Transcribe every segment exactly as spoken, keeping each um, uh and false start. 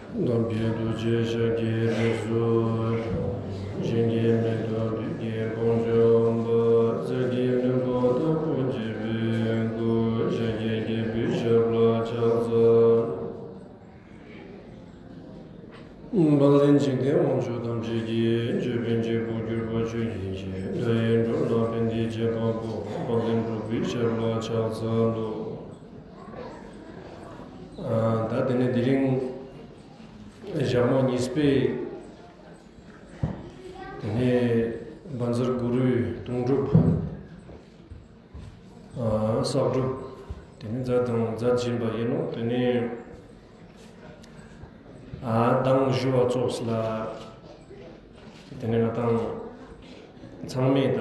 དམ་པའི་ཐུགས་རྗེ་ཤཱཀྱའི་རིགས་སུ། གཞན་གྱིས་མི་ཐུབ་བདུད་ཀྱི་དཔུང་འཇོམས་པ། ཟེར་གྱི་མོས་པ་དྭགས་པོ་བརྒྱུད་པའི་སྐུ། ཤཱཀྱའི་རྒྱལ་པོའི་ཞབས་ལ་ཕྱག་འཚལ། དཔལ་ལྡན་འཇིག་རྟེན་དབང་ཕྱུག་ཐམས་ཅད་ཀྱི། ཅོད་པན་གཅིག་པུར་གྱུར་པ་ཆོས་ཀྱི་ཞལ། མཐའ་ཡས་འགྲོ་ལ་ཕན་བདེའི་བྱེད་པ་པོ། དཔལ་ལྡན་འབྲུག་པའི་ཞབས་ལ་ཕྱག་འཚལ་ལོ། ཨ་ད་དེ་ནས་དེ་རིང་ཞག་མ་གཉིས་པའི་དེ་ནས་བཛྲ་གུ་རུའི་དུང་སྒྲུབ་ཨ་གསག་སྒྲུབ་དེ་ནས་མཛད་དང་མཛད་བཞིན་པ་ཡིན་ནོག། དེ་ནས་ཨ་མདང་ཞུ་བ་ཙོགས་ལ་དེ་ནས་ང་དང་ཚང་མས་ད་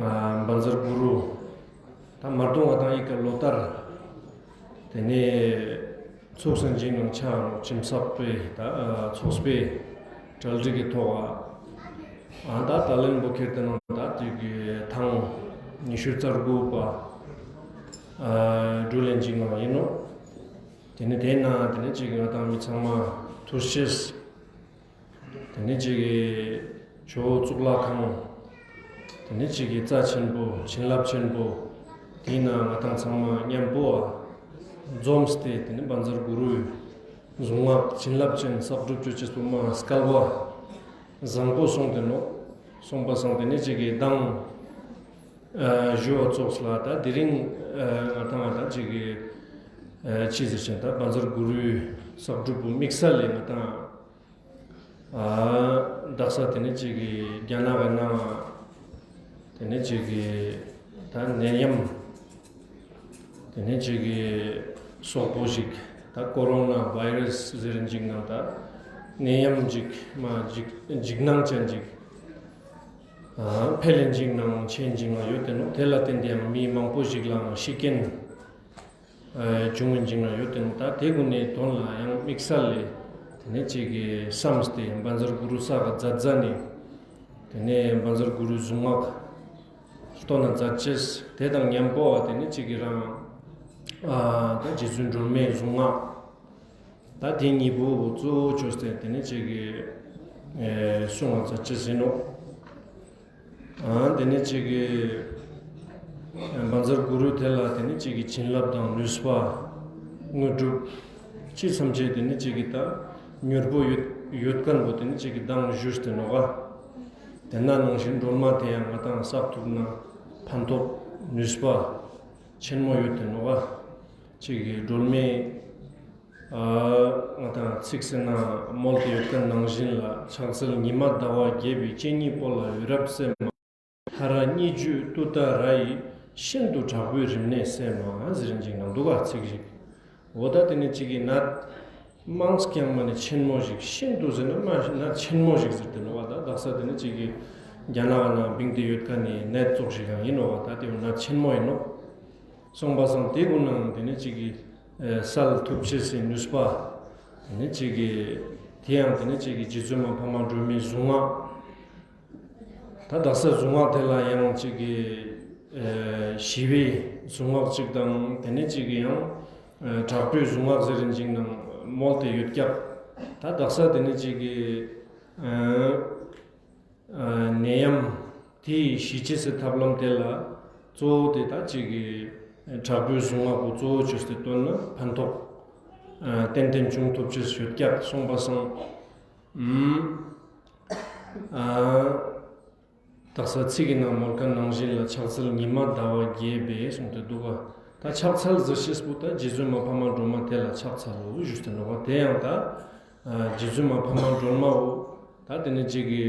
ཨ་བཛྲ་གུ་རུ་ད་མ་གཏོགས་ང་དང་ཨི་ཀ་ལོ་ལྟར་དེ་ནས་ཚོགས་ཟིན་ཅིག་ནང་ཆ་ནོག། ཁྱིམ་ཚང་པའི་ད་ཚོགས་པའི་གྲ་སྒྲིག་གི་ཐོག་ཨ་ད་ད་ལན་པོ་ཁྱེར་ཏེ་ནང་ད་དེ་གི་ཐེངས་ཉི་ཤུ་རྩ་དགུ་པ་ཨ་བགྲོ་གླེང་ཅིག་ནང་ཡིན་ནོག། དེ་ནས་དེ་ན་དེ་ནས་ཅིག་ང་དང་མི་ཚང་མ་ཐུགས་ཤེས། དེ་ནས་ཅིག་གི་ཇོ་བོ་གཙུག་ལག་ཁང་། དེ་ནས་ཅིག་གི་རྩ་ཆེན་པོ་བྱིན་རླབས་ཆེན་པོ། དེའི་ནང་ང་དང་ཚང་མ་མཉམ་པོ་འཛོམས་ཏེ་དེ་ནས་བཛྲ་གུ་རུའི་གཟུངས་སྔགས་བྱིན་རླབས་ཅན་གསག་སྒྲུབ་ཅོ་ཅེས་པོ་མ་སྐལ་བ་བཟང་པོ་སོང་སྟེ་ནོག། སོང་པ་སང་དེ་ནས་ཅིག་གི་མདང་ཨ་ཞུ་བ་ཙོགས་ལ་ད་དེ་རིང་ཨ་ང་དང་ང་དང་ཅིག་གི་ཨ་ཅི་ཟེར་ཅན་ད་བཛྲ་གུ་རུའི་གསག་སྒྲུབ་པོ་དམིགས་བསལ་ལས་ང་དང་ཨ་དག་ས་དེ་ནས་ཅིག་གི་རྒྱ་ནག་གི་ནང་དེ་ནས་ཅིག་གི་ད་ནད་ཡམས་དེ་ནས་ཅིག་གི་སོག་པོ་ཞིག་ད་ཀོ་རོ་ན་བྷའི་རས་ཟེར་ཅིག་ནང་ད་ནད་ཡམས་ཅིག་མ་འཇིགས་འཇིགས་སྣང་ཅན་ཅིག་ཨ་འཕེལ་ལེན་ཅིག་ནང་ཆེན་ཅིག་ནང་ཡོད་དེ་ནོག། དེ་ལ་བརྟེན་ཏེ་ཡང་མི་མང་པོ་ཞིག་ལའང་ཤི་རྐྱེན་ཨ་བྱུང་བའི་ཅིག་ནང་ཡོད་དེ་ནོག། ད་དེ་ཀུན་ནི་དོན་ལ་ཡང་དམིགས་བསལ་ལས་དེ་ནས་ཅིག་གི་བསམས་ཏེ་བཛྲ་གུ་རུ་གསག་མཛད་མཛད་ནས་དེ་ནས་བཛྲ་གུ་རུའི་གཟུངས་སྔགས་བཏོན་ན་མཛད་ཅེས། དེ་དང་མཉམ་པོ་དེ་ནས་ཅིག་གི་རང་ཨ་ད་རྗེ་བཙུན་སྒྲོལ་མའི་གཟུངས་སྔགས། ད་དེ་གཉིས་པོ་གཙོ་བོ་ཅོས་ཏེ་དེ་ནས་ཅིག་གི་ཨེ་གསུང་བ་མཛད་ཅེས་ཡིན་ནོག། ཨ་དེ་ནས་ཅིག་གི་བཛྲ་གུ་རུ་དེ་ལ་དེ་ནས་ཅིག་གི་བྱིན་རླབས་དང་ནུས་པ་དངོས་གྲུབ་ཅི་ཐམས་ཅད་དེ་ནས་ཅིག་གི་ད་མྱུར་པོ་ཡོད་ཡོད་མཁན་པོ་དེ་ནས་ཅིག་གི་མདང་ཞུས་ཏེ་ནོག་ག། དེ་ན་ནང་བཞིན་སྒྲོལ་མ་དེ་ཡང་ང་དང་གསག་ཐུབ་ན་ཕན་ཐོགས་ནུས་པ་ཆེན་མོ་ཡོད་དེ་ནོག་ག། ཅིག་གི་སྒྲོལ་མའི་ཨ་ང་དང་ཚིག་ཟེར་ན་མོལ་ཏེ་ཡོད་མཁན་ནང་བཞིན་ལ་ཕྱག་འཚལ་ཉི་མ་ཟླ་བ་རྒྱས་པའི་སྤྱན་གཉིས་པོ་ལ་འོད་རབ་གསལ་མ། ཧ་ར་གཉིས་བརྗོད་ཏུཏྟཱ་ར་ཡིས། ཤིན་ཏུ་དྲག་པོའི་རིམས་ནད་སེལ་མ་ཟེར་ཅིག་ནང་འདུག་ག་ཚིག་ཞིག། འོ་ད་དེ་ནས་ཅིག་གི་ནད་མང་སྐྱང་མ་ནི་ཆེན་མོ་ཞིག་ཤིན་ཏུ་ཟེར་ན་མ་ནད་ཆེན་མོ་ཞིག་ཟེར་ཏེ་ནོག་ག། ད་དག་ས་དེ་ནས་ཅིག་གི་རྒྱ་ནག་ནང་བིང་སྟེ་ཡོད་མཁན་ནི་ནད་ཙོགས་ཤིག་ཡང་ཡིན་ནོག་ག། ད་དེ་ནད་ཆེན་མོ་ཡིན་ནོག། སོང་པ་སང་དེ་ཀུན་ནང་དེ་ནས་ཅིག་གི་ཨེ་སེལ་ཐུབ་ཅེས་སི་ནུས་པ་དེ་ནས་ཅིག་གི་དེ་ཡང་དེ་ནས་ཅིག་གི་རྗེ་བཙུན་མ་འཕགས་མ་སྒྲོལ་མའི་གཟུངས་སྔགས། ད་དག་ས་གཟུངས་སྔགས་དེ་ལ་ཡང་ཅིག་གི་ཨེ་ཞི་བའི་གཟུངས་སྔགས་ཅིག་དང་དེ་ནས་ཅིག་གི་ཡང་ཨེ་དྲག་པོའི་གཟུངས་སྔགས་ཟེར་ཅིག་ནང་མོལ་ཏེ་ཡོད་ཀྱག། ད་དག་ས་དེ་ནས་ཅིག་གི་ཨེ་ཨ་ནད་ཡམས་དེ་ཞི་ཅེས་སི་ཐབས་ལམ་དེ་ལ་གཙོ་བོ་དེ་ད་ཅིག་གི་དྲག་པོའི་གཟུངས་སྔགས་པོ་གཙོ་བོ་ཅོས་ཏེ་བཏོན་ན་ཕན་ཐོགས་ཨ་ཏན་ཏན་བྱུང་ཐུབ་ཅེས་ཡོད་ཀྱག། སོང་པ་སང་ཨ་དག་ས་ཚིག་གི་ནང་མོལ་མཁན་ནང་བཞིན་ལ་ཕྱག་འཚལ་ཉི་མ་ཟླ་བ་རྒྱས་པའི་གསུངས་ཏེ་འདུག་ག། ད་ཕྱག་འཚལ་ཟེར་ཅེས་པོ་ད་རྗེ་བཙུན་མ་འཕགས་མ་སྒྲོལ་མ་དེ་ལ་ཕྱག་འཚལ་ལོ་ཞུས་ཏེ་འདུག་ག། དེ་ཡང་ད་ཨ་རྗེ་བཙུན་མ་འཕགས་མ་སྒྲོལ་མ་བོ་ད་དེ་ནས་ཅིག་གི་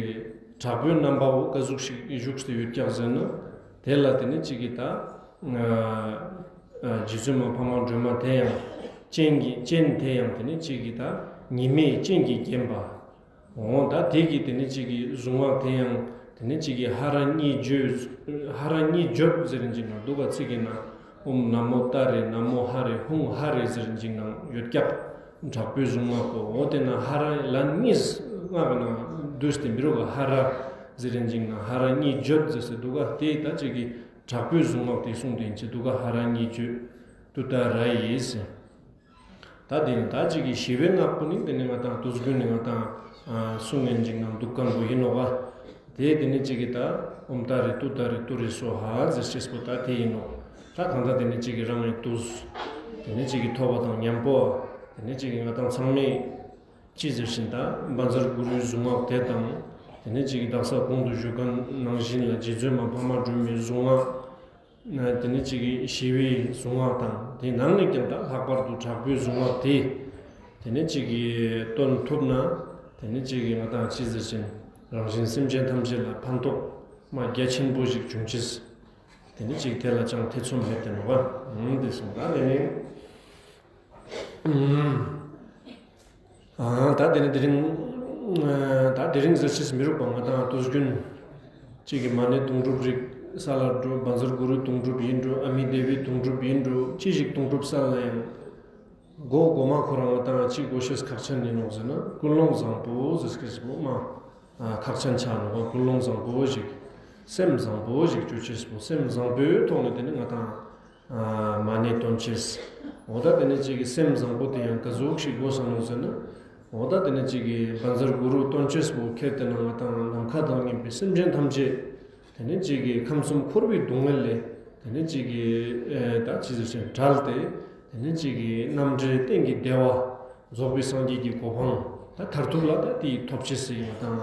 དྲག་པོའི་རྣམ་པ་བོ་ག་ཟུག་ཞིག་བཞུགས་ཏེ་ཡོད་ཀྱག་ཟེར་ན། དེ་ལ་དེ་ནས་ཅིག་གི་ད་ཨ་ཨ་རྗེ་བཙུན་མ་འཕགས་མ་སྒྲོལ་མ་དེ་ཡང་སྤྱན་གྱི་སྤྱན་དེ་ཡང་དེ་ནས་ཅིག་གི་ད་ཉི་མའི་སྤྱན་གྱིས་བརྒྱན་པ། འོ་ད་དེ་གི་དེ་ནས་ཅིག་གི་གཟུངས་སྔགས་དེ་ཡང་དེ་ནས་ཅིག་གི་ཧ་ར་གཉིས་བརྗོད། ཧ་ར་གཉིས་བརྗོད་ཟེར་ཅིག་ནང་འདུག་ག། ཚིག་གི་ནང་ཨོཾ་ན་མོ་ཏཱ་རེ་ན་མོ་ཧ་རེ་ཧཱུྃ་ཧ་རེ་ཟེར་ཅིག་ནང་ཡོད་ཀྱག། དྲག་པོའི་གཟུངས་སྔགས་པོ། འོ་དེ་ན་ཧ་ར་ལན་གཉིས་སྔགས་ནང་བསྡུས་ཏེ་འབྲི་རུག་ག། ཧ་ར་ཟེར་ཅིག་ནང་ཧ་ར་གཉིས་བརྗོད་ཟེར་ཟེར་འདུག་ག། དེ་ད་ཅིག་གི་དྲག་པོའི་གཟུངས་སྔགས་དེ་གསུངས་ཏེ་ཡིན་ཅིག་འདུག་ག། ཧ་ར་གཉིས་བརྗོད་ཏུཏྟཱ་ར་ཡིས། ད་དེ་ནི་ད་ཅིག་གི་ཞི་བའི་སྔགས་པོ་ནི་དེ་ནི་ང་ཏང་དུས་རྒྱུན་ནི་ང་ཏང་ཨ་གསུང་ངན་ཅིག་ནང་འདུག་མཁན་པོ་ཡིན་ནོག་ག། དེ་དེ་ནི་ཅིག་གི་ད་ཨོཾ་ཏཱ་རེ་ཏུཏྟཱ་རེ་ཏུ་རེ་སྭཱ་ཧཱ་ཟེར་ཅེས་པོ་ད་དེ་ཡིན་ནོག། ད་གང་ལྟར་དེ་ནི་ཅིག་གི་རང་ངི་དུས་དེ་ནི་ཅིག་གི་ཐོབ་པ་དང་མཉམ་པོ་དེ་ནི་ཅིག་གི་ང་ཏང་ཚང་མས་ཅི་ཟེར་ཞིན་ད་བཛྲ་གུ་རུའི་གཟུངས་སྔགས་དེ་དང་དེ་ནི་ཅིག་གི་དག་ས་གོང་དུ་ཞུ་མཁན་ནང་བཞིན་ལ་རྗེ་བཙུན་མ་འཕགས་མ་སྒྲོལ་མའི་གཟུངས་སྔགས། དེ་ནི་ཅིག་གི་ཞི་བའི་གཟུངས་སྔགས་དང་དེ་ནང་ནས་ཀྱང་ད་ལྷག་པར་དུ་དྲག་པོའི་གཟུངས་སྔགས་དེ་དེ་ནི་ཅིག་གི་བཏོན་ཐུབ་ན་དེ་ནི་ཅིག་གི་ང་ཏང་ཅི་ཟེར་ཞིན་རང་གཞན་སེམས་ཅན་ཐམས་ཅད་ལ་ཕན་ཐོགས་མ་རྒྱ་ཆེན་པོ་ཞིག་བྱུང་ཅེས་དེ་ནི་ཅིག་དེ་ལ་ཅང་ཐེ་ཚོམ་མེད་དེ་ནོག་པ། འོང་དེ་སོང་ད་དེ་ནི། ཨ་ད་དེ་ནི་དེ་རིང་ཨ་ད་དེ་རིང་ཟེར་ཅེས་མི་རུག་པ། ང་ཏང་དུས་རྒྱུན་ཅིག་གི་མ་ཎི་དུང་སྒྲུབ་རིགས་སལ་ལ་འགྲོ། བཛྲ་གུ་རུ་དུང་སྒྲུབ་ཡིན་འགྲོ། ཨ་མི་དེ་བི་དུང་སྒྲུབ་ཡིན་འགྲོ། ཅི་ཞིག་དུང་སྒྲུབ་སལ་ལ་ཡང་མགོ་མགོ་མ་ཁོ་རང་ང་ཏང་ཅིག་གོ་ཤེས་ཁག་ཆེན་ཡིན་ནོག་ཟེར་ན་ཀུན་སློང་བཟང་པོ་ཟེར་ཅེས་པོ་མ་ཨ་ཁག་ཆེན་ཆགས་ནོག། ཀུན་སློང་བཟང་པོ་ཞིག་སེམས་བཟང་པོ་ཞིག་ཅོ་ཅེས་པོ། སེམས་བཟང་པོའི་ཐོག་ནས་དེ་ནི་ང་ཏང་ཨ་མ་ཎི་འདོན་ཅེས། འོ་ད་དེ་ནི་ཅིག་གི་སེམས་བཟང་པོ་དེ་ཡང་ག་ཟུག་ཞིག་དགོས་ས་ནོག་ཟེར་ན། འོ་ད་དེ་ནི་ཅིག་གི་བཛྲ་གུ་རུ་འདོན་ཅེས་པོ་ཁྱེར་ཏེ་ན་ང་ཏང་ནམ་མཁའ་དང་མཉམ་པའི་སེམས་ཅན་ཐམས་ཅད་དེ་ནི་ཅིག་གི་ཁམས་གསུམ་འཁོར་བའི་སྡུག་བསྔལ་ལས་དེ་ནི་ཅིག་གི་ཨེ་ད་ཅི་ཟེར་ཞིན་བྲལ་ཏེ་དེ་ནི་ཅིག་གི་རྣམ་འདྲེན་གཏན་གྱི་བདེ་བ་རྫོགས་པའི་སངས་རྒྱས་ཀྱི་གོ་འཕང་ད་མཐར་ཐུག་ལ་ད་དེ་ཐོབ་ཅེས་སི་ང་ཏང་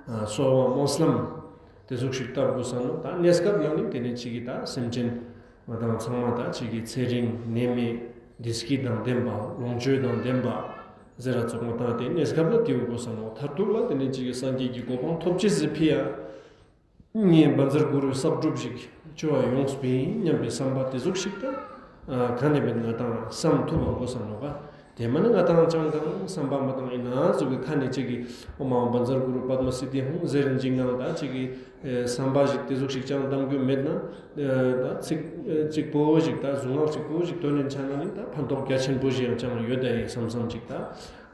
ཨ་གསོལ་བ་སྨོན་ལམ་དེ་ཟུག་ཞིག་བཏབ་དགོས་ས་ནོག། ད་གནས་སྐབས་ལ་ནི་དེ་ནི་ཅིག་གི་ད་སེམས་ཅན་ང་ཏང་ཚང་མ་ད་ཅིག་གི་ཚེ་རིང་ནད་མེད་བདེ་སྐྱིད་དང་ལྡན་པ་ལོངས་སྤྱོད་དང་ལྡན་པ་ཟེར་ར་ཙོགས་ང་ཏང་དེ་གནས་སྐབས་ལ་དེ་དགོས་ས་ནོག། མཐར་ཐུག་ལ་དེ་ནི་ཅིག་གི་སངས་རྒྱས་ཀྱི་གོ་འཕང་ཐོབ་ཅེས་སི་ཕི་ཡ་ངས་བཛྲ་གུ་རུའི་གསབ་སྒྲུབ་ཞིག་ཅོ་བ་ཡོངས་པིན་སྙམ་པའི་བསམ་པ་དེ་ཟུག་ཞིག་ད་ཨ་ག་ནས་མེད་ང་ཏང་བསམ་ཐུབ་པ་དགོས་ས་ནོག་ག། དེ་མ་ནི་ང་ཏང་ཅང་གང་བསམ་པ་མ་བཏང་ཡིན་ན་ཟུག་གི་ཁ་ནས་ཅིག་གི་ཨོཾ་ཨཱཿཧཱུྃ་བཛྲ་གུ་རུ་པདྨ་སིདྡྷི་ཧཱུྃ་ཟེར་རིན་ཅིག་ནང་ད་ཅིག་གི་ཨེ་བསམ་པ་ཞིག་དེ་ཟུག་ཞིག་ཅང་བཏང་རྒྱུ་མེད་ན་ཨེ་ད་ཚིག་ཨེ་གཅིག་པོ་ཞིག་ད་གཟུངས་སྔགས་གཅིག་པོ་ཞིག་འདོན་ནས་ཆ་ན་ནི་ད་ཕན་ཐོགས་རྒྱ་ཆེན་པོ་ཞིག་ཡང་ཅང་ཡོད་ད་ཡིན་བསམ་བསམ་ཅིག་ད་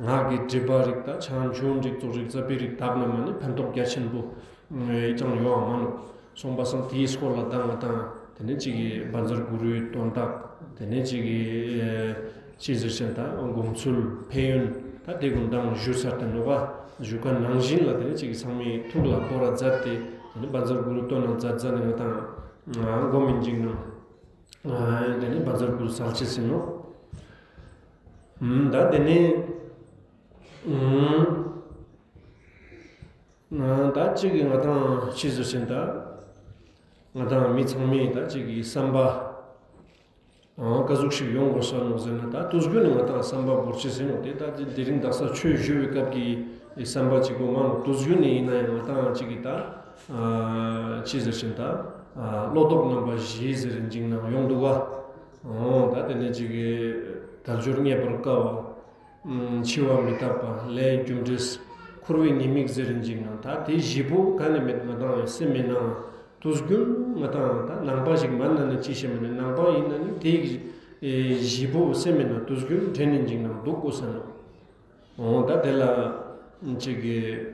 ངག་གི་སྒྲིབ་པ་རིགས་ད་ཆང་ཆུང་རིགས་བཙོག་རིགས་ཙ་པི་རིགས་དག་ན་མ་ནི་ཕན་ཐོགས་རྒྱ་ཆེན་པོ་ཨེ་ཅང་ཡོང་བ་མ་ནོག། སོང་པ་སང་དེའི་སྐོར་ལ་ད་ང་ཏང་དེ་ནི་ཅིག་གི་བཛྲ་གུ་རུའི་དོན་དག་དེ་ནི་ཅིག་གི་ཨེ་ཅི་ཟེར་ཞིན་ད་སྒོམ་ཚུལ་ཕན་ཡོན་ད་དེ་ཀུན་མདང་ཞུ་ཚར་ཏེ་ནོག་པ། ཞུ་ཁན་ནང་བཞིན་ལ་དེ་ནི་ཅིག་གི་ཚང་མའི་ཐུགས་ལ་བོར་ར་མཛད་དེ་དེ་ནི་བཛྲ་གུ་རུ་འདོན་ན་མཛད་མཛད་ནི་ང་ཏང་སྒོམ་མིན་ཅིག་ནང་དེ་ནི་བཛྲ་གུ་རུ་སལ་ཅེས་ཡིན་ནོག། ད་དེ་ནི་ད་ཅིག་གི་ང་ཏང་ཅི་ཟེར་ཞིན་ད་ང་ཏང་མི་ཚང་མའི་ད་ཅིག་གི་བསམ་པ་ཨང་ག་ཟུག་ཞིག་ཡོང་དགོས་ས་ནོག་ཟེར་ན་ད་དུས་རྒྱུན་ནི་ང་ཏང་བསམ་པ་བོར་ཅེས་ཡིན་ནོག། དེ་ད་དེ་རིང་དག་ས་ཆོས་ཞུ་བའི་སྐབས་ཀྱི་བསམ་པ་ཅིག་པོ་མ་ནོག། དུས་རྒྱུན་ནི་ཡིན་ན་ཡང་ང་ཏང་ཅིག་གི་ད་ཅི་ཟེར་ཞིན་ད་བློ་ལྡོག་རྣམ་པ་བཞི་ཟེར་རིན་ཅིག་ནང་ཡོང་འདུག་ག། ཨང་ད་དེ་ནི་ཅིག་གི་དལ་འབྱོར་རྙེད་པར་དཀའ་བ། འཆི་བ་མི་རྟག་པ། ལས་རྒྱུ་འབྲས། འཁོར་བའི་ཉེས་དམིགས་ཟེར་རིན་ཅིག་ནང་ད་དེ་བཞི་པོ་ག་ནས་མེད་ང་ཏང་སེམས་མེད་ན་དུས་རྒྱུན་ང་ཏང་ད་ནང་པ་ཞིག་མན་ན་ནི་ཅི་ཞིག་མེད་ན་ནང་པ་ཡིན་ན་ནི་དེ་བཞི་པོ་སེམས་མེད་ན་དུས་རྒྱུན་དྲན་རིན་ཅིག་ནང་འདུག་དགོས་ས་ནོག། འོ་ད་དེ་ལ་ཅིག་གི་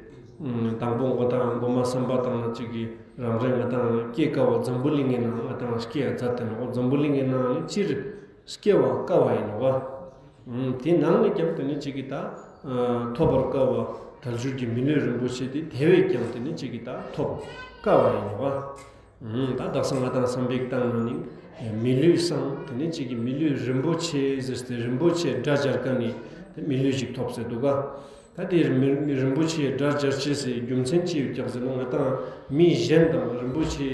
དང་པོ་མགོ་དང་མགོ་མ་བསམ་པ་བཏང་ན་ཅིག་གི་རང་རེ་ང་ཏང་སྐྱེ་དཀའ་བ་འཛམ་བུ་གླིང་ངི་ནང་ང་ཏང་སྐྱེ་ཡ་མཛད་དེ་ནོག། འཛམ་བུ་གླིང་ངི་ནང་ནི་སྤྱིར་སྐྱེ་བ་དཀའ་བ་ཡིན་ནོག། ཨུམ། དེ་ནང་ནས་ཀྱང་དེ་ནི་ཅིག་གི་ད་ཐོབ་པར་དཀའ་བ་དལ་འབྱོར་གྱི་མི་ལུས་རིན་པོ་ཆེ་དེ་དེ་བས་ཀྱང་དེ་ནི་ཅིག་གི་ད་ཐོབ་དཀའ་བ་ཡིན་ནོག། ཨུམ། ད་དག་ས་ང་ཏང་བསམ་པའི་སྟེང་ན་ནི་མི་ལུས་སང་དེ་ནི་ཅིག་གི་མི་ལུས་རིན་པོ་ཆེ་ཟེར་ཏེ་རིན་པོ་ཆེ་སྒྲ་སྦྱར་མཁན་ནི་དེ་མི་ལུས་ཞིག་ཐོབ་ཟེར་འདུག་ག། ད་དེ་མི་མི་རིན་པོ་ཆེའི་སྒྲ་སྦྱར་ཅེས་སི་རྒྱུ་མཚན་ཅི་ཡོད་ཀྱག་ཟེར་ན་ང་ཏང་མི་གཞན་དང་རིན་པོ་ཆེ་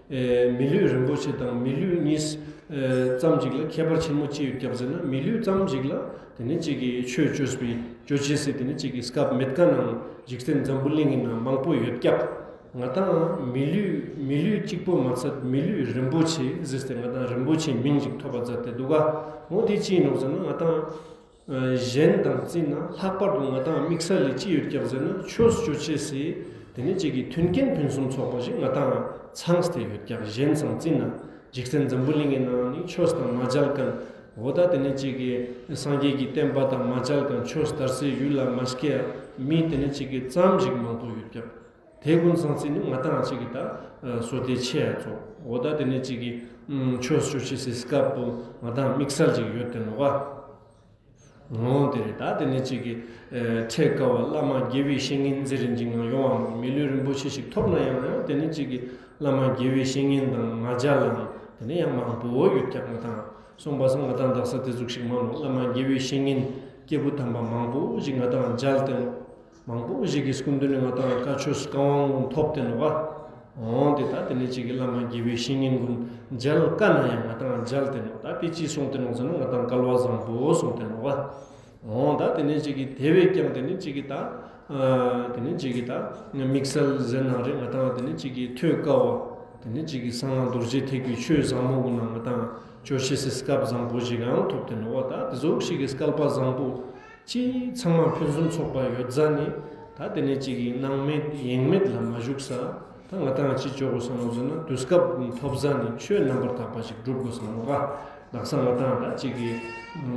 ཨེ་མི་ལུས་རིན་པོ་ཆེ་དང་མི་ལུས་གཉིས་ཨེ་ཙམ་ཞིག་ལ་ཁྱད་པར་ཆེན་མོ་ཅི་ཡོད་ཀྱག་ཟེར་ན་མི་ལུས་ཙམ་ཞིག་ལ་དེ་ནི་ཅིག་གི་ཆོས་ཅོས་པའི་ཅོ་ཅེས་སི་དེ་ནི་ཅིག་གི་སྐབས་མེད་མཁན་ནང་འཇིག་རྟེན་འཛམ་བུ་གླིང་ངི་ནང་མང་པོ་ཡོད་ཀྱག། ང་ཏང་མི་ལུས་མི་ལུས་གཅིག་པོ་མ་ཚད་མི་ལུས་རིན་པོ་ཆེ་ཟེར་ཏེ་ང་ཏང་རིན་པོ་ཆེ་མིང་ཞིག་ཐོབ་པ་མཛད་དེ་འདུག་ག། འོ་དེ་ཅི་ཡིན་ནོག་ཟེར་ན་ང་ཏང་གཞན་དང་བརྩིས་ན་ལྷག་པར་དུ་ང་ཏང་དམིགས་བསལ་ལས་ཅི་ཡོད་ཀྱག་ཟེར་ན་ཆོས་ཅོ་ཅེས་སི་དེ་ནི་ཅིག་གི་མཐུན་རྐྱེན་ཕུན་སུམ་ཚོགས་པ་ཞིག་ང་ཏང་ཚང་སྟེ་ཡོད་ཀྱག། གཞན་སང་བརྩིས་ན་འཇིག་རྟེན་འཛམ་བུ་གླིང་ངི་ནང་ནི་ཆོས་དང་མ་མཇལ་མཁན་འོ་ད་དེ་ནི་ཅིག་གི་སངས་རྒྱས་ཀྱི་བསྟན་པ་དང་མ་མཇལ་མཁན་ཆོས་དར་སའི་ཡུལ་ལ་མ་སྐྱེ་མི་དེ་ནི་ཅིག་གི་ཙམ་ཞིག་མང་པོ་ཡོད་ཀྱག། དེ་ཀུན་སང་བརྩིས་ན་ང་ཏང་ཅིག་གི་ད་བསོད་བདེ་ཆེ་ཡ་ཚོ་འོ་ད་དེ་ནི་ཅིག་གི་ཆོས་ཅོ་ཅེས་སི་སྐབས་པོ་ང་ཏང་དམིགས་བསལ་ཅིག་ཡོད་དེ་ནོག་ག། འོ་དེ་རེད། ད་དེ་ནས་ཅིག་གི་ཨེ་འཕྲད་དཀའ་བ་བླ་མ་དགེ་བའི་བཤེས་གཉེན་ཟེར་རིན་ཅིག་ནང་ཡོང་བ་མི་ལུས་རིན་པོ་ཆེ་ཞིག་ཐོབ་ན་ཡང་ཡང་དེ་ནས་ཅིག་གི་བླ་མ་དགེ་བའི་བཤེས་གཉེན་དང་ང་རྒྱལ་ལའང་དེ་ནས་ཡང་མང་པོ་ཡོད་ཀྱག་ང་དང་། སོང་པ་སང་ང་དང་དག་ས་དེ་ཟུག་ཞིག་མ་ནོག། བླ་མ་དགེ་བའི་བཤེས་གཉེན་སྐྱེས་བུ་དམ་པ་མང་པོ་ཞིག་ང་དང་མཇལ་ཏེ་ནོག། མང་པོ་ཞིག་གི་སྐུ་མདུན་ནས་ང་དང་བཀའ་ཆོས་བཀའ་དབང་ཐོབ་སྟེ་ནོག་པ། འོ་དེ་ད་དེ་ནས་ཅིག་གི་བླ་མ་དགེ་བའི་བཤེས་གཉེན་ཀུན་མཇལ་དཀའ་ན་ཡང་ང་དང་མཇལ་ཏེ་ནོག། ད་དེ་ཅི་སོང་སྟེ་ནོག་ཟེར་ན་ང་དང་སྐལ་བ་བཟང་པོ་སོང་སྟེ་ནོག་པ། འོ་ད་དེ་ནས་ཅིག་གི་དེ་བས་ཀྱང་དེ་ནས་ཅིག་གི་ད་ཨ་དེ་ནས་ཅིག་གི་ད་དམིགས་བསལ་ཟེར་ན་རེད། ང་དང་དེ་ནས་ཅིག་གི་ཐོས་དཀའ་བ་དེ་ནས་ཅིག་གི་གསང་སྔགས་རྡོ་རྗེ་ཐེག་པའི་ཆོས་ཟབ་མོ་ཀུན་ལ་ང་དང་ཅོ་ཤེས་སི་སྐལ་བ་བཟང་པོ་ཞིག་ཡང་ཐོབ་སྟེ་ནོག་པ། ད་དེ་ཟུག་ཞིག་གི་སྐལ་པ་བཟང་པོ་ཅི་ཚང་མ་ཕུན་སུམ་ཚོགས་པ་ཡོད་ཟ་ནི། ད་དེ་ནས་ཅིག་གི་སྣང་མེད་ཡེངས་མེད་ལ་མ་ཞུགས་ས། ད་ང་དང་ཅི་ཅོ་དགོས་ས་ནོག་ཟེར་ན་དུས་སྐབས་ཐོབ་ཟ་ནི་ཆོས་རྣམ་པར་དག་པ་ཞིག་སྒྲུབ་དགོས་ས་ནོག་ག། དག་ས་ང་དང་ད་ཅིག་གི་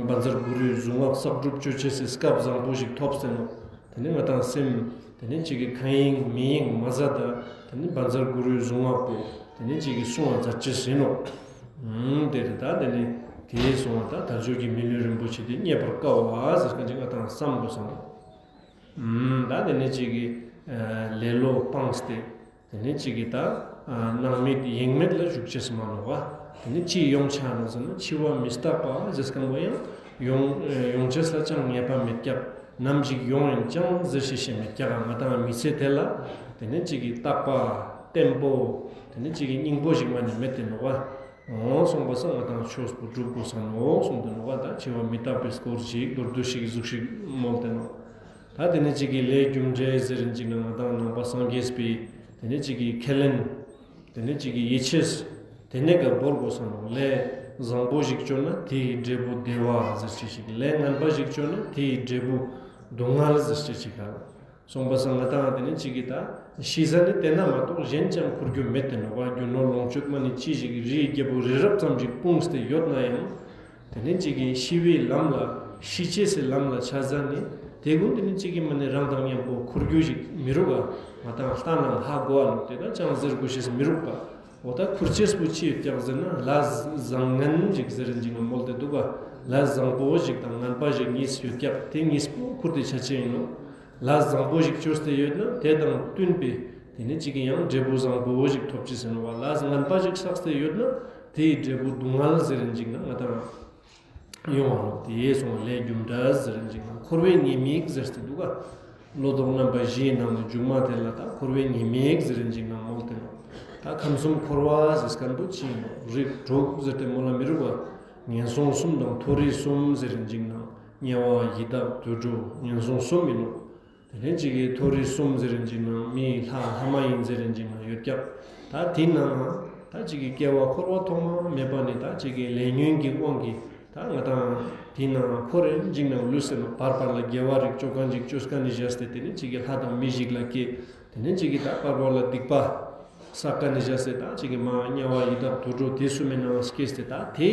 བཛྲ་གུ་རུའི་གཟུངས་སྔགས་བསགས་སྒྲུབ་ཅོ་ཅེས་སི་སྐལ་བ་བཟང་པོ་ཞིག་ཐོབ་སྟེ་ནོག། དེ་ནས་ང་དང་སེམས་དེ་ནས་ཅིག་གི་གང་ཡེངས་མི་ཡེངས་མ་ཟ་ད། དེ་ནས་བཛྲ་གུ་རུའི་གཟུངས་སྔགས་པོ་དེ་ནས་ཅིག་གི་གསུང་བ་མཛད་ཅེས་ཡིན་ནོག། ཨུམ་དེ་རེད། ད་དེ་ནས་དེའི་གསུང་བ་ད་དལ་འབྱོར་གྱི་མི་ལུས་རིན་པོ་ཆེ་དེ་རྙེད་པར་དཀའ་བ་ཟེར་མཁན་ཅིག་ང་དང་བསམ་དགོས་ས་ནོག། ཨུམ་ད་དེ་ནས་ཅིག་གི་ཨ་ལེ་ལོ་སྤངས་ཏེ་དེ་ནས་ཅིག་གི་ད་ཨ་སྣང་མེད་ཡེངས་མེད་ལ་བཞུགས་ཅེས་མ་ནོག་པ། དེ་ནས་ཅི་ཡོང་ཆ་ནོག་ཟེར་ན་འཆི་བ་མི་རྟག་པ་ཟེར་མཁན་པོ་ཡང་ཡོང་ཡོང་ཅེས་ལ་ཅང་ངེས་པ་མེད་ཀྱག། ནམ་ཞིག་ཡོང་ཡང་ཅང་ཟེར་ཤེས་ཤེས་མེད་ཀྱག། ང་དང་མི་ཚེ་དེ་ལ་དེ་ནས་ཅིག་གི་རྟག་པ་བརྟན་པོ་དེ་ནས་ཅིག་གི་སྙིང་པོ་ཞིག་མ་ནི་མེད་དེ་ནོག་པ། འོ་སོང་པ་སང་ང་དང་ཆོས་པོ་སྒྲུབ་དགོས་ས་ནོག་གསུངས་ཏེ་ནོག་པ། ད་འཆི་བ་མི་རྟག་པའི་སྐོར་ཞིག་མདོར་བསྡུས་ཤིག་ཟུག་ཤིག་མོལ་ཏེ་ནོག། ད་དེ་ནས་ཅིག་གི་ལས་རྒྱུ་འབྲས་ཟེར་རིན་ཅིག་ན་ང་དང་ནང་པ་སངས་རྒྱས་པའི་དེ་ནས་ཅིག་གི་ཁས་ལེན་དེ་ནས་ཅིག་གི་ཡིད་ཆེས་དེ་ནས་ཀ་བོར་དགོས་ས་ནོག། ལས་བཟང་པོ་ཞིག་ཅོ་ན་དེའི་འབྲས་བུ་བདེ་བ་ཟེར་ཅེས་ཤིག། ལས་ངན་པ་ཞིག་ཅོ་ན་དེའི་འབྲས་བུ་སྡུག་བསྔལ་ཟེར་ཅེས་ཤིག་ག། སོང་པ་སང་ང་དང་དེ་ནས་ཅིག་གི་ད་ཤི་ཟ་ནི་དེ་ན་མ་གཏོགས་གཞན་ཅང་འཁུར་རྒྱུ་མེད་དེ་ནོག་པ། རྒྱུ་ནོར་ལོངས་སྤྱོད་མ་ནི་ཅི་ཞིག་རིའི་རྒྱལ་པོ་རི་རབ་ཙམ་ཞིག་སྤུངས་ཏེ་ཡོད་ན་ཡང་དེ་ནས་ཅིག་གི་ཤི་བའི་ལམ་ལ་ཤི་ཅེས་སི་ལམ་ལ་ཆ་ཟ་ནི་དེ་ཀུན་དེ་ནས་ཅིག་གི་མ་ནི་རང་དང་མཉམ་པོ་འཁུར་རྒྱུ་ཞིག་མི་རུག་ག། ང་དང་ལྟ་ན་ཧ་གོ་བ་ནོག། དེ་ད་ཅང་ཟེར་དགོས་ཤེས་མི་རུག་ག། འོ་ད་འཁུར་ཅེས་པོ་ཅི་ཡོད་ཀྱག་ཟེར་ན་ལས་བཟང་ངན་ཞིག་ཟེར་རིན་ཅིག་ན་མོལ་ཏེ་འདུག་ག། ལས་བཟང་པོ་ཞིག་དང་ངན་པ་ཞིག་གཉིས་ཡོད་ཀྱག། དེ་གཉིས་པོ་འཁུར་ཏེ་ཆ་ཅེས་ཡིན་ནོག། ལས་བཟང་པོ་ཞིག་ཅོས་ཏེ་ཡོད་ན་དེ་དང་བསྟུན་པའི་དེ་ནས་ཅིག་གི་ཡང་འབྲས་བུ་བཟང་པོ་ཞིག་ཐོབ་ཅེས་ཡིན་ནོག་པ། ལས་ངན་པ་ཞིག་བསགས་ཏེ་ཡོད་ན་དེའི་འབྲས་བུ་སྡུག་བསྔལ་ཟེར་རིན་ཅིག་ན་ང་དང་ཡོང་བ་ནོག། དེ་ཡས་སོང་ལས་རྒྱུ་འབྲས་ཟེར་རིན་ཅིག་ན་འཁོར་བའི་ཉེས་དམིགས་ཟེར་ཏེ་འདུག་ག། བློ་ལྡོག་རྣམ་པ་བཞིའི་ནང་ནས་མཇུག་མ་དེ་ལ་ད་འཁོར་བའི་ཉེས་དམིགས་ཟེར་རིན་ཅིག་ན་མོལ་ཏེ་ནོག། ད་ཁམས་གསུམ་འཁོར་བ་ཟེར་མཁན་པོ་ཅི་ཡིན་ནོག། རིགས་དྲུག་ཟེར་ཏེ་མོལ་ལ་མི་རུག་པ། ངན་སོང་གསུམ་དང་མཐོ་རིས་གསུམ་ཟེར་རིན་ཅིག་ན་དམྱལ་བ་ཡི་དྭགས་དུད་འགྲོ་ངན་སོང་གསུམ་ཡིན་ནོག། དེ་ནས་ཅིག་གི་མཐོ་རིས་གསུམ་ཟེར་རིན་ཅིག་ན་མི་ལྷ་ལྷ་མ་ཡིན་ཟེར་རིན་ཅིག་ན་ཡོད་ཀྱག། ད་དེ་ནང་ད་ཅིག་གི་སྐྱེ་བ་འཁོར་བ་ཐོག་མ་མེད་པ་ནས་ད་ཅིག་གི་ལས་ཉོན་གྱི་དབང་གིས་ད་ང་དང་དེ་ནང་འཁོར་རིན་ཅིག་ན་ལུས་ཟེར་ནོག། བར་བར་ལ་དགེ་བ་རིགས་ཅོ་མཁན་ཅིག་ཅོ་མཁན་ནི་བཞག་སྟེ་དེ་ནས་ཅིག་གི་ལྷ་དང་མི་ཞིག་ལ་སྐྱེ། དེ་ནས་ཅིག་གི་ད་བར་བར་ལ་སྡིག་པ་བསགས་མཁན་ནི་བཞག་སྟེ་ད་ཅིག་གི་མ་དམྱལ་བ་ཡི་དྭགས་དུད་འགྲོ་དེ་གསུམ་མི་ནང་སྐྱེས་ཏེ་ད་དེ་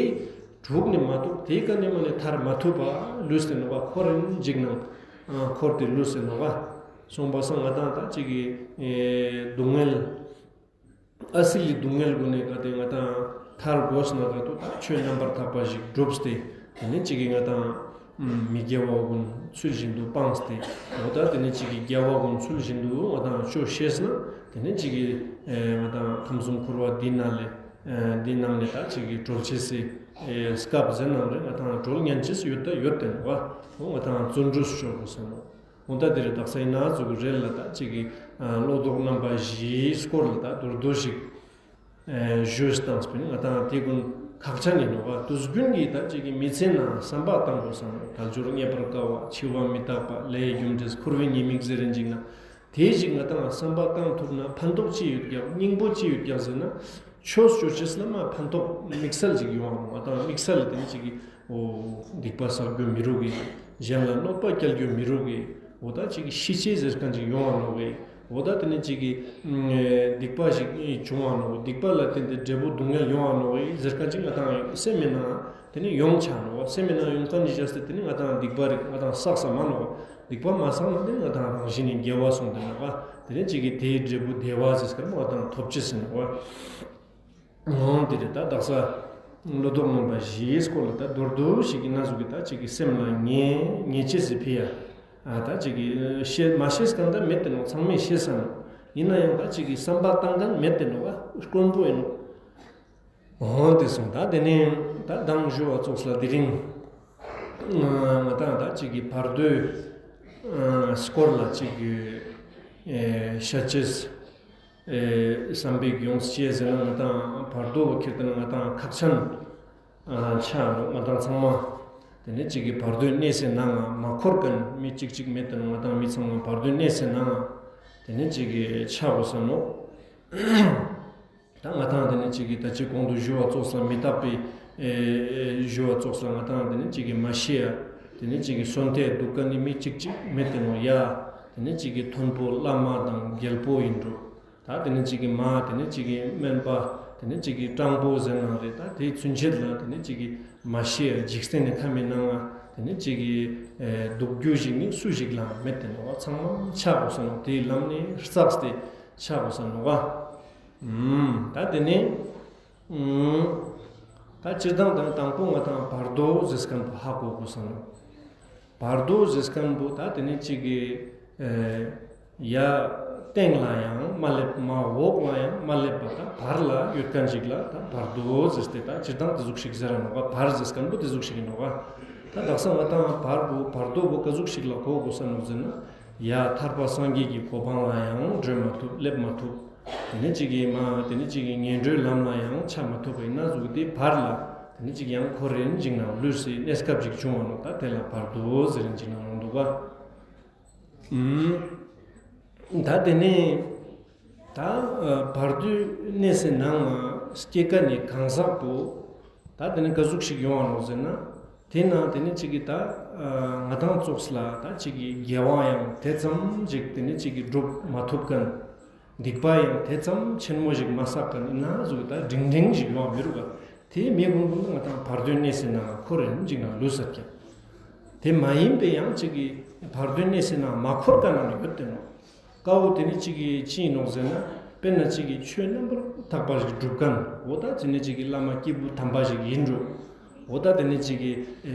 དྲུག་ནས་མ་གཏོགས་དེ་ཀ་ནས་མ་ནས་ཐར་མ་ཐུབ་པ་ལུས་ཟེར་ནོག་པ། འཁོར་རིན་ཅིག་ན་འཁོར་ཏེ་ལུས་ཟེར་ནོག་པ། སོང་པ་སང་ང་དང་ད་ཅིག་གི་ཨེ་སྡུག་བསྔལ་ཨ་སི་ལི་སྡུག་བསྔལ་ཀུན་ནས་ག་དེ་ང་དང་ཐར་དགོས་ན་ག་དུ་ད་ཆོས་རྣམ་པར་དག་པ་ཞིག་སྒྲུབས་ཏེ་དེ་ནས་ཅིག་གི་ང་དང་མི་དགེ་བ་ཀུན་ཚུལ་བཞིན་དུ་སྤངས་ཏེ་འོ་ད་དེ་ནས་ཅིག་གི་དགེ་བ་ཀུན་ཚུལ་བཞིན་དུ་ང་དང་ཅོ་ཤེས་ན་དེ་ནས་ཅིག་གི་ཨེ་ང་དང་ཁམས་གསུམ་འཁོར་བ་འདི་ནང་ལས་ཨེ་འདི་ནང་ནས་ད་ཅིག་གི་གྲོལ་ཅེས་སི་ཨེ་སྐབས་ཟེར་ནང་རེ་ང་དང་གྲོལ་ཉན་ཅེས་ཡོད་ད་ཡོད་དེ་ནོག་པ། འོ་ང་དང་བརྩོན་འགྲུས་ཤོར་དགོས་ས་ནོག། འོ་ད་དེ་རེད། དག་ས་ཡིན་ན་ཟུག་རེད་ལ་ད་ཅིག་གི་ཨ་བློ་ལྡོག་རྣམ་པ་བཞིའི་སྐོར་ལ་ད་མདོར་བསྡུས་ཤིག་ཨ་ཞུས་བཏང་སྤིན། ང་དང་དེ་ཀུན་ཁག་ཅན་ཡིན་ནོག་པ། དུས་རྒྱུན་གྱི་ད་ཅིག་གི་མི་ཚེ་ནང་བསམ་པ་བཏང་དགོས་ས་ནོག། དལ་འབྱོར་རྙེད་པར་དཀའ་བ། འཆི་བ་མི་རྟག་པ། ལས་རྒྱུ་འབྲས། འཁོར་བའི་ཉེས་དམིགས་ཟེར་རིན་ཅིག་ན་དེ་ཞིག་ང་དང་བསམ་པ་བཏང་ཐུབ་ན་ཕན་ཐོགས་ཅི་ཡོད་ཀྱག། སྙིང་པོ་ཅི་ཡོད་ཀྱག་ཟེར་ན། ཆོས་ཅོ་ཅེས་ལ་མ་ཕན་ཐོགས་དམིགས་བསལ་ཅིག་ཡོང་བ་ནོག། ང་དང་དམིགས་བསལ་ལ་དེ་ནི་ཅིག་གི་འོ་སྡིག་པ་བསགས་རྒྱུ་མི་རུག་གི། གཞན་ལ་གནོད་པ་སྐྱལ་རྒྱུ་མི་རུག་གི། འོ་ད་ཅིག་གི་ཤི་ཅེས་ཟེར་མཁན་ཅིག་ཡོང་བ་ནོག་གི། འོ་ད་དེ་ནི་ཅིག་གི་ཨ་སྡིག་པ་ཞིག་བྱུང་བ་ནོག། སྡིག་པ་ལ་བརྟེན་ཏེ་འབྲས་བུ་སྡུག་བསྔལ་ཡོང་བ་ནོག་གི་ཟེར་མཁན་ཅིག་ང་དང་སེམས་མི་ནང་དེ་ནི་ཡོང་ཆ་ནོག། སེམས་མི་ནང་ཡོང་མཁན་ནི་བཞག་སྟེ་དེ་ནི་ང་དང་སྡིག་པ་རིགས་ང་དང་བསགས་ས་མ་ནོག། སྡིག་པ་མ་བསགས་ན་དེ་ནི་ང་དང་རང་བཞིན་ནི་དགེ་བ་སོང་དེ་ནོག། དེ་ནི་ཅིག་གི་དེའི་འབྲས་བུ་བདེ་བ་ཟེར་མཁན་ང་དང་ཐོབ་ཅེས་ཟེར་ནོག། འོ་དེ་རེད། ད་དག་ས་ ལོ་ཏོག་རྣམ་པ་བཞིའི་སྐོར་ལ་ད་མདོར་བསྡུས་ཤིག་གི་ན་ཟུག་གི་ད་ཅིག་གི་སེམས་ལ་ངེས་ངེས་ཅེས་སི་ཕི་ཡ། ཨ་ད་ཅིག་གི་ཤེས་མ་ཤེས་གང་ད་མེད་དེ་ནོག་ཚང་མས་ཤེས་ས་ནོག་ཡིན་ན་ཡང་ད་ཅིག་གི་བསམ་པ་བཏང་མཁན་མེད་དེ་ནོག་ཨ་དཀོན་པོ་ཡིན་ནོག་འོ་དེ་སོང་ད་དེ་ནས་ད་མདང་ཞུ་བ་ཙོགས་ལ་དེ་རིང་ང་ཏང་ད་ཅིག་གི་བར་དོའི་སྐོར་ལ་ཅིག་གི་ཤ་ཅེས། ཨེ་བསམ་པའི་ཡོངས་ཅེས་ཟེར་ན་ང་ཏང་བར་དོ་ཁྱེར་ཏེ་ན་ང་ཏང་ཁག་ཆེན་ཆ་ང་ཏང་ཚང་མ་དེ་ནས་ཅིག་གི་བར་དོའི་གནས་སའི་ནང་ང་མ་འཁོར་མཁན་མི་གཅིག་གཅིག་མེད་དེ་ན་ང་ཏང་མི་ཚང་མ་བར་དོའི་གནས་སའི་ནང་ང་དེ་ནས་ཅིག་གི་ཆ་དགོས་ས་ནོག་ད་ང་ཏང་དེ་ནས་ཅིག་གི་ད་ཅི་གོང་དུ་ཞུ་བ་ཙོགས་ལ་མི་རྟག་པའི་ཨེ་ཞུ་བ་ཙོགས་ལ་ང་ཏང་དེ་ནས་ཅིག་གི་མ་ཤི་ཡ་དེ་ནས་ཅིག་གི་སོན་ཐེ་འདུག་མཁན་ནི་མི་གཅིག་གཅིག་མེད་དེ་ནོག་ཡ། དེ་ནས་ཅིག་གི་མཐོན་པོ་བླ་མ་དང་རྒྱལ་པོ་ཡིན་འགྲོ། ད་དེ་ནས་ཅིག་གི་མ་དེ་ནས་ཅིག་གི་དམན་པ་དེ་ནས་ཅིག་གི་སྤྲང་པོ་ཟེར་ནའང་རེད། ད་དེའི་ཚུན་ཆད་ལ་དེ་ནས་ཅིག་གི་མ་ཤི་ཡ་འཇིག་རྟེན་ནི་ཁམས་ནང་ང་དེ་ནས་ཅིག་གི་ཨེ་འདུག་རྒྱུ་ཞིག་ནི་སུ་ཞིག་ལའང་མེད་དེ་ནོག་ཚང་མ་ཆ་དགོས་ས་ནོག་དེའི་ལམ་ནས་བསགས་ཏེ་ཆ་དགོས་ས་ནོག་ཨ། ཨུམ། ད་དེ་ནས་ཨུམ། ད་སྤྱིར་བཏང་དང་དང་པོ་ང་ཏང་བར་དོ་ཟེར་མཁན་པོ་ཧ་གོ་དགོས་ས་ནོག་བར་དོ་ཟེར་མཁན་པོ་ད་དེ་ནས་ཅིག་གི་ཨེ་ཡ་སྟེང་ལ་ཡང་མ་སླེབས་མ་འོག་ལ་ཡང་མ་སླེབས་པ་ད་བར་ལ་ཡོད་མཁན་ཅིག་ལ་ད་བར་དོ་ཟེར་ཏེ་ད་སྤྱིར་བཏང་དེ་ཟུག་ཞིག་ཟེར་ར་ནོག་བར་ཟེར་མཁན་པོ་དེ་ཟུག་ཞིག་ཡིན་ནོག་ད་དག་ས་ང་ཏང་བར་པོ་བར་དོ་པོ་ག་ཟུག་ཞིག་ལ་གོ་དགོས་ས་ནོག་ཟེར་ན། ཡ་ཐར་པ་སངས་རྒྱས་ཀྱི་གོ་འཕང་ལ་ཡང་བགྲོད་མ་ཐུབ་སླེབས་མ་ཐུབ། དེ་ནས་ཅིག་གི་མ་དེ་ནས་ཅིག་གི་ངན་འགྲོའི་ལམ་ལ་ཡང་ཆ་མ་ཐུབ་པ་ཡིན་ན་ཟུག་དེ་བར་ལ་དེ་ནས་ཅིག་ཡང་འཁོར་རེ་འཇིགས་ནང་ལུས་སའི་གནས་སྐབས་ཅིག་བྱུང་བ་ནོག་ད་དེ་ལ་བར་དོ་ཟེར་འཇིགས་ནང་ལུས་འདུག་ག་ཨུམ། ད་དེ་ནས་ད་བར་དོའི་གནས་སའི་ནང་ང་སྐྱེ་མཁན་ནི་གང་ཟག་པོ་ད་དེ་ནས་ག་ཟུག་ཞིག་ཡོང་བ་ནོག་ཟེར་ན། དེ་ན་དེ་ནས་ཅིག་གི་ད་ང་ཏང་ཙོགས་ལ་ད་ཅིག་གི་དགེ་བ་ཡང་དེ་ཙམ་ཅིག་དེ་ནས་ཅིག་གི་སྒྲུབ་མ་ཐུབ་མཁན། སྡིག་པ་ཡང་དེ་ཙམ་ཆེན་མོ་ཞིག་མ་བསགས་མཁན་ཡིན་ན་ཟུག་ད་འབྲིང་འབྲིང་ཞིག་ཡོང་བ་མི་རུག་ག་དེ་མི་ཀུན་ཀུན་ང་ཏང་བར་དོའི་གནས་སའི་ནང་ང་འཁོར་རེ་འཇིགས་ནང་ལུས་ས་ཀྱག་དེ་མ་ཡིན་པའི་ཡང་ཅིག་གི་བར་དོའི་གནས་སའི་ནང་མ་འཁོར་མཁན་ནང་ཡོད་དེ་ནོག་ཀ་བོ་དེ་ནི་ཅིག་གི་ཅི་ཡིན་ནོག་ཟེར་ན། དཔེར་ན་ཅིག་གི་ཆོས་རྣམ་པར་དག་པ་ཞིག་སྒྲུབ་མཁན་འོ་ད་དེ་ནི་ཅིག་གི་བླ་མ་སྐྱེས་བུ་དམ་པ་ཞིག་ཡིན་འགྲོ། འོ་ད་དེ་ནི་ཅིག་གི་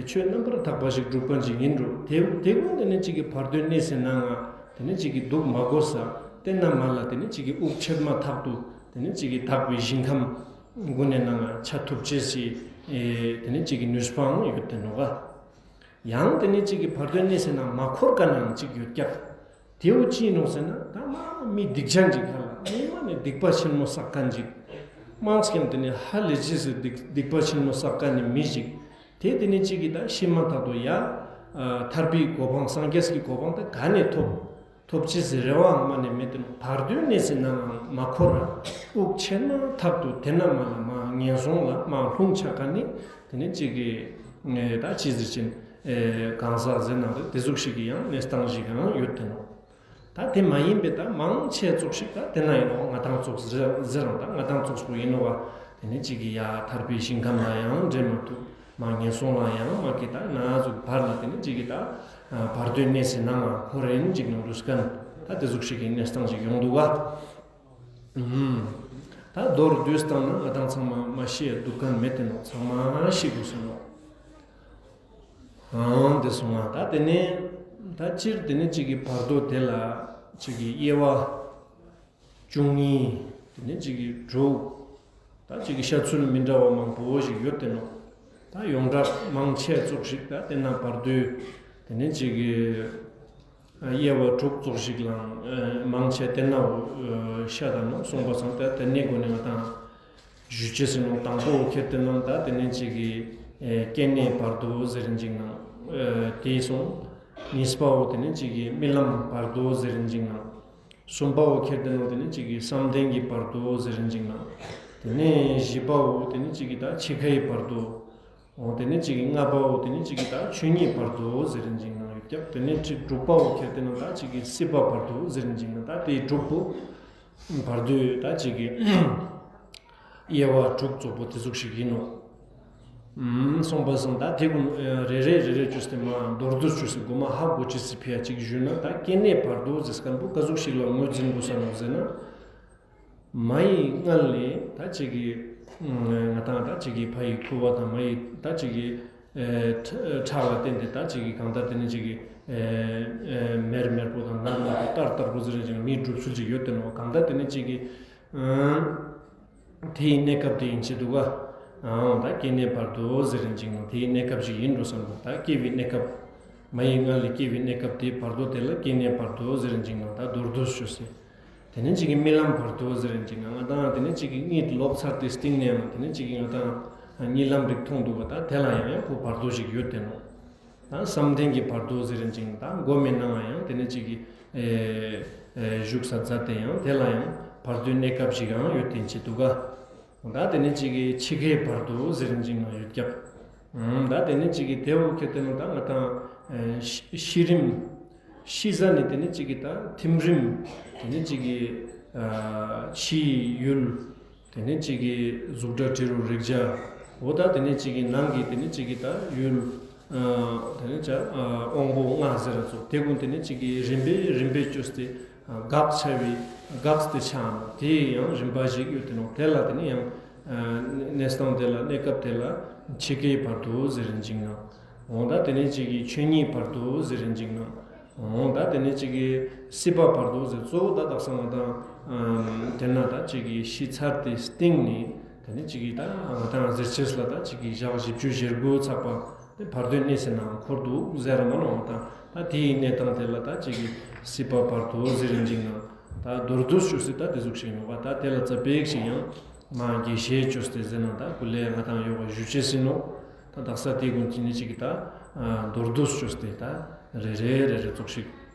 ཆོས་རྣམ་པར་དག་པ་ཞིག་སྒྲུབ་མཁན་ཞིག་ཡིན་འགྲོ། དེ་དེ་ཀུན་དེ་ནི་ཅིག་གི་བར་དོའི་གནས་སའི་ནང་ང་དེ་ནི་ཅིག་གི་འདུག་མ་དགོས་ས། དེ་ན་མ་ལ་དེ་ནི་ཅིག་གི་དབུགས་ཆད་མ་ཐག་ཏུ་དེ་ནི་ཅིག་གི་དག་པའི་ཞིང་ཁམས་ཀུན་ནས་ནང་ང་ཆ་ཐུབ་ཅེས་སི་དེ་ནི་ཅིག་གི་ནུས་པའང་ཡོད་དེ་ནོག་ག་ཡང་དེ་ནས་ཅིག་གི་བར་དོའི་གནས་སའི་ནང་མ་འཁོར་མཁན་ནང་ཅིག་ཡོད་ཀྱག་དེའུ་ཅི་ཡིན་ནོག་ཟེར་ན་ད་མ་མི་སྡིག་ཅན་ཅིག་ཧ་ལ་མི་མ་ནས་སྡིག་པ་ཆེན་མོ་བསགས་མཁན་ཅིག་མང་ཀྱང་དེ་ནས་ཧ་ལས་ཅི་སི་སྡིག་སྡིག་པ་ཆེན་མོ་བསགས་མཁན་ནི་མི་ཞིག་དེ་དེ་ནས་ཅིག་གི་ད་ཤི་མ་ཐག་ཏུ་ཡ་ཐར་པའི་གོ་འཕང་སངས་རྒྱས་ཀྱི་གོ་འཕང་ད་ག་ནས་ཐོབ། ཐོབ་ཅེས་སི་རེ་བའང་མ་ནས་མེད་དེ་ནོག་བར་དོའི་གནས་སའི་ནང་མ་འཁོར་ར་དབུགས་ཆད་མ་ཐག་ཏུ་དེ་ན་མ་ལ་མ་ངན་སོང་ལ་མ་ལྷུང་ཆ་མཁན་ནི་དེ་ནི་ཅིག་གི་ད་ཅི་ཟེར་ཅིན་གང་ཟག་ཟེར་ནའང་རེད། དེ་ཟུག་ཞིག་གི་ཡང་གནས་སྟངས་ཤིག་ཡང་ཡོད་དེ་ནོག་ད་དེ་མ་ཡིན་པའི་ད་མང་ཆེ་ཙོགས་ཤིག་ད་དེ་ན་ཡིན་ནོག་ང་ཏང་ཙོགས་ཟེར་ཟེར་རང་ད་ང་ཏང་ཙོགས་པོ་ཡིན་ནོག་བ། དེ་ནི་ཅིག་གི་ཡ་ཐར་པའི་ཞིང་ཁམས་ལ་ཡང་འདྲེན་མ་ཐུབ། མ་ངན་སོང་ལ་ཡང་མ་སྐྱེ་ད་ན་ཟུག་བར་ལ་དེ་ནི་ཅིག་གི་ད་བར་དོའི་གནས་སའི་ནང་ང་འཁོར་རེ་འཇིགས་ནང་ལུས་མཁན་ད་དེ་ཟུག་ཞིག་གི་གནས་སྟངས་ཤིག་ཡོང་འདུག་ག་ད་མདོར་བསྡུས་བཏང་ན་ང་ཏང་ཚང་མ་མ་ཤི་ཡ་འདུག་མཁན་མེད་དེ་ནོག་ཚང་མ་ཤི་དགོས་སོ་ནོག་ཨང་དེ་སོང་ང་ད་དེ་ནས་ད་སྤྱིར་དེ་ནི་ཅིག་གི་བར་དོ་དེ་ལ་ཅིག་གི་དབྱེ་བ་བཅུ་གཉིས། དེ་ནས་ཅིག་གི་དྲུག་ད་ཅིག་གི་བཤད་ཚུལ་མི་འདྲ་བ་མང་པོ་ཞིག་ཡོད་དེ་ནོག་ད་ཡོངས་གྲགས་མང་ཆེ་ཙོགས་ཤིག་ད་དེ་ན་བར་དོའི་དེ་ནས་ཅིག་གི་དབྱེ་བ་དྲུག་ཙོགས་ཤིག་ལའང་མང་ཆེ་དེ་ན་བཤད་ད་ནོག་སོང་པ་སང་ད་དེ་ནས་སྒོ་ནས་ང་ཏང་ཞུ་ཅེས་ཟེར་ནོག་དང་པོ་ཁྱེར་ཏེ་ན་ད་དེ་ནས་ཅིག་གི་སྐྱེ་གནས་བར་དོ་ཟེར་རིན་ཅིག་ནང་དེ་སོང་། གཉིས་པའོ་དེ་ནས་ཅིག་གི་རྨི་ལམ་བར་དོ་ཟེར་རིན་ཅིག་ནང་། གསུམ་པའོ་ཁྱེར་ཏེ་ན་དེ་ནི་ཅིག་གི་བསམ་གཏན་གྱི་བར་དོ་ཟེར་རིན་ཅིག་ནང་། དེ་ནས་བཞི་པའོ་དེ་ནི་ཅིག་གི་ད་འཆི་ཁའི་བར་དོ། འོ་དེ་ནས་ཅིག་གི་ལྔ་པའོ་དེ་ནི་ཅིག་གི་ད་ཆོས་ཉིད་བར་དོ་ཟེར་རིན་ཅིག་ནང་ཡོད་ཀྱག་དེ་ནས་ཅིག་དྲུག་པའོ་ཁྱེར་ཏེ་ན་ད་ཅིག་གི་སྲིད་པ་བར་དོ་ཟེར་རིན་ཅིག་ནང་ད་དེ་དྲུག་པོ་བར་དོའི་ད་ཅིག་གི་དབྱེ་བ་དྲུག་ཙོགས་པོ་དེ་ཟུག་ཞིག་ཡིན་ནོག་ཨུམ། སོང་པ་སང་ད་དེ་ཀུན་རེ་རེ་རེ་རེ་བཅོས་ཏེ་མ་མདོར་བསྡུས་བཅོས་ཏེ་མགོ་མ་ཧ་གོ་ཅེས་སི་ཕི་ཡ་ཅིག་ཞུས་ན་ད་སྐྱེ་གནས་བར་དོ་ཟེར་མཁན་པོ་ག་ཟུག་ཞིག་ལ་ངོས་འཛིན་དགོས་ས་ནོག་ཟེར་ན། མ་ཡི་མངལ་ལས་ད་ཅིག་གི་ ང་ཏང་ད་ཅིག་གི་ཕ་ཡི་ཁུ་བ་དང་མ་ཡི་ད་ཅིག་གི་ཨེ་ཁྲག་ལ་བརྟེན་ཏེ་ད་ཅིག་གི་གང་ལྟར་དེ་ནི་ཅིག་གི་ཨེ་ཨེ་མེར་མེར་པོ་དང་ནར་ནར་པོ་ཏར་ཏར་པོ་ཟེར་རིན་ཅིག་མིའི་གྲུབ་ཚུལ་ཅིག་ཡོད་དེ་ནོག། གང་ལྟར་དེ་ནི་ཅིག་གི་ཨ་དེའི་གནས་སྐབས་དེ་ཡིན་ཅེས་འདུག་ག། ཨང་ད་སྐྱེ་གནས་བར་དོ་ཟེར་རིན་ཅིག་ནོག། དེའི་གནས་སྐབས་ཤིག་ཡིན་འགྲོ་བསམ་གོ། ད་སྐྱེ་བའི་གནས་སྐབས། མ་ཡི་མངལ་ལས་སྐྱེ་བའི་གནས་སྐབས་དེའི་བར་དོ་དེ་ལ་སྐྱེ་གནས་བར་དོ་ཟེར་རིན་ཅིག་ནོག། ད་མདོར་བསྡུས་ཞུས་སེ། དེ་ནི་ཅིག་གི་རྨི་ལམ་བར་དོ་ཟེར་རིན་ཅིག་ནོག། ང་ཏང་དེ་ནི་ཅིག་གི་གཉིད་ལོག་ཚར་ཏེ་སྟིང་ནེ་ཡང་དེ་ནི་ཅིག་གི་ང་ཏང་གཉིད་ལམ་རིག་མཐོང་འདུག་ག། ད་དེ་ལ་ཡང་ཡང་ཁོ་བར་དོ་ཞིག་ཡོད་དེ་ནོག། ད་བསམ་གཏན་གྱི་བར་དོ་ཟེར་རིན་ཅིག་ནོག། ད་སྒོམ་མེད་ནའང་ཡང་དེ་ནི་ཅིག་གི་ཨེ་ཨེ་བཞུགས་ས་མཛད་དེ་ཡང་དེ་ལ་ཡང་བར་དོའི་གནས་སྐབས་ཤིག་ཡང་ཡོད་དེ་ཅི་འདུག་ག། ད་དེ་ནི་ཅིག་གི་འཆི་ཁའི་བར་དོ་ཟེར་རིན་ཅིག་ནོག་ཡོད་ཀྱག། ད་དེ་ནི་ཅིག་གི་དེ་འོ་ཁྱེར་ཏེ་ནོག། ད་ང་ཏང་ཨེ་ཤི་ཤི་རིམ། ཤི་ཟ་ནི་དེ་ནི་ཅིག་གི་ད་ཐིམ་རིམ། དེ་ནི་ཅིག་གི་ཨ་ཕྱིའི་ཡུལ། དེ་ནི་ཅིག་གི་གཟུགས་སྒྲ་དྲི་རོ་རེག་བྱ། འོ་ད་དེ་ནི་ཅིག་གི་ནང་གི་དེ་ནི་ཅིག་གི་ད་ཡུལ། ཨ་དེ་ནི་ཅ་ཨ་དབང་པོ་ལྔ་ཟེར་ར་ཚོ་དེ་ཀུན་དེ་ནི་ཅིག་གི་རིམ་པས་རིམ་པས་བཅོས་ཏེ་ཨ་འགག་ཆ་བའི་འགག་སྟེ་ཆའང་དེ་ཡང་རིམ་པ་ཞིག་ཡོད་དེ་ནོག། དེ་ལ་དེ་ནི་ཡང་ཨ་གནས་སྟངས་དེ་ལ་གནས་སྐབས་དེ་ལ་འཆི་ཁའི་བར་དོ་ཟེར་རིན་ཅིག་ནོག། འོ་ད་དེ་ནི་ཅིག་གི་ཆོས་ཉིད་བར་དོ་ཟེར་རིན་ཅིག་ནོག། འོ་ད་དེ་ནི་ཅིག་གི་སྲིད་པ་བར་དོ་ཟེར་གཙོ་བོ་ད་དག་ས་ང་ཏང་ཨ་དེ་ན་ད་ཅིག་གི་ཤི་ཚར་ཏེ་སྟིང་ནེ་དེ་ནི་ཅིག་གི་ད་ང་ཏང་ཟེར་ཅེས་ལ་ད་ཅིག་གི་ཞག་བཞི་བཅུ་ཞེ་དགུ་ཚག་པ་དེ་བར་དོའི་གནས་སི་ནང་འཁོར་འདུག་ཟེར་ར་མ་ནོག། ང་ཏང་ད་དེའི་གནས་སྟངས་དེ་ལ་ད་ཅིག་གི་སྲིད་པ་བར་དོ་ཟེར་རིན་ཅིག་ནོག། ད་མདོར་བསྡུས་ཞུས་སེ་ད་དེ་ཟུག་ཞིག་ནོག་པ། ད་དེ་ལ་ཙ་པིག་ཞིག་ཡང་མ་དགེ་བཤེས་བཅོས་ཏེ་ཟེར་ན་ད་ཀུ་ལེ་ང་ཏང་ཡོག་པ་ཞུ་ཅེས་ཨིན་ནོག། ད་དག་ས་དེ་ཀུན་དེ་ནི་ཅིག་གི་ད་ཨ་མདོར་བསྡུས་བཅོས་ཏེ་ད་རེ་རེ་རེ་རེ་ཙོགས་ཤིག་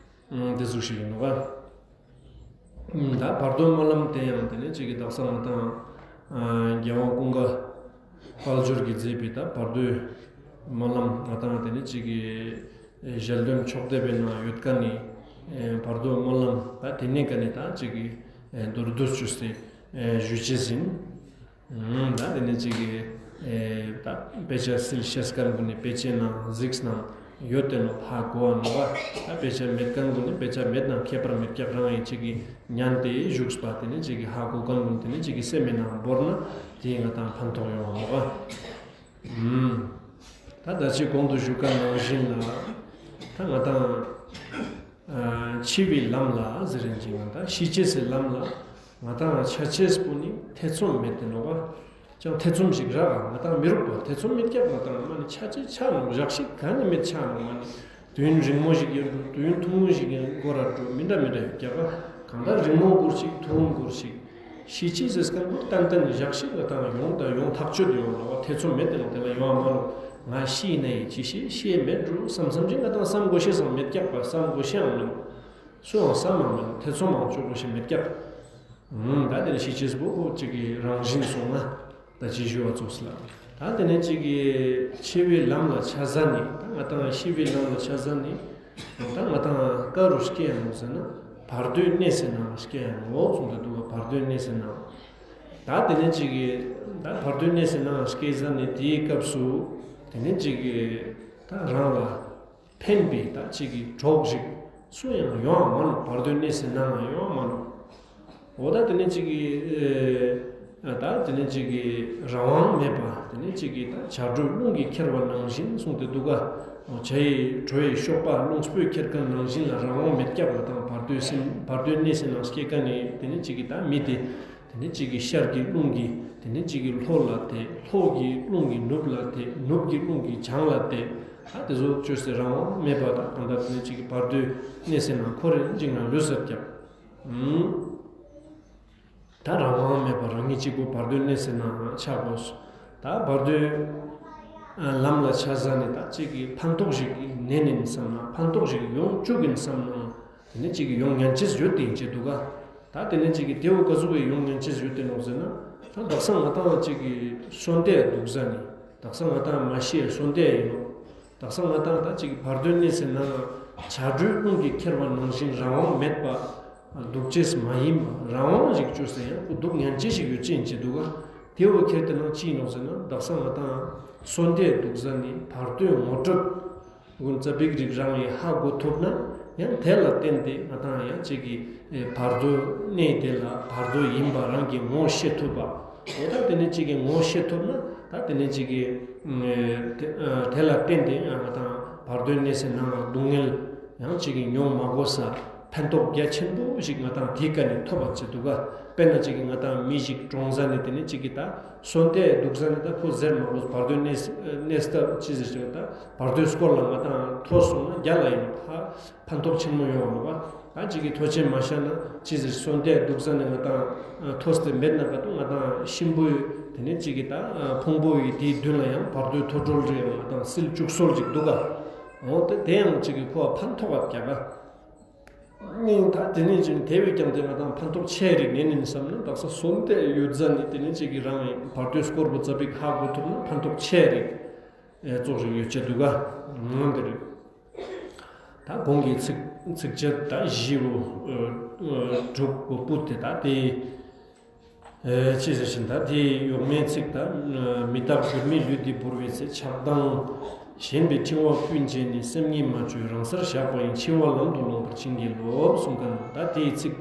ཨ་དེ་ཟུག་ཞིག་ཨིན་ནོག་པ། ཨ་ད་བར་དོ་སྨོན་ལམ་དེ་ཡང་དེ་ནི་ཅིག་གི་དག་ས་ང་ཏང་ཨ་རྒྱལ་དབང་ཀུན་དགའ་དཔལ་འབྱོར་གྱིས་མཛད་པའི་ད་བར་དོའི་སྨོན་ལམ་ང་ཏང་དེ་ནི་ཅིག་གི་ཨེ་ཞལ་འདོན་ཕྱོགས་བསྡེབས་པའི་ནང་ཡོད་ཁན་ནི་ཨེ་བར་དོ་སྨོན་ལམ་ད་དེ་ནི་ཀ་ནེ་ད་ཅིག་གི་ཨེ་མདོར་བསྡུས་བཅོས་ཏེ་ཨེ་ཞུ་ཅེས་ཨིན། ཨ་ད་དེ་ནི་ཅིག་གི་ཨེ་ད་དཔེ་ཆ་སིལ་ཤེས་ཁན་ཀུན་ནི་དཔེ་ཆའི་ནང་གཟིགས་ནང་ཡོད་དེ་ནོག་ཧ་གོ་བ་ནོག་པ། ད་དཔེ་ཆ་མེད་ཁན་ཀུན་ནི་དཔེ་ཆ་མེད་ན་ཁྱད་པར་མེད་ཀྱག། རང་ཡིན་ཅིག་གི་ཉན་ཏེ་བཞུགས་པ་དེ་ནི་ཅིག་གི་ཧ་གོ་ཁན་ཀུན་དེ་ནི་ཅིག་གི་སེམས་མི་ནང་བོར་ན་དེ་ང་ཏང་ཕན་ཐོགས་ཡོང་བ་ནོག་པ། ཨུམ། ད་ད་ཅི་གོང་དུ་ཞུ་ཁན་ནང་བཞིན་ལ་ད་ང་ཏང་ཨ་འཆི་བའི་ལམ་ལ་ཟེར་རིན་ཅིག་ནོག། ད་ཤི་ཅེས་སི་ལམ་ལ་ང་ཏང་ཆ་ཅེས་པོ་ནི་ཐེ་ཚོམ་མེད་དེ་ནོག་པ། ཅང་ཐེ་ཚོམ་ཞིག་རག་ང་ཏང་མི་རུག་པ། ཐེ་ཚོམ་མེད་ཀྱག། ང་ཏང་མ་ནི་ཆ་ཅེས་ཆ་ནོག། ཞག་ཤིག་ག་ནི་མེད་ཆ་ནོག། མ་ནི་དུས་ཡུན་རིང་མོ་ཞིག་ཡོད་འགྲོ། དུས་ཡུན་ཐུང་ངུ་ཞིག་ཡིན་འགོར་ར་འགྲོ། མི་འདྲ་མི་འདྲ་ཡོད་ཀྱག་པ། གང་ལྟར་རིང་མོ་འགོར་ཞིག་ཐུང་ངུ་འགོར་ཞིག། ཤི་ཅེས་ཟེར་ཁན་པོ་ཏན་ཏན་ཞག་ཤིག་ང་ཏང་ཡོང་དང་ཡོང་ཐག་ཆོད་ཡོང་ལ་བ། ཐེ་ཚོམ་མེད་དེ་ནོག། དེ་ལ་ཡོང་བ་མ་ནོག། ང་ཤི་ནའི་ཅི་ཤེས་ཤེས་མེད་འགྲོ་བསམ་བསམ་ཅིག་ང་ཏང་བསམ་དགོས་ཤེས་སང་མེད་ཀྱག་པ། བསམ་དགོས་ཤེས་ཡང་མེད་ནོག། སུའང་བསམ་མ་མེད་ནོག། ཐེ་ཚོམ་མང་ཆོག་དགོས་ཤེས་མེད་ཀྱག། ཨུམ། ད་དེ་ནི་ཤི་ཅེས་པོ་ཁོ་ཅིག་གི་རང་བཞིན་སོང་ན་ད་ཅི་ཞུ་བ་ཙོགས་ལ། ད་དེ་ནི་ཅིག་གི་འཆི་བའི་ལམ་ལ་ཆ་ཟ་ནི་ད་ང་ཏང་ཤི་བའི་ལམ་ལ་ཆ་ཟ་ནི། ད་ང་ཏང་ཀ་རུ་སྐྱེ་ཡང་ནོག་ཟེར་ན་བར་དོའི་གནས་སི་ནང་སྐྱེ་ཡང་ནོག་གསུངས་ཏེ་འདུག་པ། བར་དོའི་གནས་སི་ནང་། ད་དེ་ནི་ཅིག་གི་ད་བར་དོའི་གནས་སི་ནང་སྐྱེ་ཟ་ནི་དེའི་སྐབས་སུ་དེ་ནི་ཅིག་གི་ད་རང་ལ་ཕན་པའི་ད་ཅིག་གི་གྲོགས་ཤིག་སུ་ཡང་ཡོང་བ་མ་ནོག། བར་དོའི་གནས་སི་ནང་ཡོང་བ་མ་ནོག། འོ་ད་དེ་ནི་ཅིག་གི་ཨེ་ད་དེ་ནི་ཅིག་གི་རང་དབང་མེད་པ། དེ་ནི་ཅིག་གི་ད་བྱ་སྒྲོ་རླུང་གིས་ཁྱེར་བ་ནང་བཞིན་གསུངས་ཏེ་འདུག་ག། བྱ་ཡི་བྲོ་ཡི་གཤོག་པ་རླུང་སྤོས་ཁྱེར་ཁན་ནང་བཞིན་ལ་རང་དབང་མེད་ཀྱག་པ། ད་བར་དོའི་སེམས་བར་དོའི་གནས་སི་ནང་སྐྱེ་ཁན་ནི་དེ་ནི་ཅིག་གི་ད་མི་དེ་དེ་ནི་ཅིག་གི་ཤར་གྱི་རླུང་གིས་དེ་ནི་ཅིག་གི་ལྷོ་ལ་དེད། ལྷོ་གི་རླུང་གིས་ནུབ་ལ་དེད། ནུབ་ཀྱི་རླུང་གིས་བྱང་ལ་དེད། ད་དེ་ཚོ་བཅོས་ཏེ་རང་དབང་མེད་པ། ད་གང་ལྟར་དེ་ནི་ཅིག་གི་བར་དོའི་གནས་སི་ནང་ཁོ་རེ་ཅིག་ནང་ལུས་ཟེར་ཀྱག། ཨུམ། ད་རང་དབང་མེད་པ་རང་ཉིད་གཅིག་པོ་བར་དོའི་གནས་སི་ནང་ཆ་དགོས། ད་བར་དོའི་ལམ་ལ་ཆ་ཟ་ནི་ད་ཅིག་གི་ཕན་ཐོགས་ཤིག་ནན་ཡིན་བསམ་ན་ཕན་ཐོགས་ཤིག་ཡོང་བཅུག་ཡིན་བསམ་ན་དེ་ནི་ཅིག་གི་ཡོང་ཉན་ཅེས་ཡོད་དེ་ཡིན་ཅེ་འདུག་ག། ད་དེ་ནི་ཅིག་གི་དེ་བོ་ག་ཟུག་གི་ཡོང་ཉན་ཅེས་ཡོད་དེ་ནོག་ཟེར་ན། ད་དག་ས་ང་ཏང་ཅིག་གི་གསོན་ཏེ་འདུག་ཟ་ནི་དག་ས་ང་ཏང་མ་ཤི་གསོན་ཏེ་ཡིན་ནོག། དག་ས་ང་ཏང་ད་ཅིག་བར་དོའི་གནས་སི་ནང་བྱ་སྒྲོའི་རླུང་གིས་ཁྱེར་བ་ནང་བཞིན་རང་དབང་མེད་པ་འདུག་ཅེས་མ་ཡིན་པ། རང་དབང་ཞིག་བཅོས་ཏེ་ཡང་ཁོ་འདུག་ཉན་ཅེས་ཤིག་ཡོད་ཅེ་ཡིན་ཅེ་འདུག་ག། དེ་བོ་ཁྱེར་ཏེ་ན་ཅི་ཡིན་ནོག་ཟེར་ན་དག་ས་ང་ཏང་གསོན་ཏེ་འདུག་ཟ་ནི་བར་དོའི་ངོ་སྤྲོད་ཀུན་ཙ་པིག་རིག་རང་ཡིན་ཧ་གོ་ཐུབ་ན་ཡང་དེ་ལ་བརྟེན་ཏེ་ང་ཏང་ཡང་ཅིག་གི་བར་དོའི་གནས་དེ་ལ་བར་དོ་ཡིན་པ་རང་གིས་ངོ་ཤེས་ཐུབ་པ། འོ་ད་དེ་ནེ་ཅིག་གི་ངོ་ཤེས་ཐུབ་ན་ད་དེ་ནེ་ཅིག་གི་དེ་ལ་བརྟེན་ཏེ་ང་དང་བར་དོའི་གནས་སི་ནང་ལ་སྡུག་བསྔལ་ཡང་ཅིག་གི་མྱོང་མ་དགོས་ས་ཕན་ཐོགས་རྒྱ་ཆེན་པོ་ཞིག་ང་དང་དེའི་ཀ་ནེ་ཐོབ་པ་ཅིག་འདུག་ག་དཔེར་ན་ཅིག་གི་ང་དང་མི་ཞིག་གྲོངས་ཟ་ནེ་དེ་ནེ་ཅིག་གི་ད་གསོན་ཏེ་འདུག་ཟ་ནེ་ད་ཁོ་ཟེར་མ་དགོས་བར་དོའི་གནས་གནས་སྟབས་ཅི་ཟེར་ཅིག་ད་བར་དོའི་སྐོར་ལ་ང་དང་ཐོས་སོང་ན་རྒྱལ་ལ་ཡིན་ནོག་ཧ་ཕན་ཐོགས་ཆེན་མོ་ཡོང་བ་ནོག་པ། ད་ཅིག་གི་ཐོས་ཆེན་མ་ཤ་ན་ཅི་ཟེར་གསོན་ཏེ་འདུག་ཟ་ནེ་ང་དང་ཐོས་ཏེ་མེད་ན་ག་ཏོ་ང་དང་གཤིན་པོའི་དེ་ནེ་ཅིག་གི་ད་ཕུང་པོ་ཡི་དེའི་མདུན་ལ་ཡང་བར་དོའི་ཐོས་གྲོལ་རེ་ཡང་ང་དང་སིལ་བཅུག་སྲོལ་ཅིག་འདུག་ག་འོ་དེ་དེ་ཡང་ཅིག་གི་ཁོ་ཕན་ཐོགས་པ་རྒྱག་ག་ནི་ད་དེ་ནེ་ཅིག་དེ་བས་ཀྱང་དེ་ང་དང་ཕན་ཐོགས་ཆེ་རིག་ནེ་ནི་བསམ་ན་དག་ས་གསོན་ཏེ་ཡོད་ཟ་ནེ་དེ་ནེ་ཅིག་གི་རང་ཡི་བར་དོའི་སྐོར་པོ་ཙ་པིག་ཧ་གོ་ཐུབ་ན་ཕན་ཐོགས་ཆེ་རིག་ཙོགས་རིག་ཡོད་ཅེ་འདུག་ག་འོ་དེ་རེད། ད་གོང་གི་ཚིགས་ཚིགས་བཅད་ད་བཞི་བོ་དྲུག་པོ་པུ་ཏེ་ད་དེ་ཅི་ཟེར་ཞིན་ད་དེ་གཡོག་མའི་ཚིག་ད་མི་རྟག་འགྱུར་མེད་ལུས་འདི་བོར་བའི་ཚེ། ཆགས་སྡང་ཞེན་པའི་འཆིང་བ་ཀུན་བཅད་ནས། སེམས་ཉིད་མ་བཅོས་རང་སར་བཞག་པ་ཡིན། འཆིང་བ་ལམ་དུ་ལོངས་པར་བྱིན་གྱིས་རློབས་གསུངས་ཀ་ནོག་ད་དེའི་ཚིག་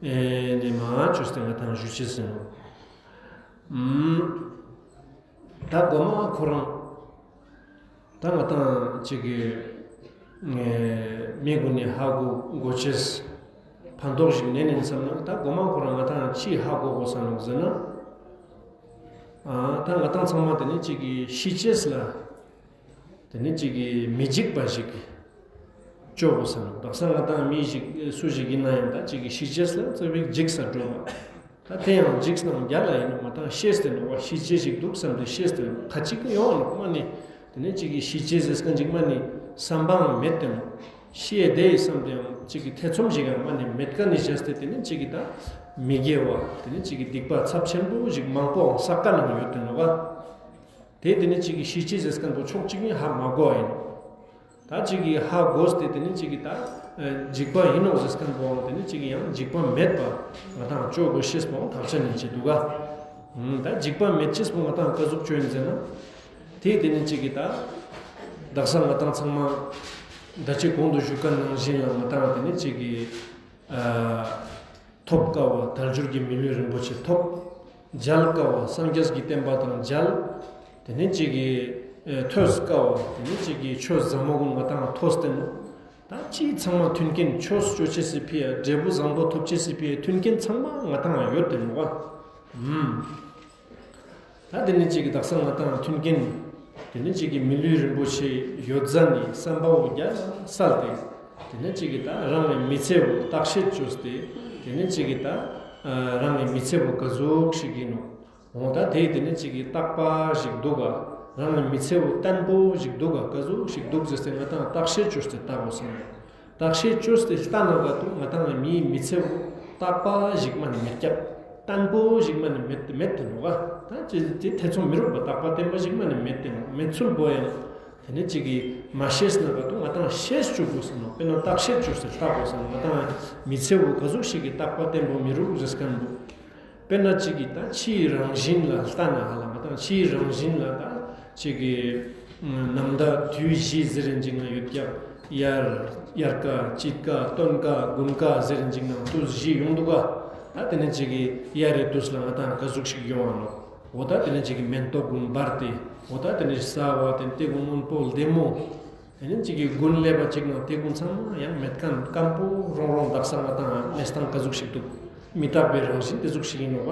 ནེ་མ་བཅོས་ཏེ་ང་དང་ཞུ་ཅེས་ཡིན་ནོག་ད་གོ་མ་ཁོ་རང་ད་ང་དང་ཅིག་གི་མི་གུན་ནི་ཧ་གོ་གོ་ཅེས་ཕན་ཐོགས་ཤིག་ནེ་ནེ་བསམ་ན་ད་གོ་མ་ཁོ་རང་ང་དང་ཅི་ཧ་གོ་གོས་ས་ནོག་ཟེར་ན། ད་ང་དང་ཚང་མ་དེ་ནེ་ཅིག་གི་ཤི་ཅེས་ལ་དེ་ནེ་ཅིག་གི་མི་འཇིགས་པ་ཞིག་ཅོ་གོས་ས་ནོག་དག་ས་ང་དང་མི་ཞིག་སུ་ཞིག་ཡིན་ན་ཡང་ད་ཅིག་གི་ཤི་ཅེས་ལ་ཙ་པིག་འཇིགས་ས་འགྲོ་བ། ད་དེ་ཡང་འཇིགས་སྣང་རྒྱལ་ལ་ཡིན་ནོག་མ་དང་ཤེས་ཏེ་ནོག་པ། ཤི་ཅེས་ཞིག་འདུག་བསམ་སྟེ་ཤེས་ཏེ་ནོག་ཁ་ཅིག་ཡོང་ནོག་མ་ནི་དེ་ནེ་ཅིག་གི་ཤི་ཅེས་ཟེར་ཁན་ཅིག་མ་ནི་བསམ་པའང་མེད་དེ་ནོག་ཤི་ཡེ་དེ་ཡི་བསམ་སྟེ་ཡང་ཅིག་གི་ཐེ་ཚོམ་ཞིག་ཡང་མ་ནི་མེད་ཀ་ནེ་བྱས་ཏེ་དེ་ནེ་ཅིག་གི་ད་མི་དགེ་བ་དེ་ནེ་ཅིག་གི་སྡིག་པ་ཚབས་ཆེན་པོ་ཞིག་མང་པོའང་བསགས་ཀ་ནང་ཡོད་དེ་ནོག་པ། དེ་དེ་ནེ་ཅིག་གི་ཤི་ཅེས་ཟེར་ཁན་པོ་ཕྱོགས་གཅིག་ནེ་ཧ་མ་གོ་བ་ཡིན་ནོག་ད་ཅིག་གི་ཧ་གོས་ཏེ་དེ་ནེ་ཅིག་གི་ད་འཇིགས་པ་ཡིན་ནོག་ཟེར་ཁན་པོའང་དེ་ནེ་ཅིག་གི་ཡང་འཇིགས་པ་མེད་པ་ང་དང་ཅོ་གོས་ཤེས་པོའང་ཐག་ཆོད་ནེ་ཅི་འདུག་ག་ད་འཇིགས་པ་མེད་ཅེས་པོ་ང་དང་ཀ་ཟུག་ཅོ་ཡིན་ཟེར་ན། དེ་དེ་ནེ་ཅིག་གི་ད་དག་ས་ང་དང་ཚང་མ་ད་ཅི་གོང་དུ་ཞུ་ཁན་ནང་བཞིན་ལ་ང་དང་དེ་ནེ་ཅིག་གི་ཐོབ་དཀའ་བ་དལ་འབྱོར་གྱི་མི་ལུས་རིན་པོ་ཆེ་ཐོབ། མཇལ་དཀའ་བ་སངས་རྒྱས་ཀྱི་བསྟན་པ་དང་མཇལ། དེ་ནེ་ཅིག་གི་ཐོས་དཀའ་བ་དེ་ནེ་ཅིག་གི་ཆོས་ཟབ་མོ་གུན་ང་དང་ཐོས་ཏེ་ནོག་ད་ཅི་ཚང་མ་མཐུན་རྐྱེན་ཆོས་ཅོ་ཅེས་སི་ཕི་ཡ་འབྲས་བུ་བཟང་པོ་ཐོབ་ཅེས་སི་ཕི་ཡ་མཐུན་རྐྱེན་ཚང་མ་ང་དང་ཡོད་དེ་ནོག་པ། ད་དེ་ནེ་ཅིག་གི་དག་ས་ང་དང་མཐུན་རྐྱེན་དེ་ནེ་ཅིག་གི་མི་ལུས་རིན་པོ་ཆེ་ཡོད་ཟ་ནེ་བསམ་པ་བོ་རྒྱལ་ལ་སལ་ཏེ་དེ་ནེ་ཅིག་གི་ད་རང་གི་མི་ཚེ་བོ་བརྟག་ཞིབ་ཅོས་ཏེ་དེ་ནེ་ཅིག་གི་ད་རང་གི་མི་ཚེ་བོ་ཀ་ཟུག་ཞིག་ཡིན་ནོག་འོ་ད་དེ་དེ་ནེ་ཅིག་གི་རྟག་པ་ཞིག་འདུག་ག་རང་གི་མི་ཚེ་བོ་བརྟན་པོ་ཞིག་འདུག་ག་ཀ་ཟུག་ཞིག་འདུག་ཟེར་ཏེ་ང་དང་བརྟག་ཞིབ་ཅོས་ཏེ་ལྟ་གོས་ས་ནོག་བརྟག་དཔྱད་བཅོས་ཏེ་ལྟ་ན་ག་ཏོ་ང་དང་ངི་མིའི་མི་ཚེ་བོ་རྟག་པ་ཞིག་མ་ནི་མེད་ཀྱག་བརྟན་པོ་ཞིག་མ་ནི་མེད་མེད་དེ་ནོག་ག་ད་ཅི་ཅི་ཐེ་ཚོམ་མི་རུག་པ་རྟག་པ་བརྟན་པ་ཞིག་མ་ནི་མེད་དེ་ནོག་མེད་ཚུལ་བོ་ཡང་དེ་ནེ་ཅིག་གི་མ་ཤེས་ན་ག་ཏོ་ང་དང་ཤེས་བཅུག་དགོས་ས་ནོག་དཔེར་ན་བརྟག་དཔྱད་བཅོས་ཏེ་ལྟ་དགོས་ས་ནོག་ང་དང་ངི་མི་ཚེ་བོ་ཀ་ཟུག་ཞིག་གི་རྟག་པ་བརྟན་པོ་མི་རུག་ཟེར་ཁན་བོ། དཔེར་ན་ཅིག་གི་ད་ཕྱིའི་རང་བཞིན་ལ་ལྟ་ན་ཧ་ལམ་ང་དང་ཕྱིའི་རང་བཞིན་ལ་ད་ཅིག་གི་ནམ་ཟླ་དུས་བཞི་ཟེར་རིན་ཅིག་ན་ཡོད་ཀྱག་དབྱར་དབྱར་ཀ་དཔྱིད་ཀ་སྟོན་ཀ་དགུན་ཀ་ཟེར་རིན་ཅིག་ན་དུས་བཞི་ཡོང་འདུག་ག་ད་དེ་ནེ་ཅིག་གི་དབྱར་རི་དུས་ལ་ང་དང་ཀ་ཟུག་ཞིག་ཡོང་བ་ནོག་འོ་ད་དེ་ནེ་ཅིག་གི་མེན་ཏོག་གུན་འབར་ཏེ་འོ་ད་དེ་ནེ་ས་བ་དེ་དེ་གུན་སྔོན་པོ་ལྡེ་མོ། དེ་ནེ་ཅིག་གི་དགུན་སླེབས་པ་ཅིག་ན་དེ་གུན་ཚང་མ་ཡང་མེད་ཁན་སྐམ་པོ་རོང་རོང་དག་ས་ང་དང་ངི་གནས་སྟངས་ཀ་ཟུག་ཞིག་འདུག་མི་རྟག་པའི་རང་བཞིན་དེ་ཟུག་ཞིག་ཡིན་ནོག་པ།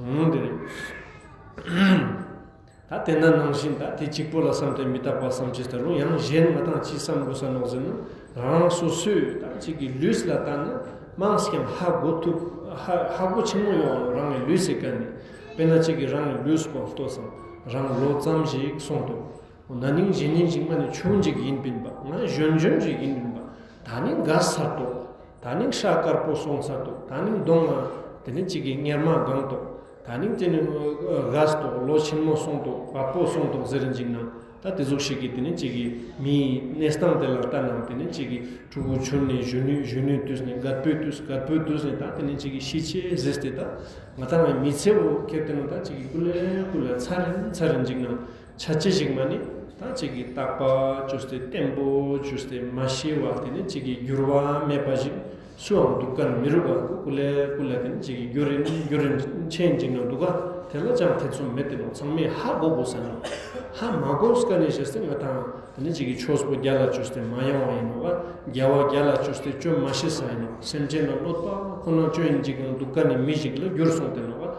འོང་དེ་རེད། ད་དེ་ན་ནང་བཞིན་ད་དེ་གཅིག་པོ་ལ་བསམ་སྟེ་མི་རྟག་པ་བསམ་ཅེས་ད་རུང་ཡང་གཞན་ང་དང་ཅི་བསམ་དགོས་ས་ནོག་ཟེར་ན་རང་སོ་སོའི་ད་ཅིག་གི་ལུས་ལ་ལྟ་ན་མང་སྐྱང་ཧ་གོ་ཐུབ་ཧ་ཧ་གོ་ཆེན་མོ་ཡོང་བ་རང་གི་ལུས་སི་ཀ་ནེ་དཔེར་ན་ཅིག་གི་རང་གི་ལུས་པོ་ལྟོས་སམ་རང་ལོ་ཙམ་ཞིག་སོང་འདུག་ན་ནིང་གཞེས་ནིང་ཞིག་མ་ནི་ཆུང་ཞིག་ཡིན་པིན་པ། ང་གཞོན་གཞོན་ཞིག་ཡིན་པིན་པ། ད་ནིང་རྒས་ཚར་ཏོག་ད་ནིང་ཤ་དཀར་པོ་སོང་ཚར་ཏོག་ད་ནིང་གདོང་ང་དེ་ནེ་ཅིག་གི་གཉེར་མ་གང་ཏོག་ད་ནིང་དེ་ནེ་རྒས་ཏོག་ལོ་ཆེན་མོ་སོང་ཏོག་བག་ཕེབས་སོང་ཏོག་ཟེར་རིན་ཅིག་ན་ད་དེ་ཟུག་ཞིག་གི་དེ་ནེ་ཅིག་གི་མིའི་གནས་སྟངས་དེ་ལ་ལྟ་ན་དེ་ནེ་ཅིག་གི་ཕྲུ་གུ་ཆུང་ནེ་གཞོན་ནུའི་གཞོན་ནུའི་དུས་ནེ་རྒད་པོའི་དུས་རྒད་པོའི་དུས་ནེ་ད་དེ་ནེ་ཅིག་གི་ཤི་ཅེས་ཟེར་ཏེ་ད་ང་དང་ངི་མི་ཚེ་བོ་ཁྱེར་ཏེ་ན་ད་ཅིག་གི་ཀུ་ལེ་ཀུ་ལེ་ཚར་རིན་ཚར་རིན་ཅིག་ན། ཆ་ཅེས་ཞིག་མ་ནི་ད་ཅིག་གི་རྟག་པ་བཅོས་ཏེ་བརྟན་པོ་བཅོས་ཏེ་མ་ཤི་བ་དེ་ནེ་ཅིག་གི་འགྱུར་བ་མེད་པ་ཞིག་ སུའང་འདུག་མཁན་མི་རུག་ག། ཀུ་ལེ་ཀུ་ལེ་དེ་ནི་ཅིག་གི་རྒྱུ་རིན་རྒྱུ་རིན་ཆེན་ཅིག་ན་འདུག་ག། དེ་ལ་ཅང་ཐེ་ཚོམ་མེད་དེ་ནོག། ཚང་མས་ཧ་གོ་དགོས་ས་ནོག། ཧ་མ་གོ་མཁན་ནི་བྱས་ཏེ་ང་དང་དེ་ནི་ཅིག་གི་ཆོས་པོ་རྒྱལ་ལ་བཅོས་ཏེ་མ་ཡོང་བ་ཡིན་ནོག་ག། དགེ་བ་རྒྱལ་ལ་བཅོས་ཏེ་བཅོ་མ་ཤེས་ས་ཡིན་ནོག། སེམས་ཅན་ལ་གནོད་པ་ཁོ་ན་བཅོ་ཡིན་ཅིག་ན་འདུག་མཁན་ནི་མི་ཞིག་ལ་འགྱུར་སོང་སྟེ་ནོག་ག།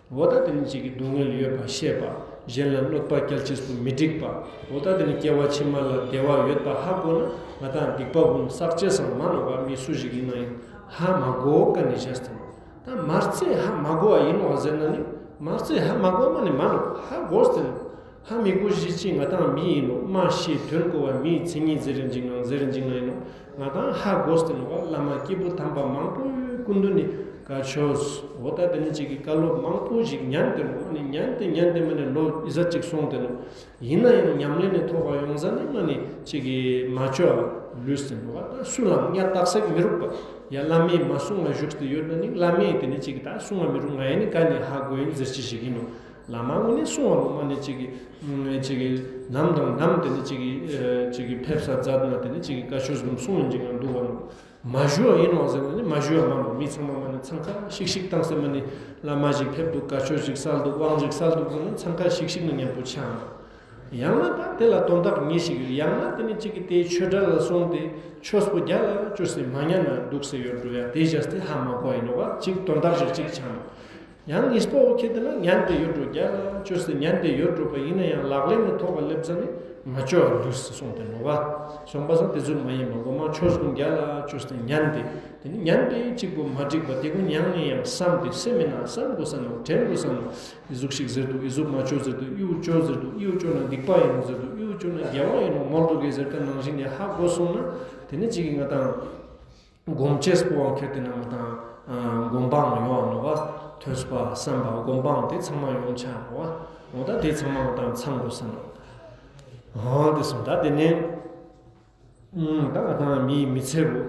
འོ་ད་དེ་ནི་ཅིག་གི་སྡུག་བསྔལ་ཡོད་པ་ཤེས་པ། གཞན་ལ་གནོད་པ་སྐྱལ་ཅེས་པོ་མི་འགྲིག་པ། འོ་ད་དེ་ནི་སྐྱེ་བ་ཕྱི་མ་ལ་བདེ་བ་ཡོད་པ་ཧ་གོ་ན་ང་དང་སྡིག་པ་ཀུན་བསགས་ཅེས་སང་མ་ནོག་ག། མི་སུ་ཞིག་ཡིན་ན་ཡང་ཧ་མ་གོ་མཁན་ནི་བྱས་ཏེ་ནོག། ད་མ་རྩེ་ཧ་མ་གོ་བ་ཡིན་ནོག་ཟེར་ན་ནི་མ་རྩེ་ཧ་མ་གོ་མ་ནི་མ་ནོག། ཧ་གོ་སྟེ་ནོག། ཧ་མི་གོ་ཞིག་ཅིག་ང་དང་མི་ཡིན་ནོག། མ་ཤེས་དོན་གོ་བ་མིའི་མཚན་ཉིད་ཟེར་རིན་ཅིག་ན་ཟེར་རིན་ཅིག་ན་ཡིན་ནོག། ང་དང་ཧ་གོ་སྟེ་ནོག་ག། བླ་མ་སྐྱེས་བུ་དམ་པ་མང་པོའི་སྐུ་མདུན་ནི་བཀའ་ཆོས་འོ་ད་དེ་ནི་ཅིག་གི་བཀའ་སློབ་མང་པོ་ཞིག་ཉན་ཏེ་ནོག། མ་ནི་ཉན་ཏེ་ཉན་ཏེ་མ་ནི་ལོ་ཨི་ཟ་ཅིག་སོང་སྟེ་ནོག། ཡིན་ན་ཡང་ཉམས་ལེན་ནི་ཐོག་ག་ཡོང་ཟ་ནི་མ་ནི་ཅིག་གི་མ་ཅོ་བ་ལུས་ཏེ་ནོག་ག། ད་སུ་ལའང་གཉའ་བཏགས་སེག་མི་རུག་པ། ཡ་བླ་མས་མ་གསུང་བ་བཞུགས་ཏེ་ཡོད་ན་ནི་བླ་མས་དེ་ནི་ཅིག་གི་ད་གསུང་བ་མི་རུག། ང་ཡ་ནི་ག་ནི་ཧ་གོ་ཡིན་ཟེར་ཅི་ཞིག་ཡིན་ནོག། བླ་མ་ངོ་ནས་གསུང་བ་མ་ནི་ཅིག་གི་ཅིག་གི་ནམ་དང་ནམ་དེ་ནི་ཅིག་གི་ཅིག་གི་ཕེབས་ས་མཛད་ན་དེ་ནི་ཅིག་གི་བཀའ་ཆོས་ཀུན་གསུང་ཡིན་ཅིག་ཡང་འདུག་བ་ནོག། མ་ཞུ་བ་ཡིན་ནོག་ཟེར་ན་ནི་མ་ཞུ་བ་མ་ནོག། མི་ཚང་མ་མ་ནི་འཚང་ཁ་ཤིག་ཤིག་བཏང་སྟེ་མ་ནི་བླ་མ་ཞིག་ཕེབས་འདུག། བཀའ་ཆོས་ཞིག་སལ་འདུག། དབང་ཞིག་སལ་འདུག་ཟེར་ན་འཚང་ཁ་ཤིག་ཤིག་ན་མཉམ་པོ་ཆགས་ནོག། ཡང་ན་ད་དེ་ལ་དོན་དག་ཉེ་ཞིག་ཡོད། ཡང་ན་དེ་ནི་ཅིག་གི་དེའི་ཆོས་གྲྭ་ལ་སོང་སྟེ་ཆོས་པོ་རྒྱལ་ལ་བཅོས་སེ་མ་ཉན་ན་འདུག་སེ་ཡོད་འགྲོ་ཡ། དེ་བྱས་ཏེ་ཧ་མ་གོ་ཡིན་ནོག་ག། ཅིག་དོན་དག་ཞིག་ཅིག་ཆགས་ནོག། ཡང་གཉིས་པོ་ཁྱེད་དེ་ལ་ཉན་ཏེ་ཡོད་འགྲོ། རྒྱལ་ལ་བཅོས་ཏེ་ཉན་ཏེ་ཡོད་འགྲོ་པ་ཡིན་ན་ཡང་ལག་ལེན་ནི་ཐོག་ལ་སླེབས་ཟ་ནི་མ་ཅོ་བ་ལུས་སོང་སྟེ་ནོག་ག། སོང་པ་སང་དེ་ཟུག་མ་ཡིན་པ་གོ་མ་ཆོས་ཀུན་རྒྱལ་ལ་བཅོས་ཏེ་ཉན་ཏེ་དེ་ནི་ཉན་པའི་གཅིག་པོ་མ་འགྲིག་པ་དེ་ཀུན་ཡང་ནས་ཡང་བསམ་སྟེ་སེམས་མེད་ན་བསམ་དགོས་ས་ནོག། དྲན་དགོས་ས་ནོག། ཨི་ཟུག་ཤིག་ཟེར་འདུག། ཨི་ཟུག་མ་ཅོ་ཟེར་འདུག། ཨི་བོ་ཅོ་ཟེར་འདུག། ཨི་བོ་ཅོ་ན་སྡིག་པ་ཡིན་ནོག་ཟེར་འདུག། ཨི་བོ་ཅོ་ན་དགེ་བ་ཡིན་ནོག། མོལ་འདུག་གེ་ཟེར་ཏེ་ནང་བཞིན་ནས་ཧ་གོ་སོང་ན་དེ་ནི་གཅིག་གི་ང་དང་སྒོམ་ཅེས་པོའང་ཁྱེར་ཏེ་ན་ང་དང་སྒོམ་པའང་ཡོང་བ་ནོག་ག། ཐོས་པ་བསམ་པ་སྒོམ་པའང་དེ་ཚང་མ་ཡོང་ཆ་ནོག་ག། འོ་ད་དེ་ཚང་མ་ང་དང་ཚང་དགོས་ས་ནོག། འོ་དེ་སོང་ད་དེ་ནས་ད་ང་དང་མིའི་མི་ཚེ་བོ་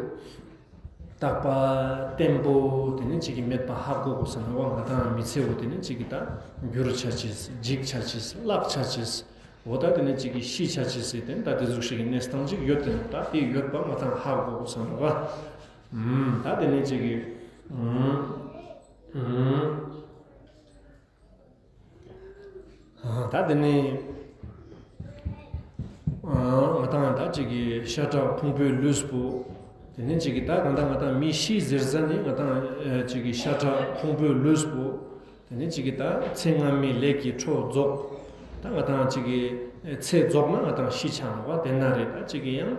རྟག་པ་བརྟན་པོ་དེ་ནི་གཅིག་གི་མེད་པ་ཧ་གོ་དགོས་ས་ནོག་ག། ང་དང་མི་ཚེ་བོ་དེ་ནི་གཅིག་གི་ད་འགྱུར་ཆ་ཅེས་འཇིག་ཆ་ཅེས་བརླག་ཆ་ཅེས། འོ་ད་དེ་ནི་གཅིག་གི་ཤི་ཆ་ཅེས་ཟེར་ཏེ་ད་དེ་ཟུག་ཤིག་གི་གནས་སྟངས་ཅིག་ཡོད་དེ་ནོག། ད་དེ་ཡོད་པ་ང་དང་ཧ་གོ་དགོས་ས་ནོག་ག། ཨུམ། ད་དེ་ནི་གཅིག་གི་ཨུམ། ཨུམ། ཨ། ད་དེ་ནི་ཨ་ང་དང་ད་གཅིག་གི་ཤ་ཁྲག་ཕུང་པོའི་ལུས་པོ། དེ་ནི་གཅིག་གི་ད་གང་ལྟར་ང་དང་མི་ཤི་ཟེར་ཟ་ནི་ང་དང་ཨ་གཅིག་གི་ཤ་ཁྲག་ཕུང་པོའི་ལུས་པོ། དེ་ནི་གཅིག་གི་ད་ཚེ་སྔ་མའི་ལས་ཀྱི་འཕྲོ་རྫོགས། ད་ང་དང་གཅིག་གི་ཚེ་རྫོགས་ན་ང་དང་ཤི་ཆ་ནོག་པ། དེ་ན་རེ་ད་གཅིག་གི་ཡང་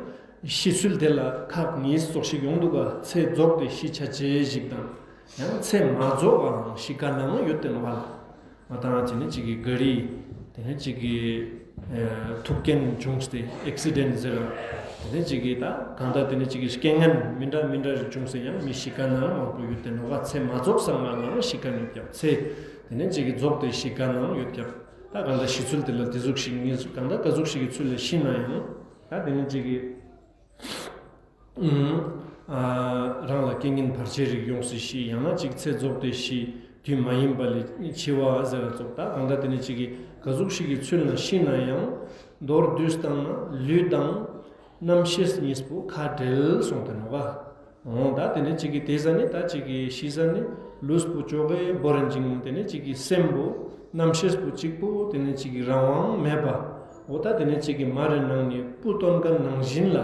ཤི་ཚུལ་དེ་ལ་ཁག་གཉིས་ཙོགས་ཤིག་ཡོང་འདུག་ག། ཚེ་རྫོགས་ཏེ་ཤི་ཆ་ཅེས་ཞིག་དང་། ཡང་ཚེ་མ་རྫོགས་པའང་ཤི་ཁན་ནང་ཡོད་དེ་ནོག་པ་ལ། ང་དང་དེ་ནི་གཅིག་གི་ག་རི་དེ་ནི་གཅིག་གི་ཨ་ཐུག་རྐྱེན་བྱུང་སྟེ་ཨེག་སི་ཌེན་ཟེར་ར། དེ་ནི་གཅིག་གི་ད་གང་ལྟར་དེ་ནི་གཅིག་གི་རྐྱེན་ངན་མི་འདྲ་མི་འདྲ་ཞིག་བྱུང་སྟེ་ཡང་མི་ཤི་ཁན་ནང་མང་པོ་ཡོད་དེ་ནོག་པ། ཚེ་མ་རྫོགས་སང་ང་ནང་ཤི་ཁན་ཡོད་ཀྱག། ཚེ་དེ་ནི་གཅིག་གི་རྫོགས་ཏེ་ཤི་ཁན་ནང་ཡོད་ཀྱག། ད་གང་ལྟར་ཤི་ཚུལ་དེ་ལ་དེ་ཟུག་ཤིག་ངེས་གང་ལྟར་ག་ཟུག་ཤིག་གི་ཚུལ་ལ་ཤི་ན་ཡང་ད་དེ་ནི་གཅིག་གི་ཨུམ། ཨ་རང་ལ་རྐྱེན་ངན་བར་ཆད་རིགས་ཡོངས་སུ་ཞི། ཡང་ན་གཅིག་ཚེ་རྫོགས་ཏེ་ཤི། དུས་མ་ཡིན་པ་ལས་འཆི་བ་ཟེར་བ་ཙོགས། ད་གང་ལྟར་དེ་ནི་གཅིག་གི་ག་ཟུག་ཤིག་གི་ཚུལ་ན་ཤི་ན་ཡང་མདོར་བསྡུས་བཏང་ན་ལུས་དང་རྣམ་ཤེས་གཉིས་པོ་ཁ་བྲལ་སོང་སྟེ་ནོག་པ། འོ་ད་དེ་ནི་གཅིག་གི་དེ་ཟ་ནི་ད་གཅིག་གི་ཤི་ཟ་ནི་ལུས་པོ་ཅོག་གེ་བོར་རིན་ཅིག་དེ་ནི་གཅིག་གི་སེམས་པོ་རྣམ་ཤེས་པོ་གཅིག་པོ་དེ་ནི་གཅིག་གི་རང་དབང་མེད་པ། འོ་ད་དེ་ནི་གཅིག་གི་མ་རེ་ནང་ནི་སྤུ་བཏོན་ཁན་ནང་བཞིན་ལ་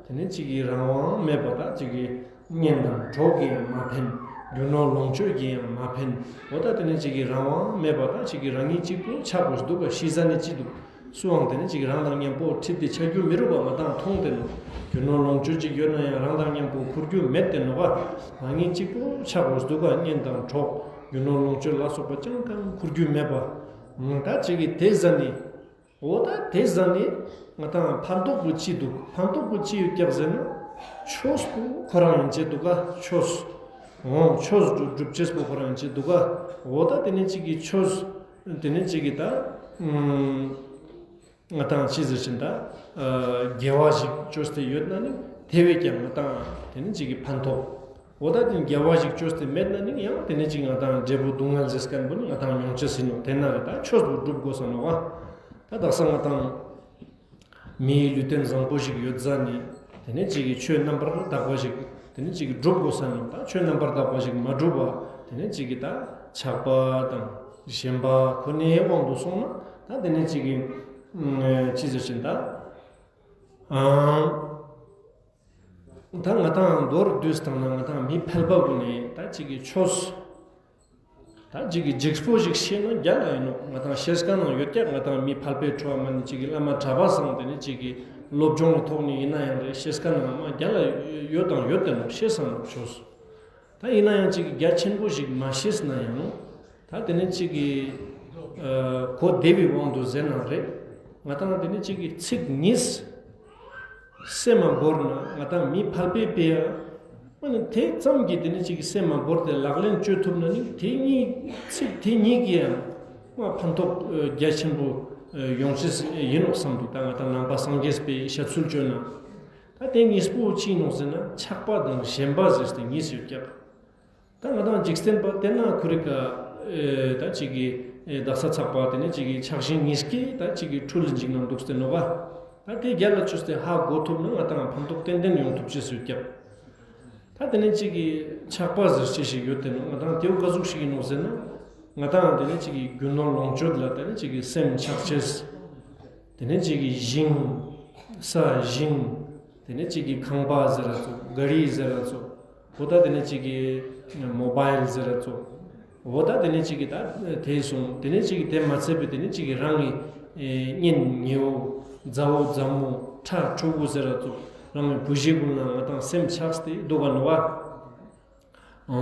དེ་ནི་གཅིག་གི་རང་དབང་མེད་པ། ད་གཅིག་གི་གཉེན་དང་གྲོགས་ཀྱིས་ཡང་མ་ཕན། རྒྱུ་ནོར་ལོངས་སྤྱོད་ཀྱིས་ཡང་མ་ཕན། འོ་ད་དེ་ནི་གཅིག་གི་རང་དབང་མེད་པ། ད་གཅིག་གི་རང་ཉིད་གཅིག་པོ་ཆགས་དགོས་འདུག་ག། ཤི་ཟ་ནི་ཅི་འདུག། སུའང་དེ་ནི་གཅིག་རང་དང་མཉམ་པོ་ཁྲིད་དེ་ཆ་རྒྱུ་མི་རུག་པ་ང་དང་མཐོང་སྟེ་ནོག། རྒྱུ་ནོར་ལོངས་སྤྱོད་ཅིག་ཡོད་ན་ཡང་རང་དང་མཉམ་པོ་འཁུར་རྒྱུ་མེད་དེ་ནོག་ག། རང་ཉིད་གཅིག་པོ་ཆགས་དགོས་འདུག་ག། གཉེན་དང་གྲོགས་རྒྱུ་ནོར་ལོངས་སྤྱོད་ལ་སོགས་པ་ཅང་གང་འཁུར་རྒྱུ་མེད་པ། ད་གཅིག་གི་དེ་ཟ་ནི། འོ་ད་དེ་ཟ་ནི་ང་དང་ཕན་ཐོགས་པོ་ཅི་འདུག། ཕན་ཐོགས་པོ་ཅི་ཡོད་ཀྱག་ཟེར་ན་ཆོས་པོ་ཁོ་རང་ཡིན་ཅེས་འདུག་ག། ཆོས། འོ་ཆོས་སྒྲུབ་སྒྲུབ་ཅེས་པོ་ཁོ་རང་ཡིན་ཅེས་འདུག་ག། འོ་ད་དེ་ནི་གཅིག་གི་ཆོས་དེ་ནི་གཅིག་གི་ད་ཨུམ། ང་དང་ཅི་ཟེར་ཅིན་ད་ཨ་དགེ་བ་ཞིག་བཅོས་ཏེ་ཡོད་ན་ནི་དེ་བས་ཀྱང་ང་དང་དེ་ནི་གཅིག་གི་ཕན་ཐོགས། འོ་ད་དེ་ནི་དགེ་བ་ཞིག་བཅོས་ཏེ་མེད་ན་ནི་ཡང་དེ་ནི་གཅིག་ང་དང་འབྲས་བུ་སྡུག་བསྔལ་ཟེར་ཁན་པོ་ནི་ང་དང་མྱོང་ཅེས་ཡིན་ནོག། དེ་ན་རེ་ད་ཆོས་པོ་སྒྲུབ་དགོས་ས་ནོག་ག། ད་དག་ས་ང་དང་མིའི་ལུས་རྟེན་བཟང་པོ་ཞིག་ཡོད་ཟ་ནི་དེ་ནི་གཅིག་གི་ཆོས་རྣམ་པར་དག་པ་ཞིག་ དེ་ནི་ཅིག་གི་སྒྲུབ་དགོས་ས་ནོག་ད་ཆོས་རྣམ་པར་དག་པ་ཞིག་མ་སྒྲུབ་པ་དེ་ནི་ཅིག་གི་ད་ཆགས་པ་དང་ཞེན་པ་ཁོ་ནའི་དབང་དུ་སོང་ན་ད་དེ་ནི་ཅིག་གི་ཨ་ཅི་ཟེར་ཞིན་ད་ཨ་ད་ང་དང་མདོར་བསྡུས་བཏང་ན་ང་དང་མི་ཕལ་པ་ཀུན་ནི་ད་ཅིག་གི་ཆོས་ད་ཅིག་གི་འཇིགས་པོ་ཞིག་ཤེས་ན་རྒྱལ་ལ་ཡིན་ནོག་ང་དང་ཤེས་ཁན་ནང་ཡོད་ཀྱག་ང་དང་མི་ཕལ་པའི་ཁྲོད་མ་ནི་ཅིག་གི་བླ་མ་གྲྭ་པ་སང་དེ་ནི་ཅིག་གི་སློབ་སྦྱོང་གི་ཐོག་ནས་ཡིན་ན་ཡང་རེད། ཤེས་ཁན་ནང་མ་རྒྱལ་ལ་ཡོད་དང་ཡོད་དེ་ནོག་ཤེས་ས་ནོག་ཆོས། ད་ཡིན་ན་ཡང་ཅིག་གི་རྒྱ་ཆེན་པོ་ཞིག་མ་ཤེས་ན་ཡང་ད་དེ་ནི་ཅིག་གི་ཨ་གོ་བདེ་བའི་དབང་དུ་ཟེར་ན་རེད། ང་དང་དེ་ནི་ཅིག་གི་ཚིག་གཉིས་སེམས་མ་བོར་ན་ང་དང་མི་ཕལ་པའི་པའི་ཡ། མ་ནི་དེ་ཙམ་གྱིས་དེ་ནི་ཅིག་གི་སེམས་མ་བོར་ཏེ་ལག་ལེན་བཅོས་ཐུབ་ན་ནི་དེ་གཉིས་ཚིག་དེ་གཉིས་ཀྱིས་ཡང་མ་ཕན་ཐོགས་ཨ་རྒྱ་ཆེན་པོ་ཨ་ཡོང་ཅེས་ཡིན་ནོག་བསམ་འདུག་ད་ང་དང་ནང་པ་སངས་རྒྱས་པའི་བཤད་ཚུལ་བཅོས་ན་ད་དེ་གཉིས་པོ་ཅི་ནོག་ཟེར་ན་ཆགས་པ་དང་ཞེན་པ་ཟེར་ཏེ་གཉིས་ཡོད་ཀྱག་ད་ང་དང་འཇིག་རྟེན་པ་དེ་ན་ཁུ་རི་ཀ་ཨེ་ད་ཅིག་གི་ཨེ་དག་ས་ཚག་པ་དེ་ནི་ཅིག་གི་ཆགས་ཞེན་གཉིས་ཀྱིས་ད་ཅིག་གི་འཁྲུལ་འཇིག་ན་འདུག་སྟེ་ནོག་ག་ད་དེ་རྒྱལ་ལ་ཆུ་སྟེ་ཧ་གོ་ཐུབ་ན་ང་དང་ཕན་ཐོགས་ཏན་ཏན་ཡོང་ཐུབ་ཅེས་ཡོད་ཀྱག་ད་དེ་ནི་ཅིག་གི་ཆགས་པ་ཟེར་ཅེས་ཞིག་ཡོད་དེ་ནོག་ང་དང་དེའུ་ག་ཟུག་ཞིག་ཡིན་ནོག་ཟེར་ན་ང་དང་དེ་ནི་ཅིག་གི་རྒྱུ་ནོར་ལོངས་སྤྱོད་ལ་དེ་ནི་ཅིག་གི་སེམས་ཆགས་ཅེས། དེ་ནས་ཅིག་གི་ཞིང་ས་ཞིང་། དེ་ནས་ཅིག་གི་ཁང་པ་ཟེར་ར་ཙོགས་ག་རི་ཟེར་ར་ཙོགས། འོ་ད་དེ་ནས་ཅིག་གི་མོ་བཱའིལ་ཟེར་ར་ཙོགས། འོ་ད་དེ་ནས་ཅིག་གི་ད་དེ་སོང་དེ་ནས་ཅིག་གི་དེ་མ་ཚད་པའི་དེ་ནས་ཅིག་གི་རང་གི་ཨེ་གཉེན་ཉེ་བོ་མཛའ་བོ་མཛའ་མོ་ཕྲུ་གུ་ཟེར་ར་ཙོགས་རང་གི་བུ་གཞི་ཀུན་ལ་ང་དང་སེམས་ཆགས་ཏེ་འདུག་ག་ནོག་པ།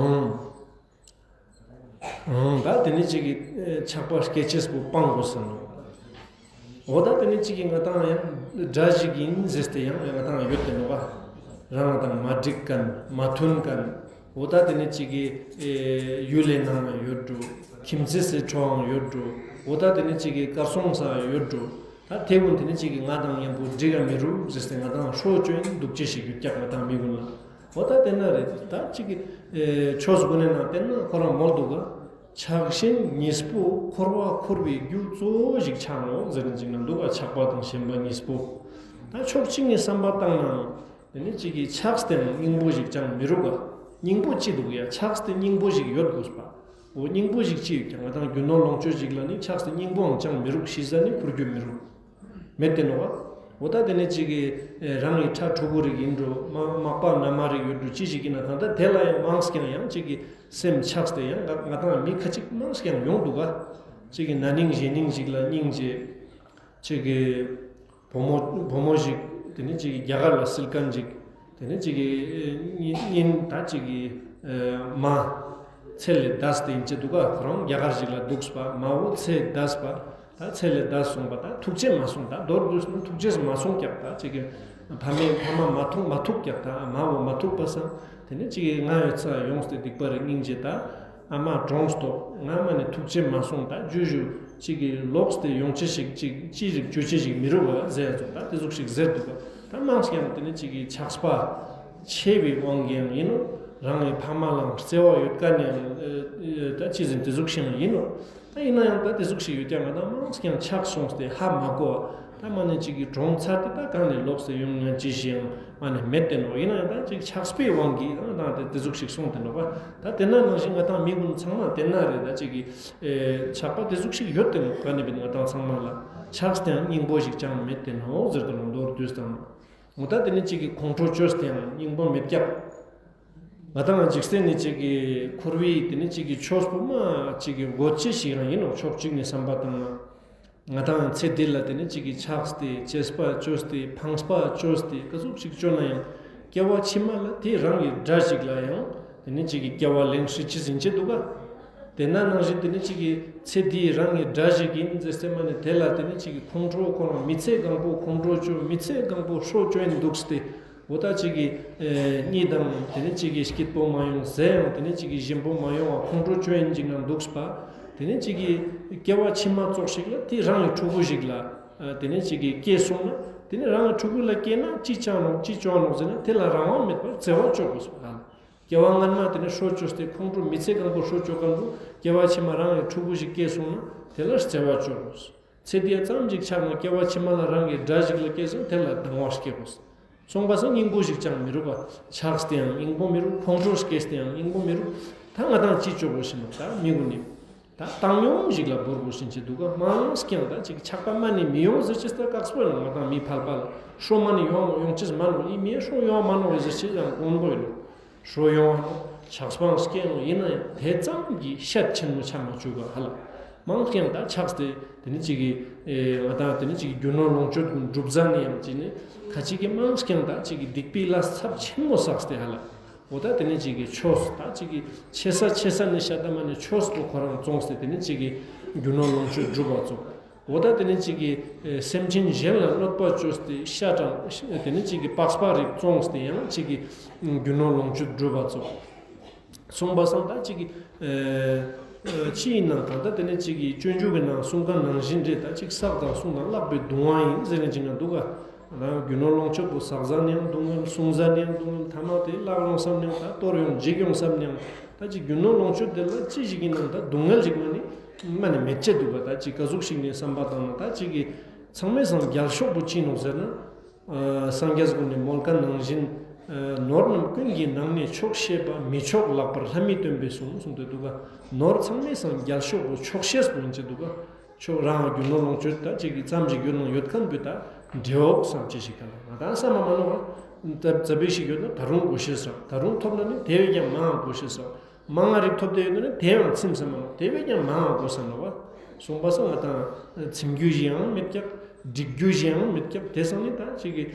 ཨང་། ད་དེ་ནི་ཅིག་གི་ཆགས་པ་སྐྱེ་ཅེས་པོ་སྤང་དགོས་ས་ནོག་འོ་ད་དེ་ནི་ཅིག་གི་ང་དང་ཡང་དགྲ་ཞིག་ཡིན་ཟེར་ཏེ་ཡང་ང་དང་ཡོད་དེ་ནོག་ག་རང་དང་མ་འགྲིག་མཁན་མ་མཐུན་མཁན། འོ་ད་དེ་ནི་ཅིག་གི་ཡུལ་ལས་ནང་ཡོད་འགྲོ། ཁྱིམ་མཚེས་སི་ཁྲོད་ཡང་ཡོད་འགྲོ། འོ་ད་དེ་ནི་ཅིག་གི་གར་སོང་ས་ཡོད་འགྲོ། ད་དེ་ཀུན་དེ་ནི་ཅིག་གི་ང་དང་མཉམ་པོ་འགྲིག་ག་མི་རུག་ཟེར་ཏེ་ང་དང་ཧྲོ་བཅོས་འདུག་ཅེས་ཞིག་ཡོད་ཀྱག་ང་དང་མི་ཀུན་ལ། འོ་ད་དེ་ན་རེད་ད་ཅིག་གི་ཆོས་ཀུན་ནི་ནང་དེ་ན་ཁོ་རང་མོལ་འདུག་ག་ཆགས་ཞེན་གཉིས་པོ་འཁོར་བ་འཁོར་བའི་རྒྱུ་གཙོ་བོ་ཞིག་ཆགས་ནོག་ཟེར་ནི་ཅིག་ན་འདུག་ག་ཆགས་པ་དང་ཞེན་པ་གཉིས་པོ། ད་ཕྱོགས་གཅིག་ནས་བསམ་པ་བཏང་ན་དེ་ནི་ཅིག་གི་ཆགས་ཏེ་སྙིང་པོ་ཞིག་ཅང་མི་རུག་ག་སྙིང་པོ་ཅི་འདུག་ཡ་ཆགས་ཏེ་སྙིང་པོ་ཞིག་ཡོད་དགོས་པ། འོ་སྙིང་པོ་ཞིག་ཅི་ཡོད་ཀྱང་ང་དང་རྒྱུ་ནོར་ལོངས་སྤྱོད་ཅིག་ལ་ནི་ཆགས་ཏེ་སྙིང་པོའང་ཅང་མི་རུག་ཤི་ས་ནི་འཁུར་རྒྱུ་མི་རུག་མེད་དེ་ནོག་པ། འོ་ད་དེ་ནས་ཅིག་གི་རང་གི་ཕྲུ་གུ་རིགས་ཡིན་འགྲོ་མ་མག་པ་མནའ་མ་རིགས་ཡོད་འགྲོ་ཅི་ཞིག་ཡིན་ན་ད་ལྟ་དེ་ལ་ཡང་མང་སྐྱང་ཡང་ཅིག་གི་སེམས་ཆགས་ཏེ་ཡང་ང་དང་མི་ཁ་ཅིག་མང་སྐྱང་ཡོང་འདུག་ག་ཅིག་གི་ན་ནིང་གཞེས་ནིང་ཞིག་ལ་སྙིང་རྗེ། ཅིག་གི་བུ་མོ་བུ་མོ་ཞིག་དེ་ནི་ཅིག་གི་རྒྱ་གར་ལ་སིལ་མཁན་ཅིག་དེ་ནི་ཅིག་གི་གཉེན་ད་ཅིག་གི་མ་ཚེ་ལས་འདས་ཏེ་ཡིན་ཅེ་འདུག་ག་ཁོ་རང་རྒྱ་གར་ཞིག་ལ་འདུག་པ་མ་བོ་ཚེ་འདས་པ་ད་ཚེ་ལས་འདས་སོང་པ་ད་ཐུགས་རྗེ་མ་སོང་ད་མདོར་བསྡུས་ན་ཐུགས་རྗེ་མ་སོང་ཀྱག་ད་ཅིག་གི་ཕ་མའི་ཕ་མ་མ་ཐུག་མ་ཐུག་ཀྱག་ད་མ་བོ་མ་ཐུག་པ་སང་དེ་ནི་ཅིག་གི་ང་ཡོད་ས་ཡོངས་ཏེ་སྡིག་པ་རེ་སྙིང་རྗེ་ད། ཨ་མ་གྲོངས་ཏོག་ང་མ་ནི་ཐུགས་རྗེ་མ་སོང་ད་ཇུ་ཇུ་ཅིག་གི་ལོགས་ཏེ་ཡོང་ཅེས་ཞིག་ཅིག་ཅི་རིགས་ཅོ་ཅེས་ཞིག་མི་རུག་ག་ཟེར་ཙོགས་ད་དེ་ཟུག་ཞིག་ཟེར་འདུག་ག་ད་མང་སྐྱང་དེ་ནི་ཅིག་གི་ཆགས་པ་ཆེ་བའི་དབང་གིས་ཡང་ཡིན་ནོག་རང་གི་ཕ་མ་ལའང་བརྩེ་བ་ཡོད་མཁན་ནི་ཡང་ད་ཅི་ཟེར་དེ་ཟུག་ཞིག་ཡང་ཡིན་ནོག་ད་ཡིན་ན་ཡང་ད་དེ་ཟུག་ཞིག་ཡོད་ཀྱང་ང་ད་མང་སྐྱང་ཆགས་སོང་སྟེ་ཧ་མ་གོ་བ། ད་མ་ནི་ཅིག་གི་གྲོངས་ཚར་ཏེ་ད་གང་ནས་ལོགས་སུ་ཡོང་ངན་ཅི་ཞིག་ཡང་མ་ནི་མེད་དེ་ནོག་ཡིན་ན་ཡང་ད་ཅིག་ཆགས་པའི་དབང་གིས་ད་ད་དེ་དེ་ཟུག་ཞིག་སོང་དེ་ནོག་པ། ད་དེ་ན་ནང་བཞིན་ང་ད་མི་ཀུན་ཚང་མ་དེ་ན་རེད་ད་ཅིག་གི་ཆགས་པ་དེ་ཟུག་ཞིག་ཡོད་དེ་ནོག་ག་ནི་བིན་ང་ད་ཚང་མ་ལ་ཆགས་ཏེ་ཡང་སྙིང་པོ་ཞིག་ཅང་མེད་དེ་ནོག་ཟེར་དེ་ནོག་མདོར་བསྡུས་དང་། འོ་ད་དེ་ནི་ཅིག་གི་ཁོང་ཁྲོ་བཅོས་ཏེ་ཡང་སྙིང་པོ་མེད་ཀྱག་ང་དང་འཇིག་རྟེན་ནི་ཅིག་གི་འཁོར་བའི་དེ་ནི་ཅིག་གི་ཆོས་པོ་མ་ཅིག་གི་འགོ་ཅི་ཞིག་རང་ཡིན་ནོག་ཕྱོགས་གཅིག་ནས་བསམ་པ་བཏང་ན། ང་དང་ཚེ་འདི་ལ་དེ་ནི་ཅིག་གི་ཆགས་ཏེ་བཅས་པ་བཅོས་ཏེ་ཕངས་པ་བཅོས་ཏེ་ག་ཟུག་ཅིག་བཅོ་ན་ཡང་སྐྱེ་བ་ཕྱི་མ་ལ་དེ་རང་གི་དགྲ་ཞིག་ལ་ཡང་དེ་ནི་ཅིག་གི་སྐྱེ་བ་ལེན་སྲིད་ཅི་ཟིན་ཅི་འདུག་ག་དེ་ན་ནང་བཞིན་དེ་ནི་ཅིག་གི་ཚེ་འདི་རང་གི་དགྲ་ཞིག་ཡིན་ཟེར་སེ་མ་ནི་དེ་ལ་དེ་ནི་ཅིག་གི་ཁོང་ཁྲོ་ཁོ་རང་མི་ཚེ་གང་པོ་ཁོང་ཁྲོ་བཅོ་མི་ཚེ་གང་པོ་ཧྲོ་བཅོ་ཡིན་འདུག་སྟེ། འོ་ད་ཅིག་གི་ཨེ་གཉིད་དང་དེ་ནས་ཅིག་གི་སྐྱིད་པོ་མ་ཡོང་ཟས་ཡང་དེ་ནས་ཅིག་གི་ཞིམ་པོ་མ་ཡོང་བ་ཁོང་ཁྲོ་བཅོ་ཡིན་ཅིག་ན་འདུག་པ། དེ་ནས་ཅིག་གི་སྐྱེ་བ་ཕྱི་མ་ཙོགས་ཤིག་ལ་དེ་རང་གི་ཕྲུ་གུ་ཞིག་ལ་ཨ་དེ་ནས་ཅིག་གི་སྐྱེས་སོང་ན་དེ་ནས་རང་གི་ཕྲུ་གུ་ལ་སྐྱེས་ན་ཅི་བཅོ་ནོག་ཅི་བཅོ་ནོག་ཟེར་ན་དེ་ལ་རང་དབང་མེད་པར་བརྩེ་བ་བཅོ་དགོས་སོ། སྐྱེ་བ་སྔན་མ་དེ་ནས་ཧྲོ་བཅོས་ཏེ་ཁོང་ཁྲོ་མི་ཚེ་གང་པོ་ཧྲོ་བཅོ་གང་པོ་སྐྱེ་བ་ཕྱི་མ་རང་གི་ཕྲུ་གུ་ཞིག་སྐྱེས་སོང་ན་དེ་ལ་བརྩེ་བ་བཅོ་དགོས། ཚེ་འདི་ཡ་ཙམ་ཅིག་ཆགས་ན་སྐྱེ་བ་ཕྱི་མ་ལ་རང་གི་དགྲ་ཞིག་ལ་སྐྱེས་སོང་དེ་ལ་སྡང་བ་སྐྱེ་དགོས། སོང་པ་སང་སྙིང་པོ་ཞིག་ཅང་མི་རུག་པ། ཆགས་ཏེའང་སྙིང་པོ་མི་རུག། ཁོང་ཁྲོ་སྐྱེས་ཏེའང་སྙིང་པོ་མི་རུག། ད་ང་དང་ཅི་ཅོ་གོས་ཤེ་ནོག། ད་མི་གུན་ནི་ད་བཏང་སྙོམས་ཤིག་ལ་བོར་གོས་ཤེ་ཅེ་དུག་ག། མང་སྐྱང་ད་ཅིག་ཆགས་པ་མ་ནེ་མི་ཡོང་ཟེར་ཅེས་ད་ཀག་སྤོ་ཡིན་ནོག། ང་དང་མི་ཕལ་པ་ལ་ཤོ་མ་ནེ་ཡོང་ཡོང་ཅེས་མ་ནོག། ཨི་མི་ཤོ་ཡོང་མ་ནོག་ཟེར་ཅེས་ཡང་དཀོན་པོ་ཡིན་ནོག། ཤོ་ཡོང་ནོག། ཆགས་པའང་སྐྱེ་ཡོང་། ཡིན་ན་ཡང་དེ་ཙམ་གྱི་ཤད་ཆེན་མོ་ཆ་མ་བཅུག་ག་ཧ་ལ། མང་སྐྱང་ད་ཆགས་ཏེ་དེ་ནི་ཅིག་གི་ཨེ་ང་དང་དེ་ནི་ཅིག་གི་རྒྱུ་ནོར་ལོངས་སྤྱོད་གུན་སྒྲུབ་ཟ་ནེ་ཡང་ཅི་ནི་ཁ་ཅིག་གི་མང་སྐྱང་ད་ཅིག་གི་སྡིག་པའི་ལས་ཚབས་ཆེན་མོ་བསགས་ཏེ་ཧ་ལ། འོ་ད་དེ་ནི་ཅིག་གི་ཆོས་ད་ཅིག་གི་ཆེ་ས་ཆེ་ས་ནི་ཤད་ད་མ་ནེ་ཆོས་པོ་ཁོ་རང་བཙོངས་ཏེ་དེ་ནི་ཅིག་གི་རྒྱུ་ནོར་ལོངས་སྤྱོད་སྒྲུབ་པ་ཙོགས། འོ་ད་དེ་ནི་ཅིག་གི་ཨེ་སེམས་ཅན་གཞན་ལ་གནོད་པ་ཅོས་ཏེ་ཤ་དང་དེ་ནི་ཅིག་གི་པགས་པ་རིགས་བཙོངས་ཏེ་ཡང་ཅིག་གི་རྒྱུ་ནོར་ལོངས་སྤྱོད་སྒྲུབ་པ་ཙོགས། སོང་པ་སང་ད་ཅིག་གི་ཨེ་ཨེ་ཅི་ཡིན་ནང་ད་ད་དེ་ནི་ཅིག་གི་སྤྱོད་འཇུག་གི་ནང་གསུང་ཁན་ནང་བཞིན་རེད། ད་ཅིག་བསགས་དང་བསྲུང་དང་བརླག་པའི་གདུང་བ་ཡིན་ཟེར་ནི་ཅིག་ན་དུག་ག། རང་རྒྱུ་ནོར་ལོངས་སྤྱོད་པོ་བསགས་ཟ་ནེ་ཡང་སྡུག་བསྔལ། བསྲུང་ཟ་ནེ་ཡང་སྡུག་བསྔལ། ཐ་མ་དེ་བརླག་ཡོང་བསམ་ནེ་ཡང་ད་གཏོར་ཡོང་འཇིག་ཡོང་བསམ་ནེ་ཡང་ད་ཅིག་རྒྱུ་ནོར་ལོངས་སྤྱོད་དེ་ལ་ཅི་ཞིག་ཡིན་ནང་ད་སྡུག་བསྔལ་ཞིག་མ་ནེ་མ་ནེ་མེད་ཅེ་དུག་ག། ད་ཅིག་ག་ཟུག་ཞིག་ནེ་བསམ་པ་བཏང་ན་ད་ཅིག་གི་ཚང་མའི་སང་རྒྱལ་ཤོས་པོ་ཅི་ནོག་ཟེར་ན། ཨ་སངས་རྒྱས་གུན་ནི་མོལ་ཁན་ནང་བཞིན་ཨ་ནོར་རྣམས་ཀུན་གྱི་ནང་ནས་མཆོག་ཤེས་པ། མི་མཆོག་ལག་པར་ལྷ་མིས་སྟོན་པའི་གསུང་གསུངས་ཏེ་དུག་ག། ནོར་ཚང་མའི་སང་རྒྱལ་ཤོས་པོ་མཆོག་ཤེས་པོ་ཡིན་ཅེ་དུག་ག། ཆོས་རང་རྒྱུ་ནོར་ལོངས་སྤྱོད་ད་ཅིག་གི་ཙམ་ཞིག་ཡོད་ནང་ཡོད་ཁན་བོ་ད་འབྲེལ་བ་བསམ་ཅེས་ཤིག་ག་ལ་ང་དང་བསམ་མ་མ་ནོག་པ། ཙ་པིག་ཞིག་ཡོད་ན་ད་རུང་དགོས་ཤེས་སོང་། ད་རུང་ཐོབ་ན་ནི་དེ་བས་ཀྱང་མང་དགོས་ཤེས་སོང་། མང་ང་རིགས་ཐོབ་སྟེ་ཡོད་ན་ནི་དེ་ཡང་ཚིམ་ས་མ་ནོག། དེ་བས་ཀྱང་མང་ང་དགོས་ས་ནོག་པ། སོང་པ་སང་ང་དང་ཚིམ་རྒྱུ་ཞིག་ཡང་མེད་ཀྱག། འགྲིག་རྒྱུ་ཞིག་ཡང་མེད་ཀྱག། དེ་སང་ནི་ད་ཅིག་གི་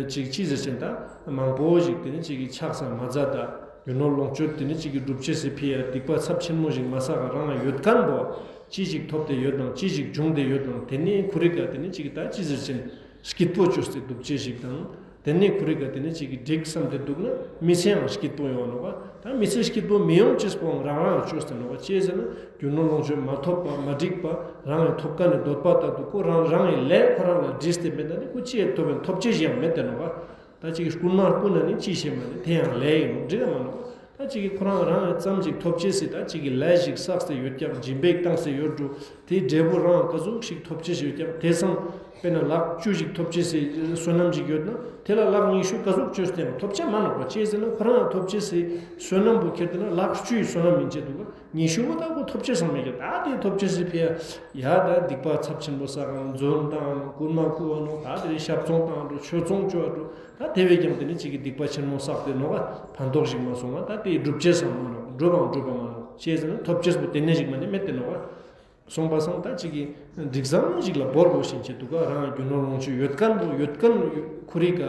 ཅིག་ཅི་ཟེར་ཅེན་ད་མང་པོ་ཞིག་དེ་ནི་ཅིག་གི་ཆགས་ས་མ་ཛད་ད། རྒྱུ་ནོར་ལོངས་སྤྱོད་དེ་ནི་ཅིག་གི་སྒྲུབ་ཅེས་སི་ཕི་ཡ་སྡིག་པ་ཚབས་ཆེན་མོ་ཞིག་མ་བསགས་རང་ཡོད་ཁན་བོ་ཅི་ཞིག་ཐོབ་སྟེ་ཡོད་དང་ཅི་ཞིག་བྱུང་སྟེ་ཡོད་དང་དེ་ནི་ཁུ་རི་ཀ་དེ་ནི་ཅིག་གི་ད་ཅི་ཟེར་ཅེན་སྐྱིད་པོ་ཅོས་ཏེ་དུག་ཅེས་ཞིག་དང་། དེ་ནི་ཁུ་རི་ཀ་དེ་ནི་ཅིག་གི་འགྲིག་བསམ་སྟེ་དུག་ན་མི་ཚེའང་སྐྱིད་པོ་ཡོང་ནོག་པ། ད་མི་ཚེ་སྐྱིད་པོ་མི་ཡོང་ཅེས་པོའང་རང་རང་ཅོས་ཏེ་ནོག་པ། ཅི་ཟེར་ན་རྒྱུ་ནོར་ལོངས་སྤྱོད་མ་ཐོབ་པ་མ་འགྲིག་པ་རང་ཡང་ཐོབ་ཁན་ནི་འདོད་པ་ད་དུག་གོ། རང་རང་ཡི་ལས་ཁོ་རང་ལ་འགྲིགས་ཏེ་མེད་ན་ནི་ཁོ་ཅི་ཡང་ཐོབ་ཡང་ཐོབ་ཅེས་ཞིག་ཡང་མེད་དེ་ནོག་པ། ད་ཅིག་རྐུན་མ་རྐུ་ན་ནི་ཅི་ཤེས་མ་ནི་དེ་ཡང་ལས་ཡིན་ནོག། འགྲིག་ག་མ་ནོག། ད་ཅིག་གི་ཁོ་རང་རང་ཙམ་ཞིག་ཐོབ་ཅེས་སི་ད་ཅིག་གི་ལས་ཞིག་བསགས་ཏེ་ཡོད་ཀྱག། སྦྱིན་པ་བཏང་སྟེ་ཡོད་འགྲོ། དེའི་འབྲས་བུ་རང་ག་ཟུག་ཞིག་ཐོབ་ཅེས་ཡོད་ཀྱག། དེ་སང་དཔེར་ན་ལག་བཅུ་ཞིག་ཐོབ་ཅེས་སི་བསོད་ནམས་ཞིག་ཡོད་ན་དེ་ལ་ལག་ཉི་ཤུ་ག་ཟུག་བཅོས་ཏེ་ཡང་ཐོབ་ཅེས་མ་ནོག་པ། ཅི་ཟེར་ན་ཁོ་རང་ཐོབ་ཅེས་སི་བསོད་ནམས་པོ་ཁྱེར་ཏེ་ན་ལག་བཅུའི་བསོད་ནམས་ཡིན་ཅེ་དུག་ག། ཉི་ཤུ་བོ་ད་ཁོ་ཐོབ་ཅེས་སང་མེད་ཀྱག། ད་དེ་ཐོབ་ཅེས་སི་ཕི་ཡ་ཡ་ད་སྡིག་པ་ཚབས་ཆེན་པོ་བསགས་ཨང་། རྫུན་བཏང་ཨང་། རྐུན་མ་རྐུ་བ་ནོག། ད་དེ་རིང་ཞབས་བཙོང་བཏང་འགྲོ། ཆོས་བཙོང་བཅོ་བ་འགྲོ། ད་དེ་བས་ཀྱང་དེ་ནི་ཅིག་གི་སྡིག་པ་ཆེན་མོ་བསགས་ཏེ་ནོག་ག། ཕན་ཐོགས་ཤིག་མ་སོང་བ། ད་དེ་སྒྲུབ་ཅེས་སང་མ་ནོག། སྒྲུབ་པའང་སྒྲུབ་པ་མ་ནོག། ཅི་ཟེར་ན་ཐོབ་ཅེས་པོ་དེ་ནི་ཞིག་མ་ནི་མེད་དེ་ནོག་ག། སོང་པ་སང་ད་ཅིག་གི་འགྲིག་བསམ་ཞིག་ལ་བོར་གོས་ཤེ་ཅེ་དུག་ག། རང་རྒྱུ་ནོར་ལོངས་སྤྱོད་ཡོད་ཁན་བོ་ཡོད་ཁན་ཁུ་རི་ཀ་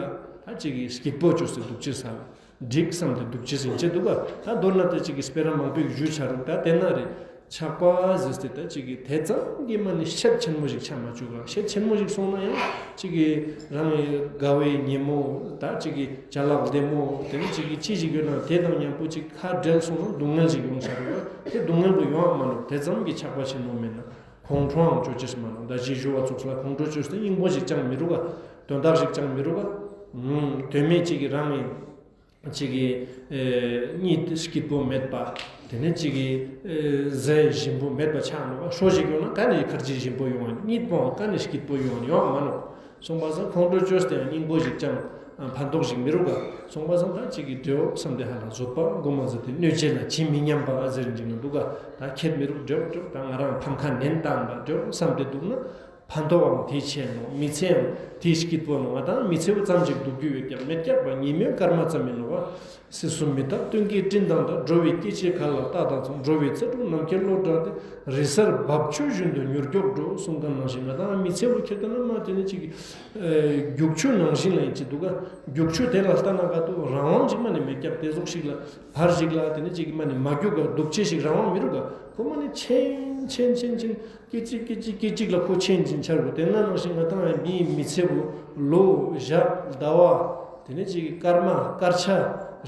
ད་ཅིག་གི་སྐྱིད་པོ་ཅོས་ཏེ་དུག་ཅེས་ས་ལ། འགྲིག་བསམ་སྟེ་དུག་ཅེས་ཡིན་ཅེ་དུག་ག། ད་མདོར་ན་ད་ཅིག་གི་སྤེ་ར་མང་པོ་ཞིག་ཞུ་ཆ་རུག། ད་དེ་ན་རེ་ཆགས་པ་ཟེར་ཏེ་ད་ཅིག་གི་དེ་ཙམ་གྱི་མ་ནི་ཤད་ཆེན་མོ་ཞིག་ཆ་མ་བཅུག་ག། ཤད་ཆེན་མོ་ཞིག་སོང་ན་ཡང་ཅིག་གི་རང་གི་དགའ་བའི་ཉིན་མོ་ད་ཅིག་གི་ཅ་ལག་ལྡེ་མོ་དེ་ནི་ཅིག་གི་ཅི་ཞིག་ཡོད་ན་དེ་དང་མཉམ་པོ་ཅིག་ཁ་བྲལ་སོང་ན་སྡུག་བསྔལ་ཞིག་ཡོང་ཆ་རུག་ག། དེ་སྡུག་བསྔལ་པོ་ཡོང་བ་མ་ནོག། དེ་ཙམ་གྱི་ཆགས་པ་ཆེན་མོ་མེད་ན་ཁོང་ཁྲོའང་ཅོ་ཅེས་མ་ནོག། ད་ཅི་ཞུ་བ་ཙོགས་ལ་ཁོང་ཁྲོ་ཅོས་ཏེ་སྙིང་པོ་ཞིག་ཅང་མི་རུག་ག། དོན་དག་ཞིག་ཅང་མི་རུག་ག། དོན་མེད་ཅིག་གི་རང་གི་ཅིག་གི་ཨེ་གཉིད་སྐྱིད་པོ་མེད་པ། དེ་ནས་ཅིག་གི་ཨེ་ཟས་ཞིམ་པོ་མེད་པ་ཆགས་ནོག་པ། ཤོ་ཞིག་ཡོང་ན་ག་ནས་ཁར་ཇི་ཞིམ་པོ་ཡོང་ཨ། གཉིད་པོའང་ག་ནས་སྐྱིད་པོ་ཡོང་ཡོང་མ་ནོག། སོང་པ་སང་ཁོང་ཁྲོ་ཅོས་ཏེ་ཡང་སྙིང་པོ་ཞིག་ཅང་ཕན་ཐོགས་ཞིག་མི་རུག་ག། སོང་པ་སང་ད་ཅིག་གི་འབྲེལ་བ་བསམ་སྟེ་ཧ་ལ་བཟོད་པ་སྒོམ་མ་ཟེར་ཏེ་གནོད་བྱེད་ལ་ཇི་མི་སྙམ་པ་ཟེར་འཇིག་ན་འདུག་ག། ད་ཁྱེད་མི་རུག་འབྲེལ་བ་འབྲེལ་བ་ད་ང་རང་ཕམ་ཁ་ནན་ཏང་ད་འབྲེལ་བ་བསམ་སྟེ་འདུག་ན། ཕན་ཐོགས་འང་དེ་ཆེ་ནོག། མི་ཚེའང་དེ་སྐྱིད་པོ་ནོག། ང་དང་མི་ཚེ་བོ་ཙམ་ཅིག་སྡུག་རྒྱུ་ཡོད་ཀྱང་མེད་ཀྱག་པ། ཉིན་མོའི་སྐར་མ་ཙམ་ཡིན་ནོག་པ། སྲིད་གསུམ་མི་རྟག་སྟོན་ཀའི་སྤྲིན་དང་འདྲ། འགྲོ་བའི་སྐྱེ་འཆི་ག་ལ་བལྟ་དང་མཚུངས། འགྲོ་བའི་རྩེ་དྲུག་ནམ་མཁའི་གློག་འདྲ་སྟེ། རེས་གཟའ་བབ་ཆོས་བཞིན་དུ་མྱུར་མགྱོགས་འགྲོ། གསུང་ཁན་ནང་བཞིན་ང་དང་མི་ཚེ་བོ་ཁྱེར་ཏེ་ན་མ་དེ་ནི་ཅིག་ཨེ་རྒྱུག་ཆུ་ནང་བཞིན་ལ་ཡིན་ཅིག་འདུག་ག། རྒྱུག་ཆུ་དེ་ལ་ལྟ་ན་ག་ཏོ་རང་དབང་ཅིག་མ་ནི་མེད་ཀྱག། དེ་ཟུག་ཞིག་ལ་བར་ཞིག་ལ་དེ་ནི་ཅིག་མ་ནི་མ་རྒྱུག་ག་འདུག་ཅེས་ཞིག་རང་དབང་མི་རུག་ག། ཁོ་མ་ནི་ཆེན་ཆེན་ཆེན་ཆེན། སྐད་ཅིག་སྐད་ཅིག་སྐད་ཅིག་ལ་ཁོ་ཆེན་ཅིག་འཆར་དགོས། དེ་ན་ནང་བཞིན་ང་དང་མིའི་མི་ཚེ་བོ་ལོ་ཞག་ཟླ་བ་དེ་ནས་ཅིག་སྐར་མ་སྐར་ཆ་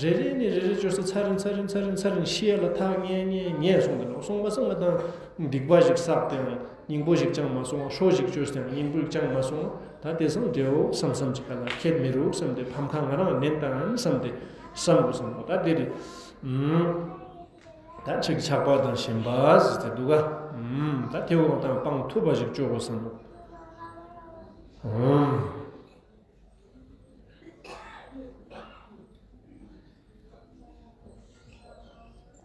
རེ་རེ་ནས་རེ་རེ་བཅོས་ཏེ་ཚར་རིང་ཚར་རིང་ཚར་རིང་ཚར་རིང་ཤི་ཡ་ལ་ཐག་ཉེ་ཉེ་ཉེ་སོང་སྟེ་ནོག། སོང་པ་སང་ང་དང་སྡིག་པ་ཞིག་བསགས་ཏེ་ཡང་སྙིང་པོ་ཞིག་ཅང་མ་སོང་། ཤོ་ཞིག་བཅོས་ཏེ་ཡང་སྙིང་པོ་ཞིག་ཅང་མ་སོང་། ད་དེ་སང་འབྲེལ་བ་བསམ་བསམ་ཅིག་ག་ལ་ཁྱད་མི་རུག་བསམ་སྟེ་ཕམ་ཁ་ང་རང་ནན་ཏང་བསམ་སྟེ་བསམ་དགོས་བསམ་དགོས། ད་དེ་རེད། ད་ཆགས་ཆགས་པ་དང་ཞེན་པ་ཟེར་ཏེ་འདུག་ག། ཨུམ། ད་དེ་འོ་དང་སྤང་ཐུབ་པ་ཞིག་ཅོ་དགོས་བསམ་འདུག། ཨུམ།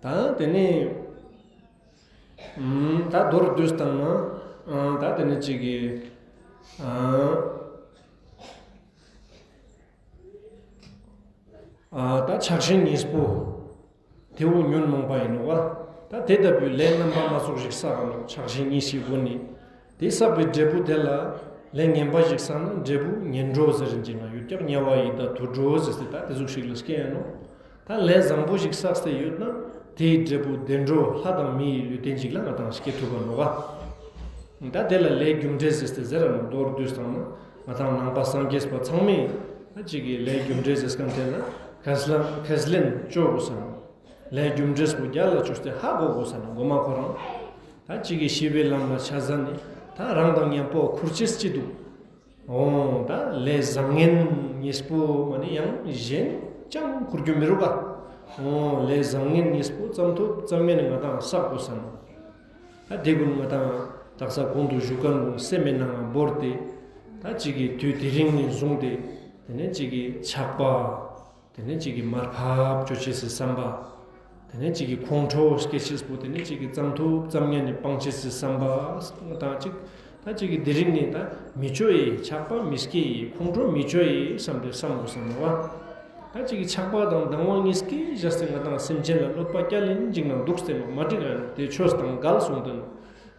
ད་དེ་ནས་ད་མདོར་བསྡུས་བཏང་ན་ད་དེ་ནས་ཅིག་གི་ད་ཆགས་ཞེན་གཉིས་པོ་དེ་བོ་ཉོན་མོངས་པ་ཡིན་ནོག་པ། ད་དེ་ལྟ་བུའི་ལས་རྣམ་པ་སྣ་ཚོགས་ཤིག་བསགས་ནོག། ཆགས་ཞེན་གཉིས་ཀྱི་སྒོ་ནས། དེ་བསགས་པའི་འབྲས་བུ་དེ་ལ་ལས་ངན་པ་ཞིག་བསགས་ན་འབྲས་བུ་ངན་འགྲོ་ཟེར་རིན་ཅིག་ན་ཡོད་ཀྱག། དམྱལ་བ་ཡི་དྭགས་དུད་འགྲོ་ཟེར་ཏེ་ད་དེ་ཟུག་ཞིག་ལ་སྐྱེ་ཡ་ནོག། ད་ལས་བཟང་པོ་ཞིག་བསགས་ཏེ་ཡོད་ན་དེའི་འབྲས་བུ་བདེ་འགྲོ་ལྷ་དང་མི་ཡི་ལུས་རྟེན་ཅིག་ལ་ང་དང་སྐྱེ་ཐུབ་པ་ནོག་པ། ད་དེ་ལ་ལས་རྒྱུ་འབྲས་ཟེར་ཏེ་ཟེར་ར་ནོག། མདོར་བསྡུས་བཏང་ན་ང་དང་ནང་པ་སངས་རྒྱས་པ་ཚང་མས་ད་ཅིག་གི་ལས་རྒྱུ་འབྲས་ཟེར་མཁན་དེ་ལ་ཁས་ལེན་ཁས་ལེན་ཅོ་དགོས་ས་ནོག། ལས་རྒྱུ་འབྲས་པོ་རྒྱ་ལ་ཅོས་ཏེ་ཧ་གོ་དགོས་ས་ནོག། མགོ་མ་ཁོ་རང་ད་ཅིག་གི་ཤི་བའི་ལམ་ལ་ཆ་ཟ་ནས་ད་རང་དང་མཉམ་པོ་ཁུར་ཅེས་ཅི་འདུག། འོ་ད་ལས་བཟང་ངན་གཉིས་པོ་མ་ནི་ཡང་གཞན་ཅང་ཁུར་རྒྱུ་མི་རུག་ག། འོ་ལས་བཟང་ངན་གཉིས་པོ་ཙམ་ཐོབ་ཙམ་ངན་ནི་ང་དང་བསགས་དགོས་ས་ནོག། ད་དེ་ཀུན་ང་དང་དག་ས་གོང་དུ་ཞུ་མཁན་ཀུན་སེམས་མི་ནང་ང་བོར་ཏེ་ད་ཅིག་གི་དུས་དེ་རིང་ནས་བཟུང་སྟེ་དེ་ནས་ཅིག་གི་ཆགས་པ། དེ་ནས་ཅིག་གི་མར་ཕབ་ཅོ་ཅེས་སི་བསམ་པ། དེ་ནས་ཅིག་གི་ཁོང་ཁྲོ་སྐྱེ་ཅེས་པོ་དེ་ནས་ཅིག་གི་ཙམ་ཐུབ་ཙམ་ངན་ནི་སྤང་ཅེས་སི་བསམ་པ། ད་ཅིག་ད་ཅིག་གི་དེ་རིང་ནས་ད་མི་ཅོ་ཡེ། ཆགས་པ་མི་སྐྱེ་ཡེ། ཁོང་ཁྲོ་མི་ཅོ་ཡེ་བསམ་སྟེ་བསམ་དགོས་ས་ནོག་པ། ད་ཅིག་གི་ཆགས་པ་དང་སྡང་བ་གཉིས་ཀས་བཞག་སྟེ་ང་དང་སེམས་ཅན་ལ་གནོད་པ་སྐྱལ་ལིན་ཅིག་ན་འདུག་སྟེ་ནོག། མ་འགྲིག་ག་ནོག། དེ་ཆོས་དང་འགལ་སོང་སྟེ་ནོག།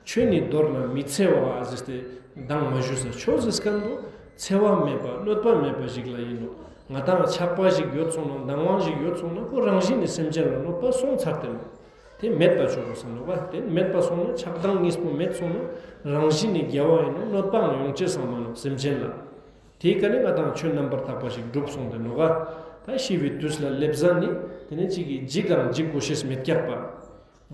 ཆོས་ནི་མདོར་ན་མི་འཚེ་བ་ཟེར་ཏེ་སྡང་མ་ཞུ་ས། ཆོས་ཟེར་མཁན་པོ་འཚེ་བ་མེད་པ་གནོད་པ་མེད་པ་ཞིག་ལ་ཡིན་ནོག། ང་དང་ཆགས་པ་ཞིག་ཡོད་སོང་ན་སྡང་བ་ཞིག་ཡོད་སོང་ན་ཁོ་རང་བཞིན་ནི་སེམས་ཅན་ལ་གནོད་པ་སོང་ཚར་ཏེ་ནོག། དེ་མེད་པ་ཆོག་གོ་ས་ནོག་པ། དེ་མེད་པ་སོང་ན་ཆགས་སྡང་གཉིས་པོ་མེད་སོང་ན་རང་བཞིན་ནི་དགེ་བ་ཡིན་ནོག། གནོད་པའང་ཡོང་ཅེས་སང་མ་ནོག་སེམས་ཅན་ལ། དེའི་ཀ་ནས་ང་དང་ཆོས་རྣམ་པར་དག་པ་ཞིག་འགྲུབ་སོང་སྟེ་ནོག་པ། ད་ཤི་བའི་དུས་ལ་སླེབས་ཟ་ནི་དེ་ནས་ཅིག་གི་འཇིགས་དང་འཇིགས་དགོས་ཤེས་མེད་ཀྱག་པ།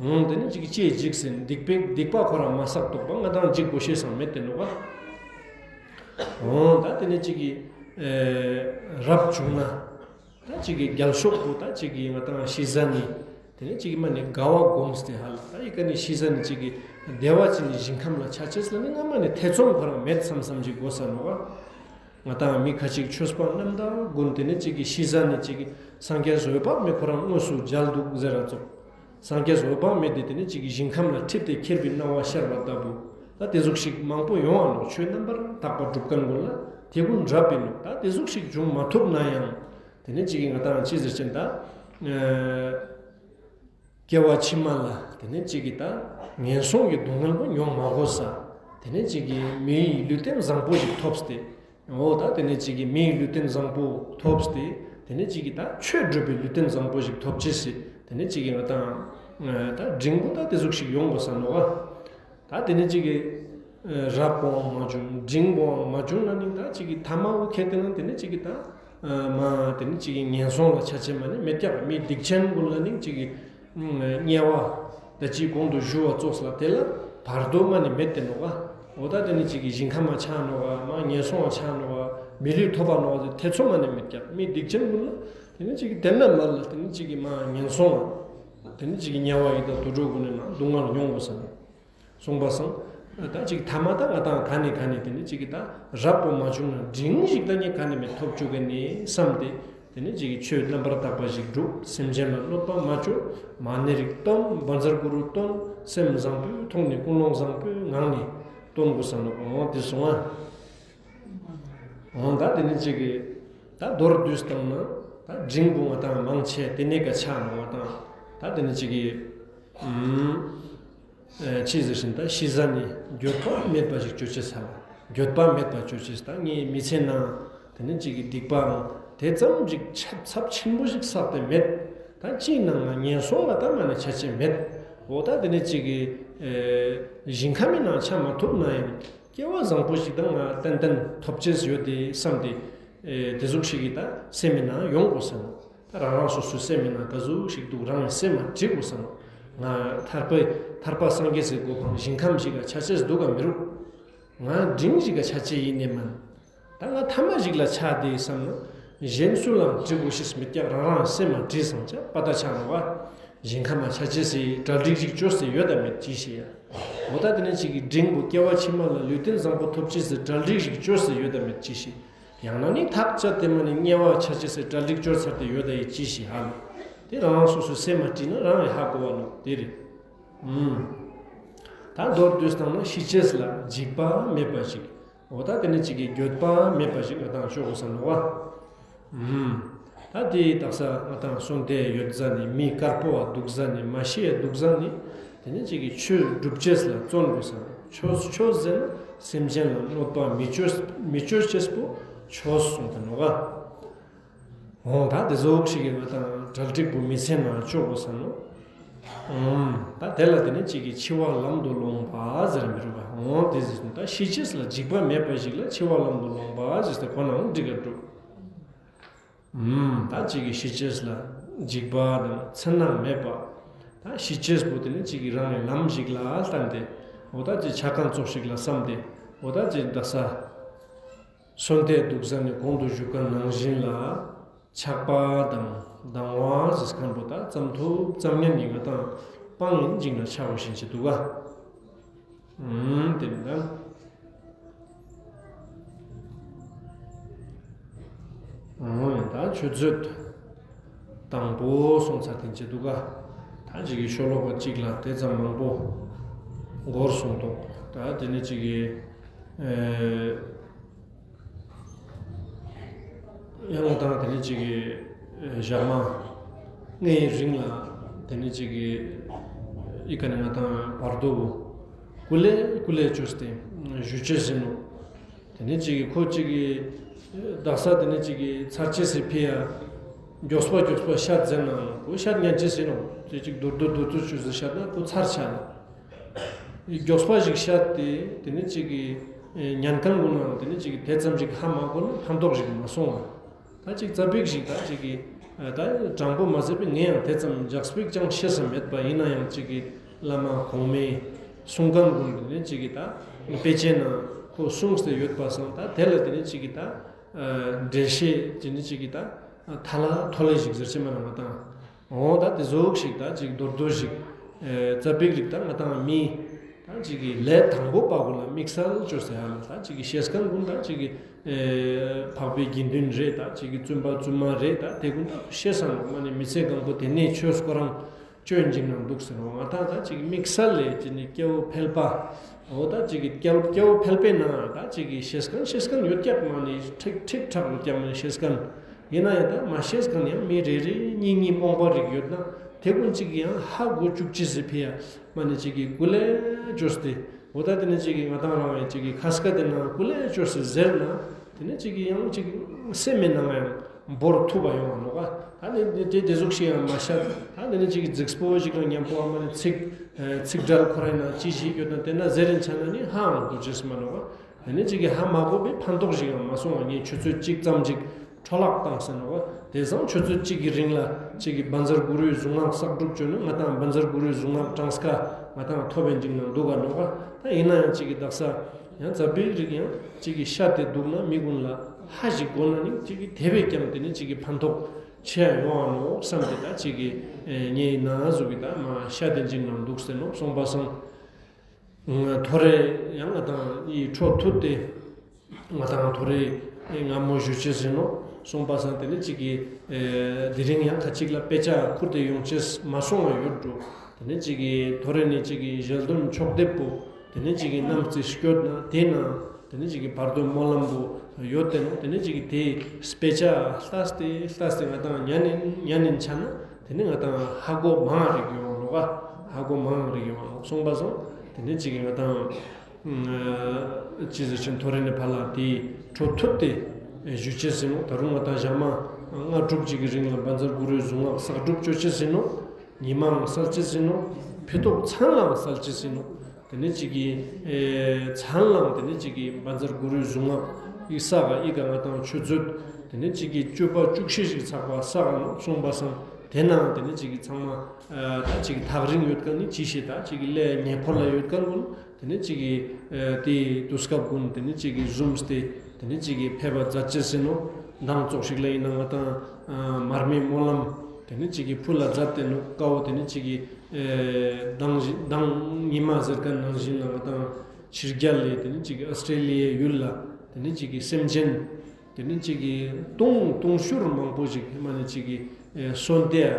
འོང་དེ་ནས་ཅིག་ཅེས་འཇིགས་ཟེར་སྡིག་པའི་སྡིག་པ་ཁོ་རང་མ་བསགས་ཐོག་པ་ང་དང་འཇིགས་དགོས་ཤེས་སང་མེད་དེ་ནོག་པ། འོང་ད་དེ་ནས་ཅིག་གི་རབ་བྱུང་ན་ད་ཅིག་གི་རྒྱལ་ཤོག་པོ་ད་ཅིག་གི་ང་དང་ཤི་ཟ་ནི་དེ་ནས་ཅིག་གི་མ་ནི་དགའ་བ་སྒོམ་སྟེ་ཧ་ལ་ད་ཡི་ཀ་ནས་ཤི་ཟ་ནི་ཅིག་གི་བདེ་བ་ཅན་ནི་ཞིང་ཁམས་ལ་ཆ་ཅེས་ལ་ནི་ང་མ་ནི་ཐེ་ཚོམ་ཁོ་རང་མེད་བསམ་བསམ་ཅིག་དགོས་ས་ནོག་པ། ང་དང་མི་ཁ་ཅིག་ཆོས་པ་རྣམ་དག་ཀུན་དེ་ནས་ཅིག་གི་ཤི་ཟ་ནི་ཅིག་གི་སངས་རྒྱས་འོད་དཔག་མེད་ཁོ་རང་དངོས་སུ་མཇལ་འདུག་ཟེར་ར་ཙོག། སངས་རྒྱས་འོད་དཔག་མེད་དེ་དེ་ནས་ཅིག་གི་ཞིང་ཁམས་ལ་ཁྲིད་དེ་ཁྱེར་བའི་སྣང་བ་ཤར་བ་ལྟ་བུ། ད་དེ་ཟུག་ཞིག་མང་པོ་ཡོང་བ་ནོག། ཆོས་རྣམ་པར་དག་པ་སྒྲུབ་མཁན་ཀུན་ལ་དེ་ཀུན་འདྲ་པོ་ཡིན་ནོག། ད་དེ་ཟུག་ཞིག་བྱུང་མ་ཐུབ་ན་ཡང་དེ་ནས་ཅིག་གི་ང་དང་ཅི་ཟེར་ཅེན་ད། སྐྱེ་བ་ཕྱི་མ་ལ་དེ་ནས་ཅིག་གི་ད་ངན་སོང་གི་སྡུག་བསྔལ་པོ་མྱོང་མ་དགོས་ས། དེ་ནས་ཅིག་གི་མི་ཡི་ལུས་རྟེན་བཟང་པོ་ཞིག་ཐོབ་སྟེ། འོ་ད་དེ་ནས་ཅིག་གི་མི་ཡི་ལུས་རྟེན་བཟང་པོ་ཐོབ་སྟེ། དེ་ནས་ཅིག་གི་ད་ཆོས་སྒྲུབ་པའི་ལུས་རྟེན་བཟང་པོ་ཞིག་ཐོབ་ཅེས་སི་དེ་ནས་ཅིག་གི་ང་དང་ད་འབྲིང་པོ་ད་དེ་ཟུག་ཞིག་ཡོང་དགོས་ས་ནོག་པ། ད་དེ་ནས་ཅིག་གི་རབ་པོའང་མ་བྱུང་འབྲིང་པོའང་མ་བྱུང་ན་ནི་ད་ཅིག་གི་ཐ་མ་བོ་ཁེ་ཏེ་ན་དེ་ནས་ཅིག་གི་ད་མ་དེ་ནས་ཅིག་གི་ངན་སོང་ལ་ཆ་ཅེས་མ་ནི་མེད་ཀྱག། མི་སྡིག་ཅན་ཀུན་ལ་ནི་ཅིག་གི་དམྱལ་བ་ད་ཅི་གོང་དུ་ཞུ་བ་ཙོགས་ལ་དེ་ལ་བར་དོ་མ་ནི་མེད་དེ་ནོག་པ། འོ་ད་དེ་ནས་ཅིག་གི་ཞིང་ཁམས་མ་ཆ་ནོག་པ། མ་ངན་སོང་མ་ཆ་ནོག་པ། མི་ལུས་ཐོབ་པ་ནོག་པ་ཟེར་ཐེ་ཚོམ་མ་ནི་མེད་ཀྱག། མི་སྡིག་ཅན་ཀུན་ལ་དེ་ནས་ཅིག་གི་དེ་ན་མ་ལ་དེ་ནས་ཅིག་གི་མ་ངན་སོང་བ་དེ་ནས་ཅིག་གི་དམྱལ་བ་ཡི་དྭགས་དུད་འགྲོ་ཀུན་ནི་ནང་སྡུག་བསྔལ་མྱོང་དགོས་ས་ནོག། གསུངས་པ་སང་། ད་ཅིག་ཐ་མ་ད་ང་དང་ག་ནས་ག་ནས་དེ་ནས་ཅིག་གི་ད་རབ་པོ་མ་བྱུང་ན་འབྲིང་ཞིག་ད་ངས་ག་ནས་མེད་ཐོབ་བཅུག་གི་ནི་བསམ་སྟེ་དེ་ནས་ཅིག་གི་ཆོས་རྣམ་པར་དག་པ་ཞིག་སྒྲུབ། སེམས་ཅན་ལ་གནོད་པ་མ་བཅོ། མ་ཎི་རིགས་བཏོན། བཛྲ་གུ་རུ་བཏོན། སེམས་བཟང་པོའི་ཐོག་ནས་ཀུན་སློང་བཟང་པོའི་ངང་ནས་བཏོན་དགོས་ས་ནོག། འོ་དེ་སོང་ང་། འོ་ད་དེ་ནས་ཅིག་གི་ད་མདོར་བསྡུས་བཏང་ན་ད་འབྲིང་པོ་ང་དང་མང་ཆེ་དེ་ནས་ཀ་ཆ་ནོག་པ། ད་དེ་ནས་ཅིག་གི་ཨུམ། ཨེ་ཅི་ཟེར་ཞིན་ད་ཤི་ཟ་ནི་འགྱོད་པ་མེད་པ་ཞིག་ཅོ་ཅེས་ས་ལ། འགྱོད་པ་མེད་པ་ཅོ་ཅེས་ད་ངའི་མི་ཚེ་ནང་དེ་ནས་ཅིག་གི་སྡིག་པའང་དེ་ཙམ་ཞིག་ཚབས་ཆེན་པོ་ཞིག་བསགས་ཏེ་མེད། ད་ཅིའི་ནང་ང་ངན་སོང་ལ་ད་མ་ནི་ཆ་ཅེས་མེད། འོ་ད་དེ་ནས་ཅིག་གི་ཨེ་ཞིང་ཁམས་མི་ནང་ཆ་མ་ཐུབ་ན་ཡང་སྐྱེ་བ་བཟང་པོ་ཞིག་ད་ང་ཏན་ཏན་ཐོབ་ཅེས་ཡོད་དེ་བསམ་སྟེ་ཨེ་དེ་ཟུག་ཞིག་གི་ད་སེམས་མི་ནང་ཡོང་དགོས་ས་ནོག། ད་རང་རང་སོ་སོའི་སེམས་མི་ནང་ག་ཟུག་ཞིག་འདུག་རང་གི་སེམས་མ་དྲིས་དགོས་ས་ནོག། ང་ཐར་པའི་ཐར་པ་སངས་རྒྱས་སི་གོ་འཕང་ཞིང་ཁམས་ཞིག་ག་ཆ་ཅེས་འདུག་ག་མི་རུག། ང་འབྲིང་ཞིག་ག་ཆ་ཅེས་ཡིན་ནི་མན། ད་ང་ཐ་མ་ཞིག་ལ་ཆ་དེ་བསམ་ན་གཞན་སུ་ལའང་དྲི་དགོས་ཤེས་མི་རྒྱག། རང་རང་སེམས་མ་དྲིས་སང་ཆ་པ་ད་ཆ་ནོག་པ། ཞིང་ཁམས་མ་ཆ་ཅེས་སི་གྲ་སྒྲིག་ཞིག་ཅོས་ཏེ་ཡོད་དམ་མེད་ཅི་ཤེས་ཡ། འོ་ད་དེ་ནས་ཅིག་གི་འབྲིང་པོ་སྐྱེ་བ་ཕྱི་མ་ལ་ལུས་རྟེན་བཟང་པོ་ཐོབ་ཅེས་སི་གྲ་སྒྲིག་ཞིག་ཅོས་ཏེ་ཡོད་དམ་མེད་ཅི་ཤེས། ཡང་ན་ནི་ཐག་བཅད་དེ་མ་ནི་དམྱལ་བ་ཆ་ཅེས་སི་གྲ་སྒྲིག་ཅོ་ཚར་ཏེ་ཡོད་ད་ཡི་ཅི་ཤེས་ཧ་ལ། དེ་རང་རང་སོ་སོའི་སེམས་མ་དྲིས་ན་རང་ཡང་ཧ་གོ་བ་ནོག་དེ་རེད། ཨུམ། ད་མདོར་བསྡུས་བཏང་ན་ཤི་ཅེས་ལ་འཇིགས་པ་མེད་པ་ཞིག་འོ་ད་དེ་ནི་ཅིག་གི་འགྱོད་པ་མེད་པ་ཞིག་ང་དང་ཅོ་གོས་ས་ནོག་པ། ཨུམ། ད་དེ་དག་ས་ང་དང་གསོན་ཏེ་ཡོད་ཟ་ནི་མི་དཀར་པོ་བ་འདུག་ཟ་ནི་མ་ཤི་ཡ་འདུག་ཟ་ནི་དེ་ནི་ཅིག་གི་ཆོས་སྒྲུབ་ཅེས་ལ་བརྩོན་དགོས་ས་ཆོས་ཆོས་ཟེར་ན་སེམས་ཅན་ལ་གནོད་པ་མི་ཅོ་མི་ཅོ་ཅེས་པོ་ཆོས་གསུངས་ཏེ་ནོག་པ། འོ་ད་དེ་ཟུག་ཞིག་གི་ང་དང་གྲ་སྒྲིག་པོ་མི་ཚེ་ནང་ཅོ་གོས་ས་ནོག་ཨུམ། ད་དེ་ལ་དེ་ནི་ཅིག་གི་འཆི་བ་ལམ་དུ་སློང་བ་ཟེར་མི་རུང་བ། འོ་དེ་ཟེར་ན་ད་ཤི་ཅེས་ལ་འཇིགས་པ་མེད་པ་ཞིག་ལ་འཆི་བ་ལམ་དུ་སློང་བ་ཟེར་ཏེ་ཁོ་ནའང་འགྲིག་ག་འགྲོ། ཨུམ། ད་ཅིག་གི་ཤི་ཅེས་ལ་འཇིགས་པ་དང་འཚེར་སྣང་མེད་པ། ད་ཤི་ཅེས་པོ་དེ་ནི་ཅིག་གི་རང་གི་ལམ་ཞིག་ལ་བསྟན་ཏེ། འོ་ད་ཅིག་ཆ་ཁན་ཙོགས་ཤིག་ལ་བསམ་སྟེ། འོ་ད་ཅིག་དག་ས་གསོན་ཏེ་འདུག་ཟ་ནི་གོང་དུ་ཞུ་ཁན་ནང་བཞིན་ལ་ཆགས་པ་དང་སྡང་བ་ཟེར་ཁན་པོ་ད་ཙམ་ཐུབ་ཙམ་ཉན་གྱི་ང་དང་སྤང་ཡིན་ཅིག་ན་ཆ་བོ་ཞིག་འདུག་ག་ཨུམ། དེ་ནི་ད་འོ་ཡང་ད་ཆུ་ཚོད་དང་པོ་སོང་ཚར་ཏེ་འདུག་ག་ད་ཅིག་གི་ཤོ་ལོ་ཀ་གཅིག་ལ་དེ་ཙམ་མང་པོ་འགོར་སོང་ཏོག་ད་དེ་ནི་ཅིག་གི་ཨེ། ཡང་ང་དང་དེ་ནི་ཅིག་གི་ཨེ་ཞག་མ་ལྔའི་རིང་ལ་དེ་ནི་ཅིག་གི་ཨི་ཀ་ནི་ང་དང་བར་དོ་ཀུ་ལེ་ཀུ་ལེ་ཅོས་ཏེ་ཞུ་ཅེས་ཡིན་ནོག་དེ་ནི་ཅིག་གི་ཁོ་ཅིག་གི་དག་ས་དེ་ནི་ཅིག་གི་ཚར་ཅེས་སི་ཕི་ཡ་མགྱོགས་པ་མགྱོགས་པ་ཤད་ཟེར་ན་ཁོ་ཤད་ཉན་ཅེས་ཡིན་ནོག་དེ་ཅིག་མདོར་མདོར་མདོར་མདོར་ཅོས་ཏེ་ཤད་ན་ཁོ་ཚར་ཆ་ནོག་མགྱོགས་པ་ཞིག་ཤད་དེ་དེ་ནི་ཅིག་གི་ཨེ་ཉན་ཁན་གུན་ལ་དེ་ནི་ཅིག་གི་དེ་ཙམ་ཞིག་ཧ་མ་གོ་ན་ཕན་ཐོགས་ཤིག་མ་སོང་བ། ད་ཅིག་ཙ་པིག་ཞིག་ད་ཅིག་གི་ཨ་ད་དྲང་པོ་མ་ཟེར་བའི་ངས་ཡང་དེ་ཙམ་འཇགས་པིག་ཅང་ཤེས་ས་མེད་པ་ཡིན་ན་ཡང་ཅིག་གི་བླ་མ་གོང་མའི་གསུང་ཁན་གུན་དེ་ནི་ཅིག་གི་ད་དཔེ་ཆའི་ནང་ཁོ་གསུངས་ཏེ་ཡོད་པ་སང་ད་དེ་ལ་དེ་ནི་ཅིག་གི་ད་ཨ་འགྲེལ་བཤད་དེ་ནི་ཅིག་གི་ད་ཐ་ལ་ཐོ་ལེ་ཞིག་ཟེར་ཅེས་མ་ན་ང་དང་། འོ་ད་དེ་ཟུག་ཞིག་ད་ཅིག་མདོར་མདོར་ཞིག་ཨེ་ཙ་པིག་རིག་ད་ང་དང་མི་ད་ཅིག་གི་ལས་དང་པོ་པ་གུན་ལ་དམིགས་བསལ་ཅོས་ཏེ་ཧ་ལ་ད་ཅིག་གི་ཤེས་ཁན་གུན་ད་ཅིག་གི་ཨེ་འཕགས་པའི་དགེ་འདུན་རེད་ད་ཅིག་གི་བཙུན་པ་བཙུན་མ་རེད་ད་དེ་གུན་ད་ཤེས་ས་ནོག་མ་ནི་མི་ཚེ་གང་པོ་དེ་ནས་ཆོས་ཁོ་རང་ཅོ་ཡིན་ཅིག་ན་འདུག་ཟེར་བ་ང་དང་ད་ཅིག་གི་དམིགས་བསལ་ལས་ཅིག་ནི་སྐྱེ་བོ་ཕལ་པ་འོ་ད་ཅིག་གི་སྐྱེ་བོ་སྐྱེ་བོ་ཕལ་པའི་ནང་ད་ཅིག་གི་ཤེས་ཁན་ཤེས་ཁན་ཡོད་ཀྱག་མ་ནི་ཁྲིག་ཁྲིག་ཁྲག་ཡོད་ཀྱག་མ་ནི་ཤེས་ཁན། ཡིན་ན་ཡང་ད་མ་ཤེས་ཁན་ཡང་མི་རེ་རེ་གཉིས་གཉིས་རྨོངས་པ་རིག་ཡོད་ན་དེ་ཀུན་ཅིག་ཡང་ཧ་གོ་བཅུག་ཅེས་སི་ཕི་ཡ་མ་ནི་ཅིག་གི་ཀུ་ལེ་ཅོས་ཏེ་འོ་ད་དེ་ནི་ཅིག་གི་ང་དང་རང་ཡང་ཅིག་གི་ཁ་སྐད་དེ་ན་ཀུ་ལེ་ཅོས་ཏེ་ཟེར་ན་དེ་ནི་ཅིག་གི་ཡང་ཅིག་སེམས་མེད་ན་ང་ཡང་བོར་ཐུབ་པ་ཡོང་བ་ནོག་ད་ནི་དེ་དེ་ཟུག་ཞིག་ཡང་མ་ཤད་ད་དེ་ནི་ཅིག་གི་རྫིག་པོ་ཞིག་ལ་མཉམ་པོ་མ་ནི་ཚིག་ཚིག་འགྲེལ་ཁོ་རང་ན་ཅི་ཞིག་ཡོད་ན་དེ་ན་ཟེར་རིན་ཆ་ན་ནི་ཧའང་གོ་ཅེས་མ་ནོག་དེ་ནི་ཅིག་གི་ཧ་མ་གོ་བའི་ཕན་ཐོགས་ཤིག་ཡང་མ་སོང་བ་ངས་ཆུ་ཚོད་གཅིག་ཙམ་ཅིག་འཕྲོ་བརླག་བཏང་ཟེར་ནོག་དེ་སང་ཆུ་ཚོད་གཅིག་གི་རིང་ལ་ཅིག་གི་བཛྲ་གུ་རུའི་གཟུངས་སྔགས་བསགས་སྒྲུབ་བཅོས་ན་ང་དང་བཛྲ་གུ་རུའི་གཟུངས་སྔགས་གྲངས་ཀ་ང་དང་ཐོབ་པའི་འཇིགས་སྣང་འདུག་ག་ནོག་ད་ཡིན་ན་ཡང་ཅིག་གི་དག་ས་ཡང་ཙ་པིག་རིག་ཡང་ཅིག་གི་ཤད་དེ་འདུག་ན་མི་གུན་ལ་ཧ་ཞིག་གོ་ན་ནི་ཅིག་གི་དེ་བས་ཀྱང་དེ་ནི་ཅིག་གི་ཕན་ཐོགས་ཆེ་ཡ་ཡོང་བ་ནོག་བསམ་སྟེ་ད་ཅིག་གི་ངས་ན་ཟུག་གི་ད་མ་ཤད་དེ་འཇིགས་སྣང་འདུག་ཟེར་ནོག་སོང་པ་སང་། ཐོ་རེ་ཡང་ང་དང་ཡི་འཕྲོ་མཐུད་དེ་ང་དང་ཐོ་རེ་སྔ་མོ་ཞུ་ཅེས་ཡིན་ནོག་སོང་པ་སང་དེ་ནི་ཅིག་གི་དེ་རིང་ཡང་ཁ་ཅིག་ལ་དཔེ་ཆ་ཁུར་ཏེ་ཡོང་ཅེས་མ་སོང་བ་ཡོད་འགྲོ། དེ་ནི་ཅིག་གི་ཐོ་རེ་ནི་ཅིག་གི་ཞལ་འདོན་ཕྱོགས་བསྡེབས་པོ་དེ་ནི་ཅིག་གི་རྣམ་རྩེ་སྐྱོད་ན་དེ་ན་དེ་ནི་ཅིག་གི་བར་དོའི་སྨོན་ལམ་པོ་ཡོད་དེ་ནོག་དེ་ནི་ཅིག་གི་དེ་དཔེ་ཆ་ལྟས་ཏེ་ལྟས་ཏེ་ང་དང་ཉན་ཉན་ཉན་ཆ་ན་དེ་ནི་ང་དང་ཧ་གོ་མང་རིག་ཡོང་ནོག་ཧ་གོ་མང་རིག་ཡོང་ནོག་སོང་པ་སང་དེ་ནི་ཅིག་གི་ང་དང་ཅི་ཟེར་ཆེན་ཐོ་རེ་ནི་ཕ་ལ་དེ་འཕྲོ་མཐུད་དེ་ཞུ་ཅེས་ཡིན་ནོག་ད་རུང་ང་དང་ཞག་མ་ལྔ་དྲུག་ཅིག་གི་རིང་ལ་བཛྲ་གུ་རུའི་གཟུངས་སྔགས་བསགས་སྒྲུབ་ཅོ་ཅེས་ཡིན་ནོག་ཉི་མའང་གསལ་ཅེས་ཡིན་ནོག་ཕི་ཏོག་མཚན་ལའང་གསལ་ཅེས་ཡིན་ནོག་དེ་ནི་ཅིག་གི་མཚན་ལའང་དེ་ནི་ཅིག་གི་བཛྲ་གུ་རུའི་གཟུངས་སྔགས་ཡི་ས་ག་ཡི་ག་ང་དང་ཆུ་ཚོད་དེ་ནི་ཅིག་གི་བཅུ་པ་བཅུ་བཞི་ཞིག་ཚགས་པ་ས་ག་ནོག་སོང་པ་སང་དེ་ནང་དེ་ནི་ཅིག་གི་ཚང་མ་ད་ཅིག་གི་ཐག་རིང་ཡོད་ཁན་ནི་ཅི་ཤེས་ད་ཅིག་གི་ལས་ཉེ་འཁོར་ལ་ཡོད་ཁན་གུན་དེ་ནི་ཅིག་གི་དེ་དུས་སྐབས་གུན་དེ་ནི་ཅིག་གི་ཟུམས་ཏེ་དེ་ནི་ཅིག་གི་ཕེབས་པ་མཛད་ཅེས་ཡིན་ནོག་མདང་ཙོགས་ཤིག་ལ་ཡིན་ན་ང་དང་མར་མེའི་སྨོན་ལམ་དེ་ནི་ཅིག་གི་ཕུལ་ལ་མཛད་དེ་ནོག་ཀ་བོ་དེ་ནི་ཅིག་གི་མདང་མདང་ཉི་མ་ཟེར་ཁན་ནང་བཞིན་ལ་ང་དང་ཕྱི་རྒྱལ་ལས་དེ་ནི་ཅིག་གི་ཨོ་སི་ཊྲེ་ལི་ཡའི་ཡུལ་ལ་དེ་ནི་ཅིག་གི་སེམས་ཅན་དེ་ནི་ཅིག་གི་དུང་དུང་ཕྱུར་མང་པོ་ཞིག་མ་ནི་ཅིག་གི་གསོན་ཏེ་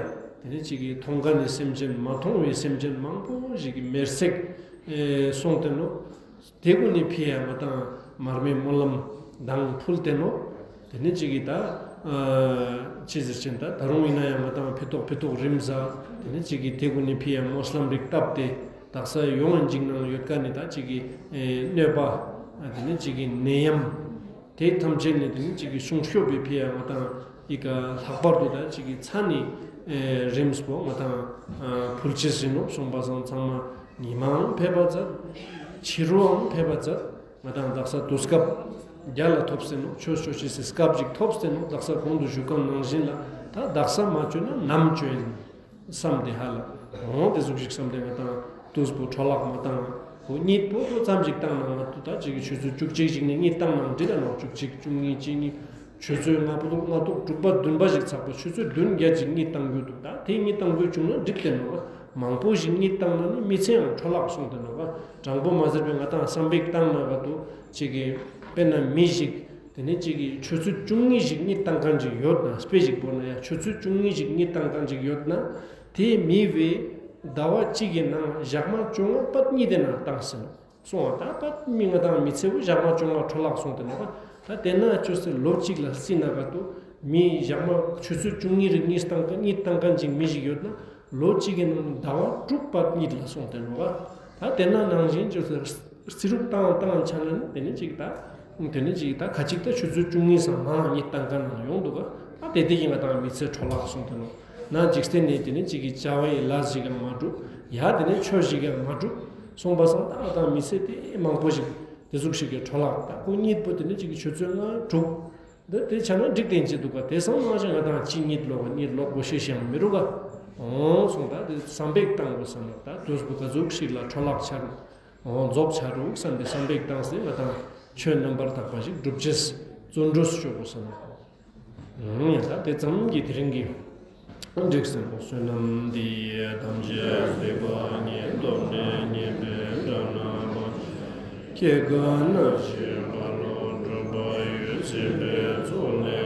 དེ་ནེ་ཅིག་གི་མཐོང་ཁན་ནི་སེམས་ཅན་མ་མཐོང་བའི་སེམས་ཅན་མང་པོ་ཞིག་གི་མེར་སྲེག་ཨེ་སོང་སྟེ་ནོག། དེ་གུན་ནི་ཕི་ཡ་ང་དང་མར་མེ་སྨོན་ལམ་མདང་ཕུལ་ཏེ་ནོག། དེ་ནེ་ཅིག་གི་ད་ཨ་ཅི་ཟེར་ཅེན་ད་ད་རུང་ཨིན་ན་ཡང་ང་དང་ཕི་ཏོག་ཕི་ཏོག་རིམ་ཟ། དེ་ནེ་ཅིག་གི་དེ་གུན་ནི་ཕི་ཡ་སྨོན་ལམ་རིགས་བཏབ་སྟེ་དག་ས་ཡོང་ངིན་ཅིག་ནང་ཡོད་ཁན་ནི་ད་ཅིག་གི་ཨེ་གནོད་པ། ཨ་དེ་ནེ་ཅིག་གི་ནད་ཡམས། དེ་ཐམས་ཅད་ནེ་དེ་ནེ་ཅིག་གི་སྲུང་སྐྱོབ་པའི་ཕི་ཡ་ང་དང་ཨི་ཀ་ལྷག་པར་དུ་ད་ཅིག་གི་ཚ་ནི་ཨེ་རིམས་པོ་ང་དང་ཨ་ཕུལ་ཅེས་ཨིན་ནོག། སོང་པ་སང་ཚང་མ་ཉི་མའང་ཕེབས་པ་ཛད། ཕྱི་རུའང་ཕེབས་པ་ཛད། ང་དང་དག་ས་དུས་སྐབས་རྒྱལ་ལ་ཐོབ་སྟེ་ནོག། ཆོས་ཅོ་ཅེས་སི་སྐབས་ཅིག་ཐོབ་སྟེ་ནོག། དག་ས་གོང་དུ་ཞུ་ཁན་ནང་བཞིན་ལ་ད་དག་ས་མ་ཅོས་ན་ནམ་ཅོ་ཨིན། སམ་སྟེ་ཧ་ལ་འོང་། དེ་ཟུག་ཞིག་སམ་སྟེ་ང་དང་དུས་པོ་འཕྲོ་བརླག་མ་བཏང་། འོ་གཉིད་པོ་ཏོ་ཙམ་ཞིག་བཏང་ན་ང་ཏོ་ད་ཅིག་གི་ཆུ་ཚོད་བཅུ་གཅིག་ཞིག་ནེ་གཉིད་བཏང་ན་འགྲིག་ད་ནོག། བཅུ་གཅིག་བཅུ་གཉིས་བཅུ་གཉིས་ཆུ་ཚོད་ལྔ་པོ་ལྔ་དྲུག་དྲུག་པ་བདུན་པ་ཞིག་ཚག་པ་ཆུ་ཚོད་བདུན་བརྒྱད་ཅིག་གཉིད་བཏང་རྒྱུ་འདུག། ད་དེ་གཉིད་བཏང་རྒྱུ་བྱུང་ན་འགྲིག་སྟེ་ནོག། མང་པོ་ཞིག་གཉིད་བཏང་ན་ནི་མི་ཚེའང་འཕྲོ་བརླག་སོང་སྟེ་ནོག། དྲང་པོ་མ་ཟེར་བའི་ང་དང་སམ་པེག་བཏང་ན་ག་ཏོ་ཅིག་གི་དཔེར་ན་མི་ཞིག་དེ་ནེ་ཅིག་གི་ཆུ་ཚོད་བཅུ་གཉིས་ཞིག་གཉིད་བཏང་ཁན་ཅིག་ཡོད་ན། དཔེ་ཞིག་བོར་ན་ཡང་ཆུ་ཚོད་བཅུ་གཉིས་ཞིག་གཉིད་བཏང་ཁན་ཅིག་ཡོད་ན། དེ་མི་བོའི་ཟླ་བ་གཅིག་གི་ནང་ཞག་མ་བཅོ་ལྔ་པད་གཉིད་དེ་ན་བཏང་སེ་ནོག། སོང་བ་ད་པད་མི་ང་དང་མི་ཚེ་བོ་ཞག་མ་བཅོ་ལྔ་འཕྲོ་བརླག་སོང་སྟེ་ནོག། ད་དེ་ན་ཅོས་ཏེ་ལོ་གཅིག་ལ་སྲིད་ན་ག་ཏོ་མི་ཞག་མ་ཆུ་ཚོད་བཅུ་གཉིས་རིང་གཉིད་བཏང་ཁན་གཉིད་བཏང་ཁན་ཅིག་མི་ཞིག་ཡོད་ན། ལོ་གཅིག་གི་ནང་ཟླ་བ་དྲུག་པད་གཉིད་ལ་སོང་སྟེ་ནོག། ད་དེ་ན་ནང་བཞིན་ཅོས་ཏེ་རྩིས་རིག་བཏང་བཏང་ཆ་ན་ནི་དེ་ནེ་ཅིག་ད་དེ་ནེ་ཅིག་ད་ཁ་ཅིག་ད་ཆུ་ཚོད་བཅུ་གཉིས་སང་མང་གཉིད་བཏང་ཁན་ནང་ཡོང་འདུག་ག། ད་དེ་དེ་གི་ང་དང་མི་ཚེ་འཕྲོ་བརླག་སོང་སྟེ་ནོག། ན་འཇིག་རྟེན་ནི་དེ་ནེ་ཅིག་གི་བྱ་བའི་ལས་ཞིག་ཡང་མ་འགྲུབ། ཡ་དེ་ནེ་ཆོས་ཞིག་ཡང་མ་འགྲུབ། སོང་པ་སང་ད་ང་དང་མི་ཚེ་དེ་མང་པོ་ཞིག་དེ་ཟུག་ཞིག་གི་འཕྲོ་བརླག། ད་ཁོ་གཉིད་པོ་དེ་ནེ་ཅིག་གི་ཆུ་ཚོད་ལྔ་དྲུག་འདི་དེ་ཆ་ན་འགྲིག་སྟེ་ཅི་འདུག་ག། དེ་སང་ནང་བཞིན་ང་དང་ཅི་གཉིད་ལོག་གཉིད་ལོག་གོ་ཤེས་ཤིག་ཡང་མི་རུག་ག། འོང་སོང་ད་དེ་སམ་པེག་བཏང་དགོས་སམ་ལ་ད་དུས་པོ་ག་ཟུག་ཞིག་ལ་འཕྲོ་བརླག་ཆ་རུག། འོང་རྫོགས་ཆ་རུག་སམ་པའི་སམ་པེག་བཏང་སྟེ་ང་དང་ཆོས་རྣམ་པར་དག་པ་ཞིག་སྒྲུབ་ཅེས་བརྩོན་འགྲུས་ཅོ་དགོས་སམ་ལ། འོང་ཡ་ད་དེ་ཙམ་གྱིས་དེ་རིང་གི་འགྲིག་སེ་ནོག། བསོད་ནམས་འདི་ཡིས་ཐམས་ཅད་གཟིགས་པ་ཉིད། ཐོབ་ནས་ཉེས་པའི་དགྲ་རྣམས་ཕམ་བྱས། སྐྱེ་རྒ་ན་འཆིའི་རྦ་ཀློང་འཁྲུགས་པ་ཡི། སྲིད་པའི་མཚོ་ལས་